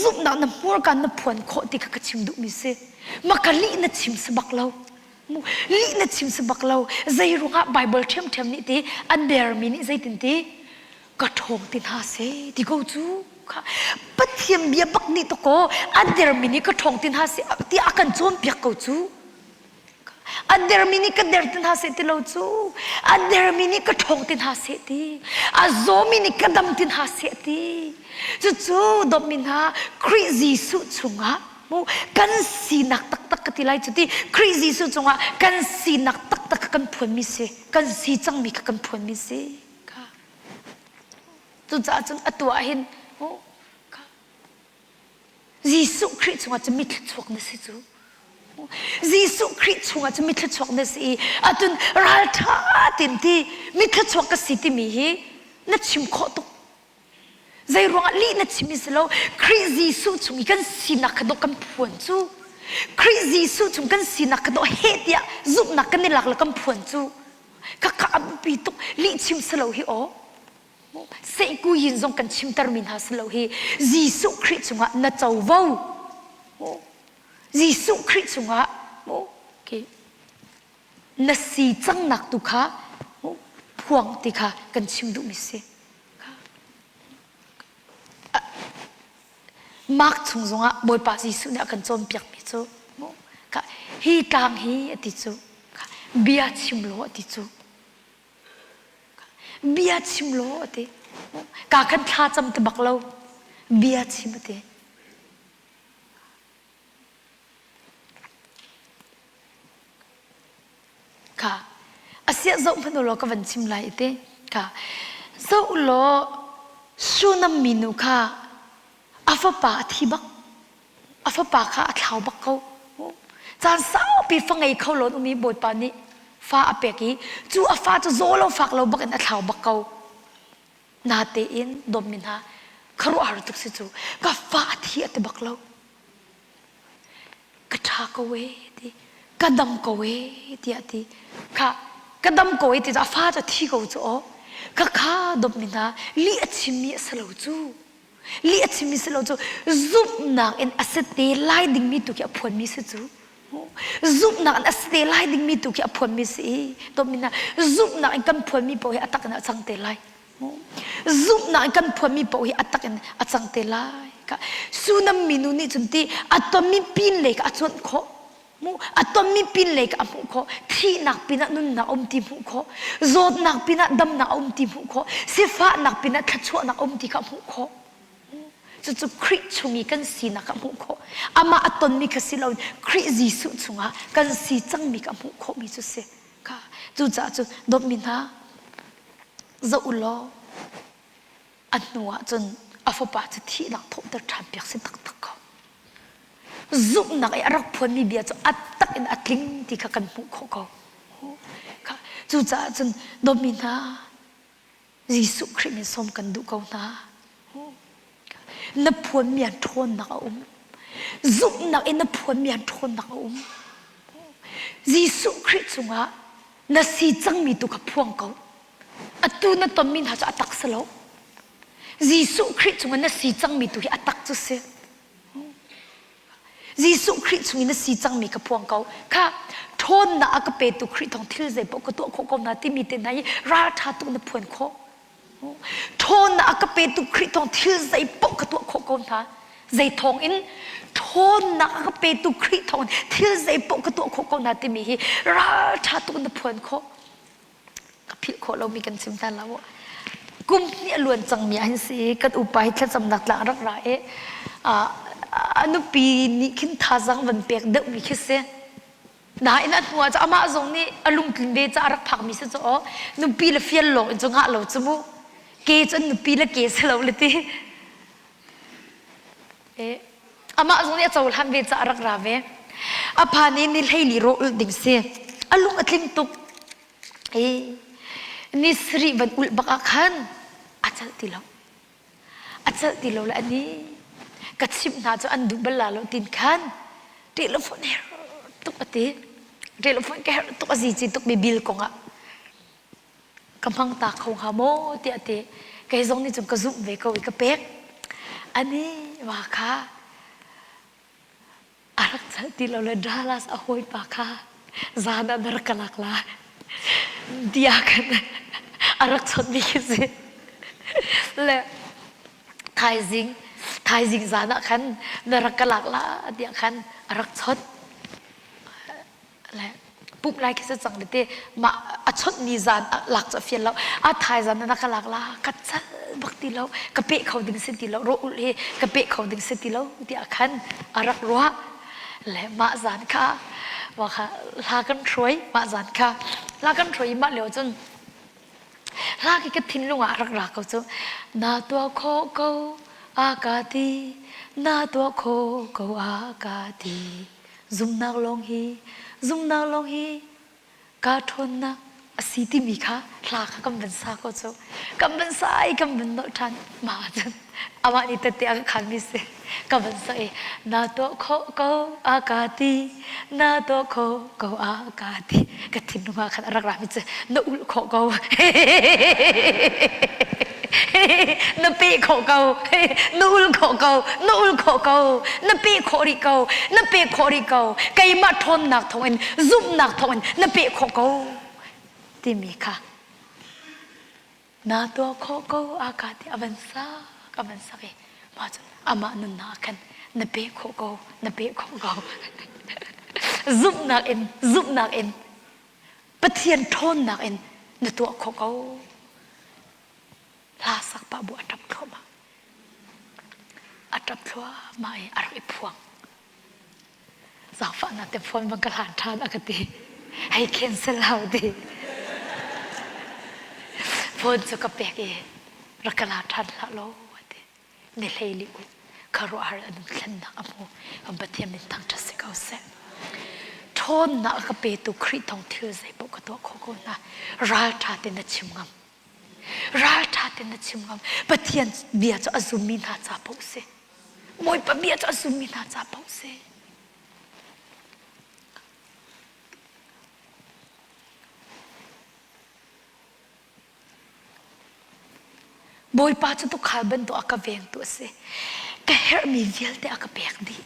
zumhnak na hmurka na phuan khawh ti kha ka chim duhmi si. Maka lih na chim si bak lo. Lih na chim si bak lo. Zei ruangah Bible ṭhiamṭhiam nih ti a dermi nih zeitin ti ka ṭhawng ti hna seh ti ko cu kha Pathian bia bak nih to kaw a dermi nih ka ṭhawng ti hna seh tiah a kan cawnpiak ko cu. A dermi nih ka der ti hna seh ti lo cu a dermi nih ka ṭhawng ti hna seh ti a zawmi nih ka dam ti hna seh ti cucu dawtmi hna Khrih Jesuh chungah mu kan sinak taktak ka ti lai cu ti Khrih Jesuh chungah kan sinak taktak kha kan phuanmi si kan si cangmi kha kan phuanmi si kha cucaah cun atu ah hin mu Jesuh Khrih chungah cun mi thluachuak na si cu. Jesuh Khrih chungah cun mi thluachuak na si i atun ralṭha tein ti mi thluachuak ka si timi hi na chim khawh tuk. Zei ruangah lih na chim i si lo Khrih Jesuh chung i kan sinak kha dawh kan phuan cu. Khrih Jesuh chung kan sinak kha dawh heh tiah zumhnak kan i lak le kan phuan cu. Khakha a biapi tuk lih chim si lo hi aw. Sehkuyin zong kan chimtermi hna si lo hi Jesuh Khrih chungah na covo. Jesuh Khrih chungah na si cangnak tu kha phuang ti kha kan chim duhmi si. Mark chung zongah Bawipa Jesuh nih a kan cawnpiakmi cu hi tlang hi a ti cu bia chim law a ti cu Bia chim law a ti. Ka khan thla cam ti bak lo. Bia chim a ti. Kha asiah zoh hmanh law ka van chim lai ti. Kha zoh law Shunam minu kha a fapa a thi bak. A fapa kha a thlau bak ko. Caan saupi fa ngei kho lo um i Bawipa nih fa a pek i cu a fa cu zaw lo fak lo bak in a thlau bak ko. Natein dawtmi hna khuaruahhar tuk si cu ka fa a thi a ti bak lo. Ka ṭha ko ee ti ka dam ko ee tiah ti kha ka dam ko ee ti cu a fa cu a thi ko cu aw ka kha dawtmi hna lih a chimmi a si lo cu. Lih a chimmi si lo cu zumhnak in a si te lai dingmi tu khi a phuanmi si cu. Zumhnak in a si te lai dingmi tu khi a phuanmi si i dawtmi hna zumhnak in kan phuanmi paoh hi a tak in a cang te lai. Zumhnak in kan phuanmi paoh hi a tak in a cang te lai. Sunam minu nih cun ti a tonmi pin lei kha a cuanh khawh. Mu a tonmi pin lei kha a hmuh khawh. Thihnak pinah nunnak a um ti hmuh khawh. Zawtnak pinah damnak a um ti hmuh khawh. Sifahnak pinah thluachuahnak a um ti kha hmuh khawh. Cucu Khrih chung i kan sinak kha hmuh khawh. Amah a tonmi kha si loin Khrih Jesuh chungah kan si cangmi kha hmuh khawhmi cu si. Kha cucaah cun dawtmi hna zoh u law a hnu ah cun a fapa cu thihnak thawhter ṭhan piak si taktak ko. Zumhnak i a rak phuanmi bia cu a tak in a tling ti kha kan hmuh khawh ko. Cucaah cun dawtmi hna Jesuh Khrih min sawm kan duh ko hna. Na phuanmi an ṭhawnnak a um. Zumhnak in na phuanmi an ṭhawnnak a um. Jesuh Khrih cungah na si cangmi tu kha phuang ko. Atu na tonmi hna cu a tak si lo. Jesuh Khrih cungah na si cangmi tu hi a tak cu si. Jesuh Khrih chung i na si cangmi kha phuang ko. Kha ṭhawn. Ṭhawnnak a ka petu Khrih thawng thil zei paoh ka tuah khawh ko hna timi te hna hi ralṭha tuk na phuan khawh. Ṭhawnnak a ka petu Khrih thawng thil zei paoh ka tuah khawh ko hna. Zei thawng in ṭhawnnak a ka petu Khrih thawng in thil zei paoh ka tuah khawh ko hna timi hi ralṭha tuk na phuan khawh. Ka philh khawh lomi kan chim hna lo. Kum hnih a luan cangmi ah hin si kan upa hi thlacamnak tlang rak ra i a nupi nih khin thazaang van pek deuhmi khi si. Nain a hnu ah cu amah zong nih a lungtlin ve caah a rak phakmi si cu aw nupi le fial lawng in cu ngah lo cu mu ke cu an nupi le ke si lo le ti eh amah zong nih a cohlan ve caah a rak ra ve a phan i ni hleili rawh ulh ding si a lung a tling tuk i ni sarih van ulh bak ah khan a celh ti lo A celh ti lo le ani ka chimh hna cu an duh bal la lo tin khan telephone herh tuk a ti. Telephone ka herh tuk a zici tuk mi bill kong ah ka hmang ta kho hnga maw tiah ti. Kei zong nih cun ka zumh ve ko i ka pek. Ani wa kha A rak celh ti lo le Dallas a hawipa kha zan ah na rak ka lak lai tiah khan a rak chawnhmi khi si. Le thaizing thaizing zan ah khan na rak ka lak la tiah khan a rak chawnh. Le pumh lai khi si cang te mah a chawnh ni zan lak cu a fial lo a thai zan na ka lak la ka cal bak ti lo ka pe kho ding si ti lo ro ul hi ka pe kho ding si ti lo tiah khan a rak ruah le mah zan kha wa kha hla kan hruai mah zan kha hla kan hruai mah lio cun hla khi ka thinlung ah rak ra ko cu na tuah khawh ko a ka ti na tuah khawh ko a ka ti Zumhnak lawng hi zumhnak lawng hi ka ṭhawnnak a si timi kha hla kha kan van sa ko cu. Kan van sa i kan van nolh ṭhan. Mah ahcun amah nih tette a ka khanmi si. Ka van sa i na tuah khawh ko a ka ti na tuah khawh ko a ka ti ka thinlung ah khan a rak rami cu na ulh khawh ko na peh khawh ko na ul khawh ko na ul khawh ko na peh khawh rih ko na peh khawh rih ko keimah ṭhawnnak thawngin zumhnak thawngin na peh khawh ko timi kha na tuah khawh ko a ka ti a van sak a van sak i mah cun amah nunnak ah khan na peh khawh ko na peh khawh ko zumhnak in zumhnak in Pathian ṭhawnnak in na tuah khawh ko. Hla sak pah bu a ṭap thluahmah. A ṭap thluahmah i a rak i phuang. Zaangfahnak te phone bang ka hlan ṭhan a ka ti. Hei cancel hau ti. Phone cu ka pek i rak ka la ṭhan hlah law a ti. Ni hleili u khuaruahhar a nunthlennak a hmu. Kan Pathian min thangṭhat si ko seh. Ṭhawnnak a ka petu Khrih thawng thil zeipaoh ka tuah khawh ko hna. Ralṭha tein na chim ngam. Ralṭha tein na chim ngam. Pathian bia cu a zummi hna ca paoh si. Bawipa bia cu a zummi hna ca paoh si. Bawipa cu tuukhal bantuk a ka vengtu a si. Ka herhmi vialte a ka pek dih.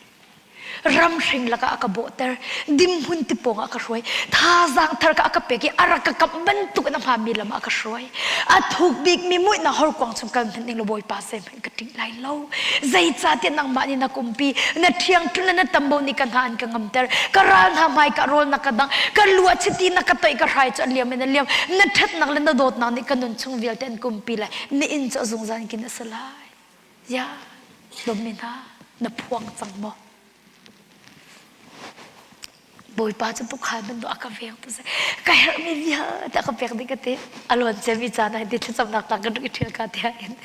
Ramhring lakah a ka bawhter, dimhmun tipawng ah a ka hruai, thazaang thar kha a ka pek i a rak ka kamh bantuk in a hmaanmi lam ah a ka hruai. A thuk bikmi muihnak horkuang chung kal hmanh ning law Bawipa zeihmanh ka ṭih lai lo. Zeicahtiah nangmah nih na kumpi, na ṭhiangṭhunh le na tambo nih ka hna an ka ngamter. Ka ral hna hmai ka rawl na ka dangh, ka lu ah chiti na ka toih, ka hrai cu a liam in a liam. Na ṭhatnak le na dawtnak nih ka nun chung vialte an kumpi lai. Na inn cu a zungzal in a si lai. Ya, dawmi hna, na phuang cang maw? Bawipa cu tukhal bantuk a ka veng tu si. Ka herhmi vialte a ka pek ding ka ti. A luan ciami caan ah ti thlacamnak tang kan rak i ṭhial ka tiah in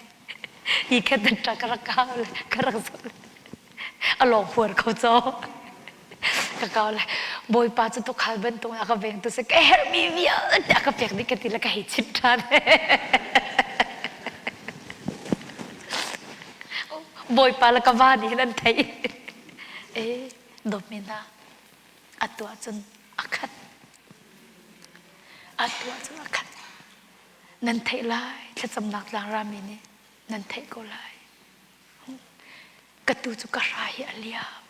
hi khat ta ka rak kau le ka rak zoh le a lawng huar ko caw. Ka kau le Bawipa cu tukhal bantuk a ka veng tu si. Ka herhmi vialte a ka pek ding ka ti le ka hei chim ṭhan. Bawipa le ka va nih hin an theih. E, dawtmi hna, atu ahcun a khat. Atu ahcun a khat. Nan theih lai, thlacamnak tlang rami nih nan theih ko lai. Ka tu cu ka hra hi a liam.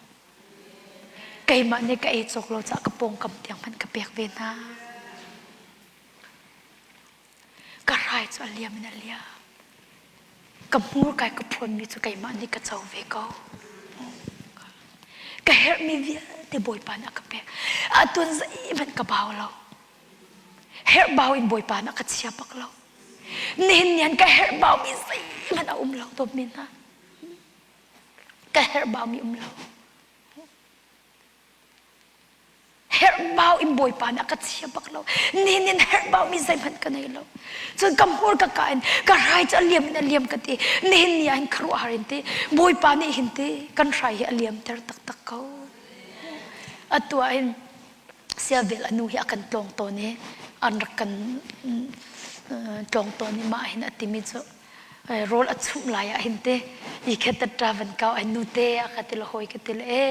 Keimah nih ka ei cawk lo caah ka pawngkam tiang hmanh ka pek ve hna. Ka hrai cu a liam in a liam. Ka hmurka i ka phuanmi cu keimah nih ka co ve ko. Ka herhmi vialte Bawipa nih a ka pek. Atuan zeihmanh ka bau lo. Herhbau in Bawipa nih a ka chia bak lo. Nihin ni an ka herhbaumi zeihmanh a um lo dawtmi hna. Ka herhbaumi um lo. Herhbau in Bawipa nih a ka chia bak lo. Nihin in herhbau mi zeihmanh ka nei lo. Cun ka hmur ka ka in ka hrai cu a liam in a liam ka ti. Nihin ni ah hin khuaruahhar in ti Bawipa nih hin ti kan hrai hi a liamter taktak ko. Atu ah hin siavel a nu hi a kan tlawng tawn i an rak kan tlawng tawn i mah hin a timi cu rawl a chumh lai ah hin te i khet van kau ai nu te a ka ti le hawi ka ti le e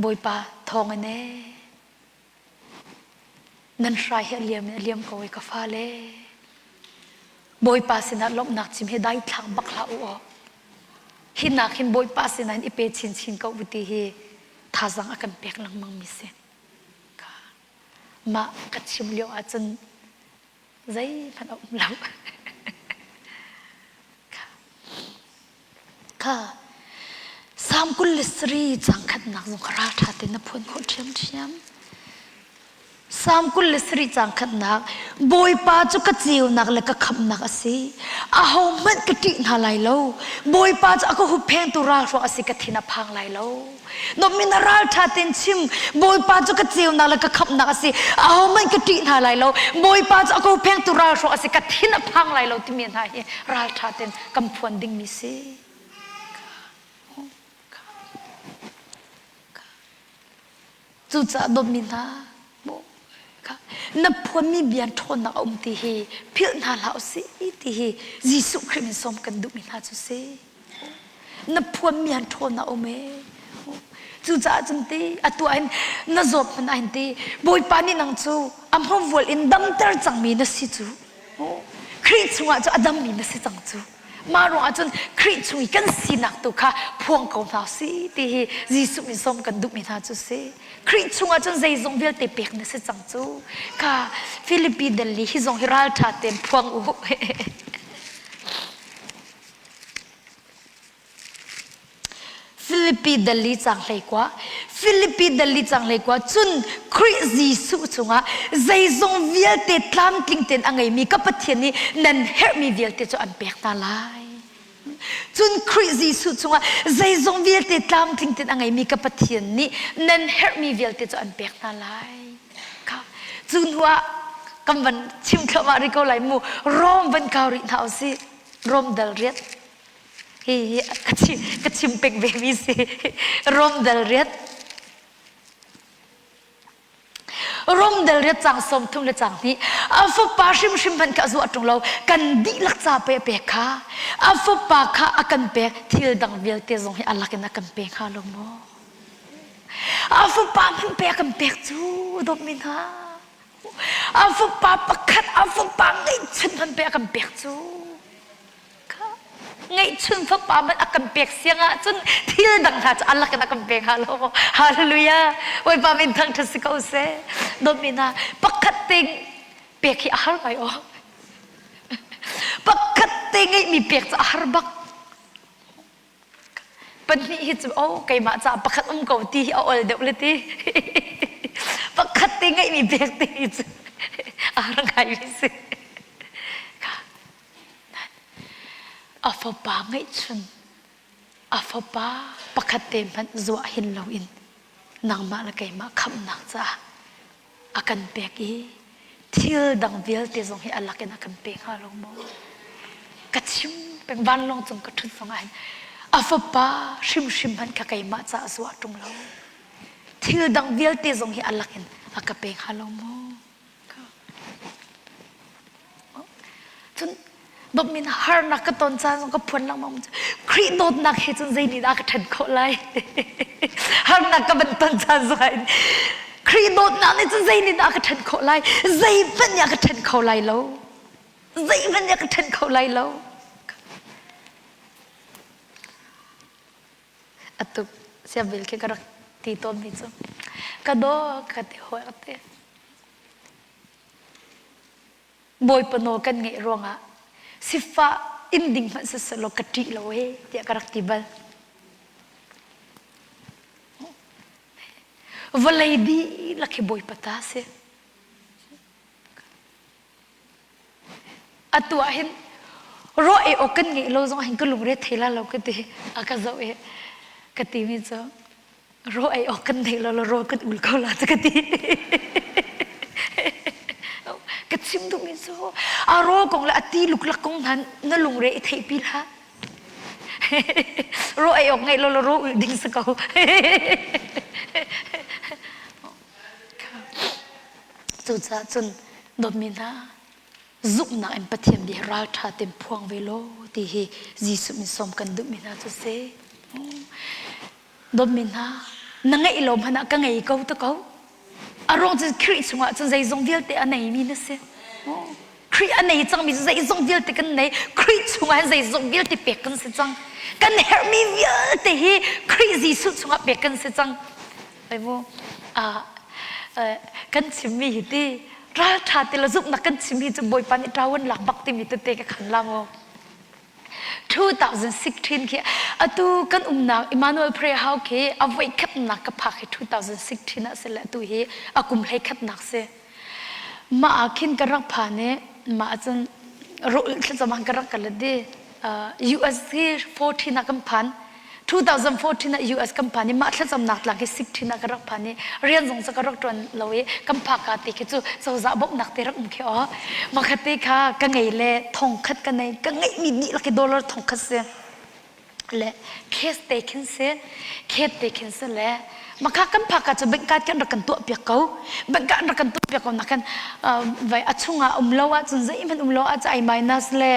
Bawipa thawng in ee nan hrai hi a liam in a liam ko i ka fale Bawipa sinah lawmhnak chim hi daithlang bak hlah u aw hi nak hin Bawipa sinah hin i pe chinchin ko u ti hi thazaang a kan pek lengmang mi si mah ka chim lio ahcun zeihmanh a um lo Kha Salm 23 cang khatnak zong kha ralṭha tein na phuan khawh ṭhiamṭhiam. Salm 23 cang khatnak Bawipa cu ka ceunak le ka khamhnak a si. Ahohmanh ka ṭih hna lai lo. Bawipa cu a ka hupphengtu ralhruang a si ka thin a phang lai lo. Dawtmi na ralṭha tein chim. Bawipa cu ka ceunak le ka khamhnak a si. Ahohmanh ka ṭih hna lai lo. Bawipa cu a ka hupphengtu ralhruang a si ka thin a phang lai lo timi hna hi ralṭha tein kan phuan dingmi si. Cucaah dawtmi hna, na phuanmi bia ṭhawnnak a um ti hi philh hna hlah usih ti hi Jesuh Khrih min sawm kan duhmi hna cu si. Na phuanmi han ṭhawnnak a um ee. Cucaah cun ti atu ah hin na zawt hmanh ah hin ti Bawipa nih nang cu a hmavual in damter cangmi na si cu. Khrih chungah cu a dammi na si cang cu. Mah ruangah cun Khrih chung i kan sinak tu kha phuang ko hna si ti hi Jesuh min sawm kan duhmi hna cu si. Khrih chungah cun zeizong vialte pek na si cang cu. Kha Filipi dal i hi zong hi ralṭha tein phuang u. Filipi dal li cang 11 Filipi dal li cang 11 cun Khrih Jesuh chungah zeizong vialte tlamtling tein a ngeimi ka Pathian nih nan herhmi vialte cu an pek hna lai. Cun Khrih Jesuh chungah zeizong vialte tlamtling tein a ngeimi ka Pathian nih nan herhmi vialte cu an pek hna lai. Kha cu hnu ah kan van chim thluahmah rih ko lai mu Rom van kau rih hna usih. Rom dal riat Hihi ka chim, ka chim peng ve mi si. Rom dal riat. Rom dal riat cang som thum le cang hnih. A fapa hrimhrim hmanh kha a zuah ṭung lo. Kan dihlak ca pe a pek kha. A fapa kha a kan pek. Thil dang vialte zong hi a lak in a kan pe hnga lo maw? A fapa hmanh pe a kan pek cu dawtmi hna. A fapa pakhat, a fapa ngeihchun hmanh pe a kan pek cu. Ngeihchun fapa hmanh a kan pek siang ahcun thil dang hna cu a lak in a kan pek hnga lo. Hallelujah. Bawipa min thangṭhat si ko seh. Dawtmi hna, pakhat te pek hi a har ngai aw. Pakhat te ngeihmi pek cu a har bak. Pahnih hi cu oh keimah caah pakhat um ko ti hi a ol deuh le ti. Pakhat te ngeihmi pek ti hi cu a har ngai mi si. A fapa ngeihchun a fapa pakhat te hmanh zuah hin loin nangmah le keimah khamhnak caah a kan pek i thil dang vialte zong hi a lak in a kan pe hnga lo maw? Ka chim peng vanlawng cung ka ṭhut zong ah hin a fapa hrimhrim hmanh kha keimah caah zuah ṭung lo. Thil dang vialte zong hi a lak in a ka pe hnga lo maw? Cun dawtmi na harnak ka ton caan zong ka phuan lengmang Khrih dawtnak he cun zei nih dah ka ṭhen khawh lai? Harnak ka van ton caan zong ah Khrih dawtnak nih cun zei nih dah ka ṭhen khawh lai? Zeihmanh nih a ka ṭhen kho lai lo. Zeihmanh nih a ka ṭhen kho lai lo. Atu siabil khi ka rak. Ti tawnmi cu ka daw ka ti hawi ka ti. Bawipa nawl kan ngeih ruangah sifah inn ding hmanh siselaw ka ṭih lo ee tiah ka rak ti bal. Vawlei dihlak hi Bawipa ta si. Atu ah hin ruah ei awk kan ngeih lo zong ah hin ka lungre thei la lo ka ti. A ka zoh i ka timi cu raw ei awk kan nei lo lo rawl kan ul ko la cu ka ti. Ka chim duhmi cu a rawl kong le a ti luklak kong hna na lungre i theihpi hlah. Raw ei awk ngeih lo lo raw ul ding si ko. Cucaah cun dawtmi hna zumhnak in Pathian bia ralṭha tein phuang ve law ti hi Jesuh min sawm kan duhmi hna cu si. Dawtmi hna, na ngeih lo hmanh ah ka ngei ko ta ko. A ruang cu Khrih chungah cun zeizong vialte a neimi na si. Khrih a nei cangmi cu zeizong vialte kan nei. Khrih chungah hin zeizong vialte pek kan si cang. Kan herhmi vialte hi Khrih Jesuh chungah pek kan si cang. Ai mu kan chimmi hi ti ralṭha ti le zumhnak kan chimmi cu Bawipa nih ṭawan lak bak timi tete ka khan la mu. 2016 khi atu kan umnak Emmanuel Prayer House khi a voi khatnak ka phak hi 2016 ah si le atu hi a kum hlei khatnak si. Mah ah khin ka rak phan i mah cun rawh thlacam ka rak kal di US hi 14 ah kan phan 2014 ah US kan phan i mah thlacamnak tlang hi 16 ah ka rak phan i rian zong cu ka rak ṭuan lo i kan phak ka ti khi cu cozah bawmhnak te rak um khi aw makhat te kha ka ngei le thong khat ka nei ka ngeihmi dihlak hi dollar thong khat si le case te khin si khet te khin si le maka kan phak ka cu bank card kan rak kan tuah piak ko bank card rak kan tuah piak ko nakin vai a chungah um lo ahcun zeihmanh um lo ahcun ai minus le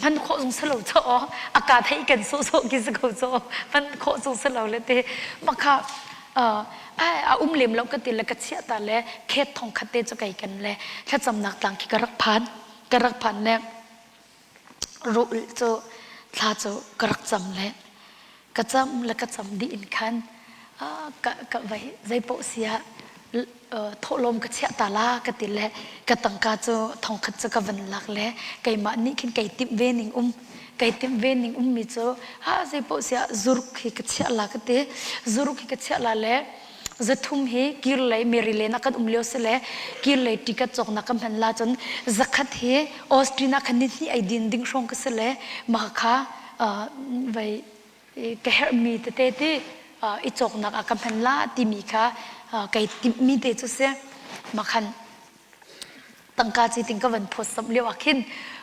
hman khawh zong si lo cho a ka thei kan sawhsawh ki si ko cho hman khawh zong si lo le te maka a um lem lo ka ti le ka chiah ta le khet thong khat te chu kai kan le thlacamnak tlang khi ka rak phan ka rak phan le ruh cu thla cu ka rak cam le ka cam le ka cam dih in khan ka ka vai zeipoh si ah thawhlawm ka chiah ta la ka ti le ka tangka cu thongkhat cu ka van lak le keimah nih khin kei timh ve ning um kei timh ve ning ummi cu ha zeipoh si ah zuruk hi ka chiah la ka ti zuruk hi ka chiah la le zathum hi kirlei Maryland ah kan um lio si le kirlei ticket cawknak ka hman la cun zakhat hi Austin ah khan ni hnih ei din ding hrawng ka si le mah kha vai ka herhmi tete ti i cawknak ah ka hman la timi kha kai timhmi te cu si mah khan tangka ci ting ka van phawt samh lio ah khin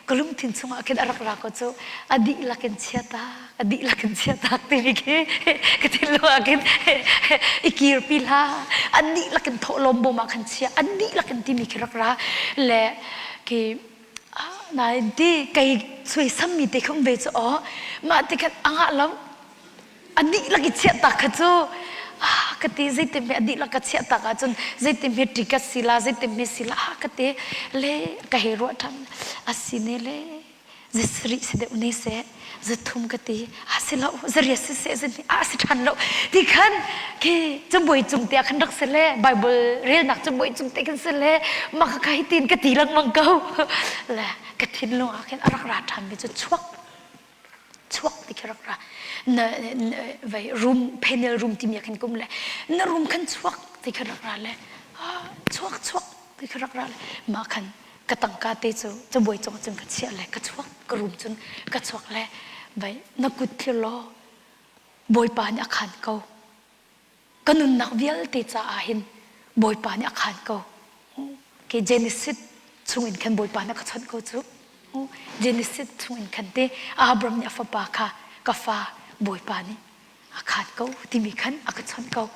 ka lungthin chungah khin a rak ra ko cu a dihlak in chia tak a dihlak in chia tak timi khi ka thinlung ah khin i kirpi hlah an dihlak in thawhlawm bawm ah khan chia an dihlak in timi khi rak ra le khi nain ti kei suaisammi te kha um ve cu aw mah ti khan a ngah lo a dihlak i chiah tak kha cu ah ka ti zeitin hme a dihlak ka chiah tak ahcun zeitin hme ticket si la zeitin hme si la ah ka ti le ka hei ruah ṭhan a si ne le zasarih si deuh ne seh zathum ka ti a si lo zariat si seh zahnih a si ṭhan lo ti khan khi cabuai cung te ah khan rak si le Bible relnak cabuai cung te khan si le mah kha hi tin ka ti lengmang ko le ka thinlung ah khin a rak ra ṭhan mi cu chuak chuak ti khi rak ra na vai room panel room timi ah khan kum le na room khan chuak ti khi rak ra le chuak chuak ti khi rak ra le mah khan ka tangka te cu cabuai cung cun ka chiah le ka chuak ka room cun ka chuak le vai na kut thlir law bawipa nih a khan ko ka nunnak vialte caah hin Bawipa nih a khan ko. Ke Genesis chung in khan Bawipa nih a ka chawnh ko cu. Genesis chung in khan te Abraham nih a fapa kha ka fa Bawipa nih a khan ko timi khan a ka chawnh ko.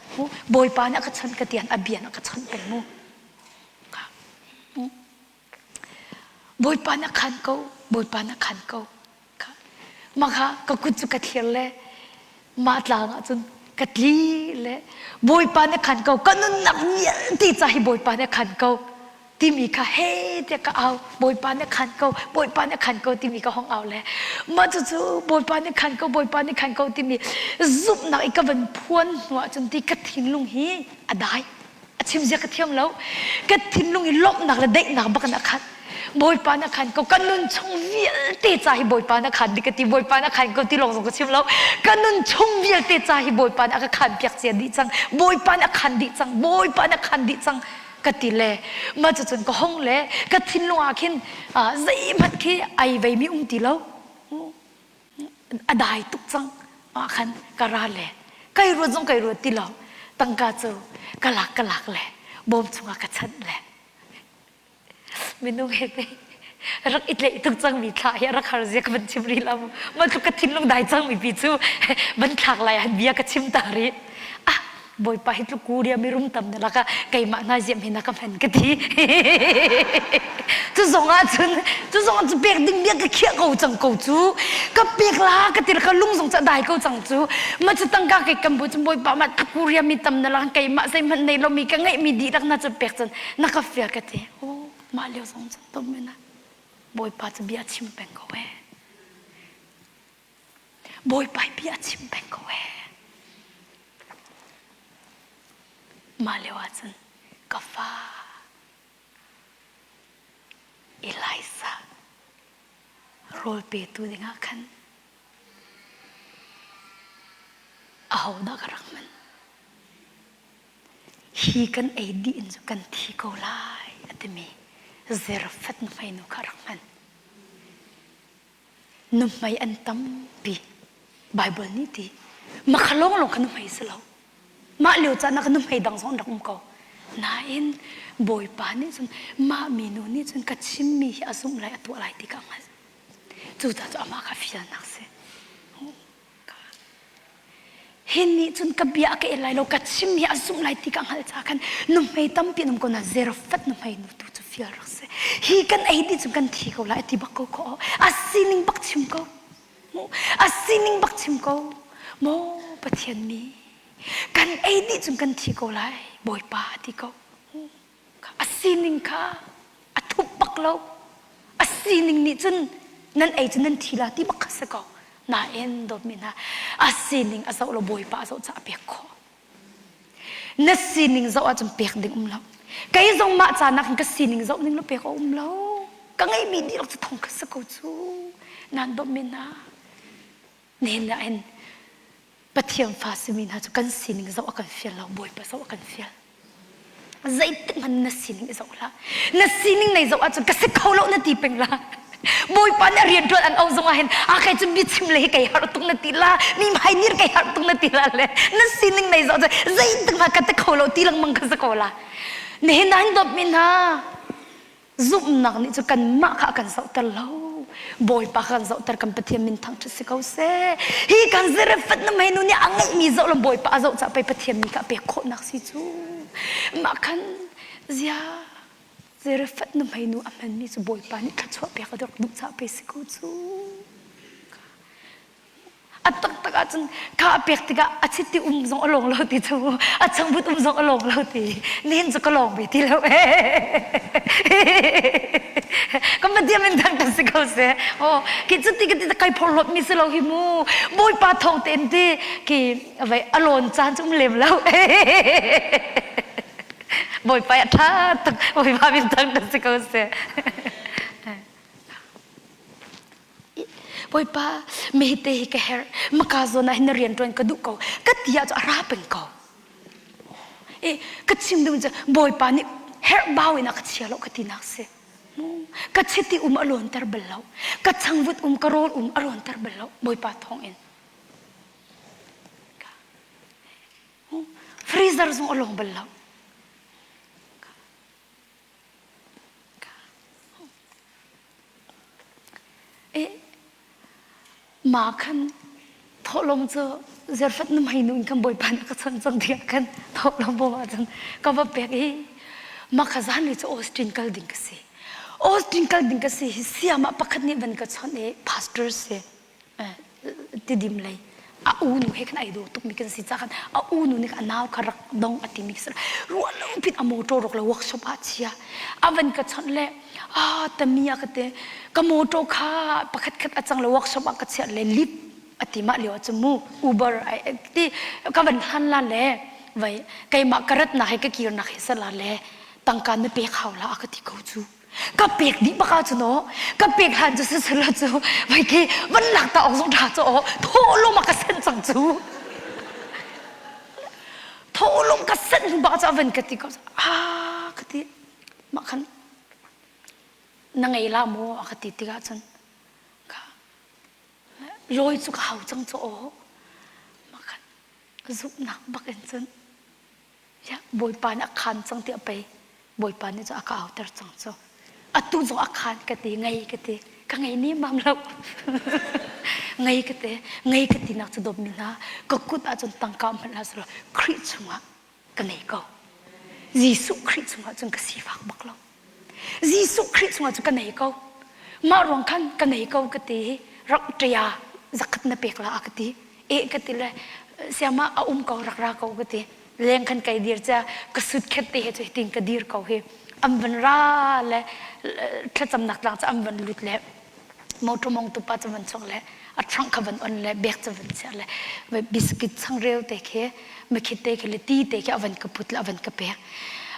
Bawipa nih a ka chawnh ka tian a bian a ka chawnh peng mu. Bawipa nih a khan ko, Bawipa nih a khan ko. Mah kha ka kut cu ka thlir le mah tlang ah cun ka tli le Bawipa nih a khan ko, ka nunnak vialte ca hi Bawipa nih a khan ko. Timi kha he tiah ka au. Bawipa nih khan ko, Bawipa nih khan ko timi ka hong au le mah cucu Bawipa nih khan ko, Bawipa nih khan ko timi zumhnak i ka van phuan hnu ahcun ti ka thinlung hi a dai. A chim zia ka thiam lo. Ka thinlung i lawmhnak le daihnak bak in a khat. Bawipa na khan ko ka nun chung vialte ca hi Bawipa na khan ka ti Bawipa na khan ko ti lawng zong ka chim lo ka nun chung vialte ca hi Bawipa na ka khan piak cia dih cang Bawipa na khan dih cang Bawipa na khan dih cang ka ti le mah cucun ka hong le ka thinlung ah khin zeihmanh khi ai veimi um ti lo a dai tuk cang ah khan ka ra le kai ruat zong kai ruat ti lo tangka cu ka lak ka lak le bawm chungah ka chanh le minung he te rak i tleih tuk cangmi thla hi a rak har zia ka van chim rih lo ma tluk ka thinlung dai cangmi pi cu van thlak lai han bia ka chim ta rih ah Bawipa hi tluk kuria mi rum tam na laka keimah hna ziam hi na ka hman ka ti. Cu zong ah cun cu zong ah cu pek ding bia ka khiah ko cang ko cu ka pek la ka ti ka lung zong ca dai ko cang cu ma cu tangka ke kan bu cun Bawipa ma tluk kuria mi tam na lak keimah zeihmanh nei lo mi ka ngeih mi dihlak na cu pek cun na ka fial ka ti. Oh mah lio zong cun tom na Bawipa cu bia chim peng ko eh. Bawipa bia chim peng ko eh. Mah lio ahcun ka fa Eliza rawl petu dingah khan ahodah ka rak hman? Hi kan ei dih in cu kan thi ko lai a timi Zarephath nuhmeinu kha rak hman. Nuhmei an tampi. Baibal nih ti. Makha lawnglawng kha nuhmei si lo. Mah lio caan ah khan nuhmei dang zong an rak um ko. Nain Bawipa nih cun mah minu nih cun ka chimmi hi a zumh lai a tuah lai ti ka hngalh. Cucaah cu amah kha fialnak si. Hi nih cun ka bia a ka el lai lo, ka chim hi a zumh lai ti ka hngalh caah khan nuhmei tampi an um ko na Zarephath nuhmei nu tu cu fial rak si. Hi kan ei dih cun kan thi ko lai a ti bak ko khawh. A sining bak chim ko. A sining bak chim ko. Maw Pathian mi, kan ei dih cun kan thi ko lai, Bawipa a ti ko. A sining kha a thup bak lo. A sining nih cun nan ei cu nan thi la ti bak kha si ko. Nain dawtmi hna, a sining a zoh lo Bawipa a zoh caah pek khawh. Na sining zoh ahcun pek ding um lo. Kei zong mah ca nak ka sining zoh ning lo pek a um lo. Ka ngeihmi dihlak cu thong kha si ko cu. Nan dawtmi hna, nihin ah hin Pathian fa simi hna cu kan sining zoh a kan fial lo, Bawipa zoh a kan fial. Zeitik hmanh na sining i zoh hlah. Na sining nei zoh ahcun ka si kho lo na ti peng la. Bawipa nih a rianṭuan an auh zongah hin a kei cu biachim le hi kei harh tuk na ti la, mi hmai nir kei harh tuk na ti la le na sining nei zoh cun zeitik hmanh ka ti kho lo ti lengmang ka si ko la. Nihin ah hin dawtmi hna, Zumhnak nih cu kanmah kha a kan zohter lo. Bawipa kha kan zohter kan Pathian min thangṭhat si ko seh. Hi kan Zarephath na hmeinu nih a ngeihmi zoh lo Bawipa a zoh caah pei Pathian mi kha a pek khawhnak si cu. Mah khan zia Zarephath na hmeinu a hmanmi cu Bawipa nih thluachuah pek a rak duh caah pei si ko cu. A taktak ahcun kha a pek tikah a chiti um zong a lawng lo ti cu a changvut um zong a lawng lo ti nihin cu ka lawng ve ti lo ka Pathian min thang kan si ko seh oh ki cu ti ka ti kai phorhlawt mi si lo hi mu bawipa thawng tein ti ki vai a lawn caan cu um lem lo bawipa a tha tuk bawipa min thang kan si ko seh Bawipa, mehte hi ka herh. Maka zawn ah hin na rian ṭuan ka duh ko. Ka ti ahcun a ra peng ko. E, ka chim duh cu Bawipa nih herh bau in a ka chia lo ka tinak si. Ka chiti um a lawnter bal lo. Ka changvut um, ka rawl um a lawnter bal lo. Bawipa thawng in. Freezer zong a lawng bal lo. Mah khan thawhlawm cu Zarfat nuhmei nu in khan Bawipa nih a ka chawnh cang tiah khan thawhlawm bawm ahcun ka va pek i mah kha zanlei cu Austin kal ding ka si. Austin kal ding ka si hi siamah pakhat nih van ka chawnh i pastor si Tidim lei. A u nu he khan ai daw tukmi kan si ca khan a u nu nih a nau kha rak dong a timi si. Ruah lo pin a motor rok le workshop ah chia. A van ka chawnh le ah tami a ka te ka motor kha pakhat khat a cang le workshop ah ka chiah le lip a ti mah lio ah cun mu Uber ai ti ka van hlan la le vai keimah ka ratnak he ka kirnak he sala le tangka na pek hau la a ka ti ko cu. Ka pek dih bak ah cun aw ka pek hlan cu sisela cu vai khi van lak ta awk zong ṭha cu aw thawhlawm a ka senh cang cu thawhlawm ka senh hnu bak cu a van ka ti ko ah ka ti mah khan na ngei la maw a ka ti tikah cun ka lawi cu ka hau cang cu aw mah khan zumhnak bak in cun Bawipa nih a khaan cang tiah pei Bawipa nih cu a ka auter cang cu. Atu zong a khaan ka ti, ngei ka ti. Ka ngei nemam lo. ngei ka ti, ngei ka ti nak cu dawtmi hna, ka kut ahcun tangka hmanh hlah selaw Khrih chungah ka ngei ko. Jesuh Khrih chungah cun ka sifak bak lo. Jesuh Khrih chungah cu ka nei ko. Mah ruang khan ka nei ko ka ti hi rak ṭia zakhat na pek la a ka ti. E ka ti le siama a um ko rak ra ko ka ti. Leng khan kai dir cha ka sut khet te he cu hitin ka dir ko hi. An van ra le thlacamnak tlang cu an van lut le motor mong tu pa cu van chuak le a trunk kha van on le bag cu van chiah le biscuit changreu te khi mikhit te khi le ti te khi a van ka put le a van ka pek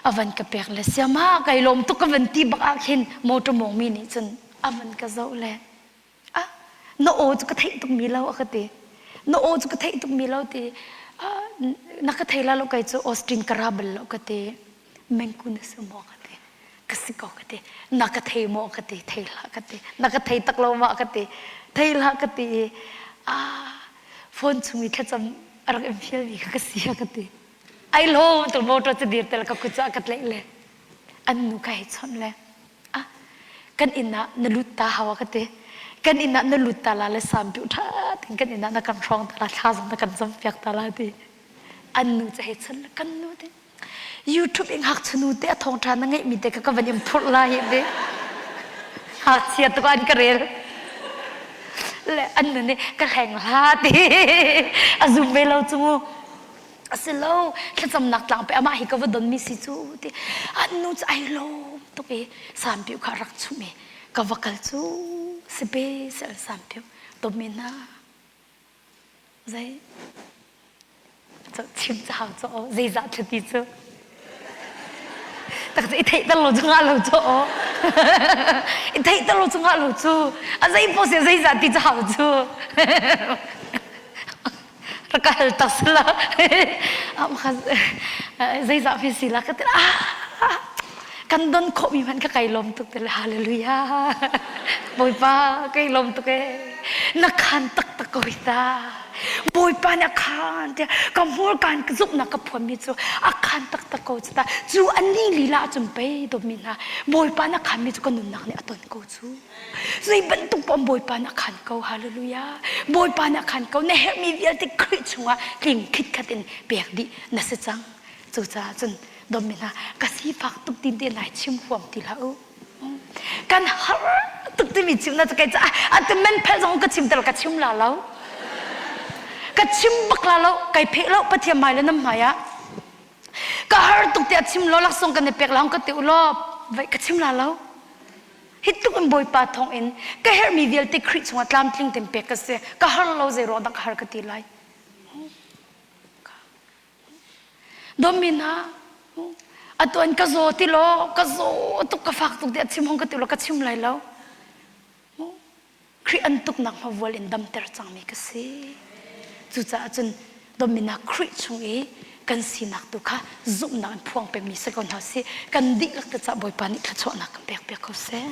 a van ka pek le siama kai lawm tuk ka van ti bak ah khin motor mong mi nih cun a van ka zoh le ah na aw cu ka theih tuk mi lo a ka ti na aw cu ka theih tuk mi lo ti na ka thei la lo kai cu Austin ka ra bal lo ka ti mengku na si maw ka ti ka si ko ka ti na ka thei maw ka ti thei hlah ka ti na ka thei tak lo ma ka ti thei hlah ka ti i ah phone chung i thlacam a rak in fial mi kha ka si a ka ti ai lawm tu motor cu dir tel ka kut cu a ka tlaih le an nu ka hei chawnh le ah kan inn ah na lut ta hawa ka ti kan inn ah na lut ta la le sam piu tha tin kan inn ah na kan hrawng ta la thla zong na kan zam piak ta la ti an nu cu hei chawnh le kan nu te YouTube in ngakchia nu te a thawngṭha na ngeihmi te kha ka van in phurh lai hi ti. Ngakchia tuk an ka rel. Le an nu nih ka hleng hlah ti. A zum ve lo cu mu. A si lo, thlacamnak tlang pe amah hi ka va donmi si cu ti. An nu cu ai lawm tuk i sampiu kha rak chumh i ka va kal cu si pe sel sampiu tomi hna Zei? Chim cu hau cu aw. Zeizah thla ti cu? Tak cu i theihter lo cu ngah lo cu aw. I theihter lo cu ngah lo cu. A zei paoh si zeizah ti cu hau cu. Rak ka hal tak sila. Zeizah fi si la ka ti ah kan don khawhmi hmanh ka kai lawm tuk te le hallelujah. Bawipa kai lawm tuk ee. Na khaan taktak ko hi ta. Bawipa nih a khaan tiah ka hmurka in ka zumhnak ka phuanmi cu a khaan taktak ko cu ta. Cu a ni lila ahcun pei dawtmi hna Bawipa nih a khaanmi cu ka nunnak nih a ton ko cu. Zei bantuk paoh Bawipa nih a khaan ko. Hallelujah. Bawipa nih a khaan ko. Na herhmi vialte Khrih chungah tling khitkhat in pek dih na si cang. Cucaah cun dawtmi hna ka sifak tuk tin te nai chim huam ti hlah u. Kan har tuk timi chim na kai ca atu men phel zong ka chim tel ka chim la lo. Ka chim bak la lo kai pheh lo Pathian hmai le nam hmai ah. Ka har tuk tiah chim lo laksawng kan i pek la ka ti u law vai ka chim la lo. Hi tluk in Bawipa thawng in ka herhmi vialte Khrih chungah tlamtling ten pek ka si. Ka har lo zei ruang dah ka har ka ti lai. Dawmi hna, atu an ka zaw ti law, ka zaw tuk ka fak tuk tiah chim hong ka ti law ka chim lai lo. Khrih an tuknak hmavual in damter cangmi ka si. Cucaah cun dawmi hna Khrih chung i kan sinak tu kha zumhnak in phuang pengmi si ko hna sih. Kan dihlak te cah Bawipa nih thluachuahnak kan pek piak ko seh.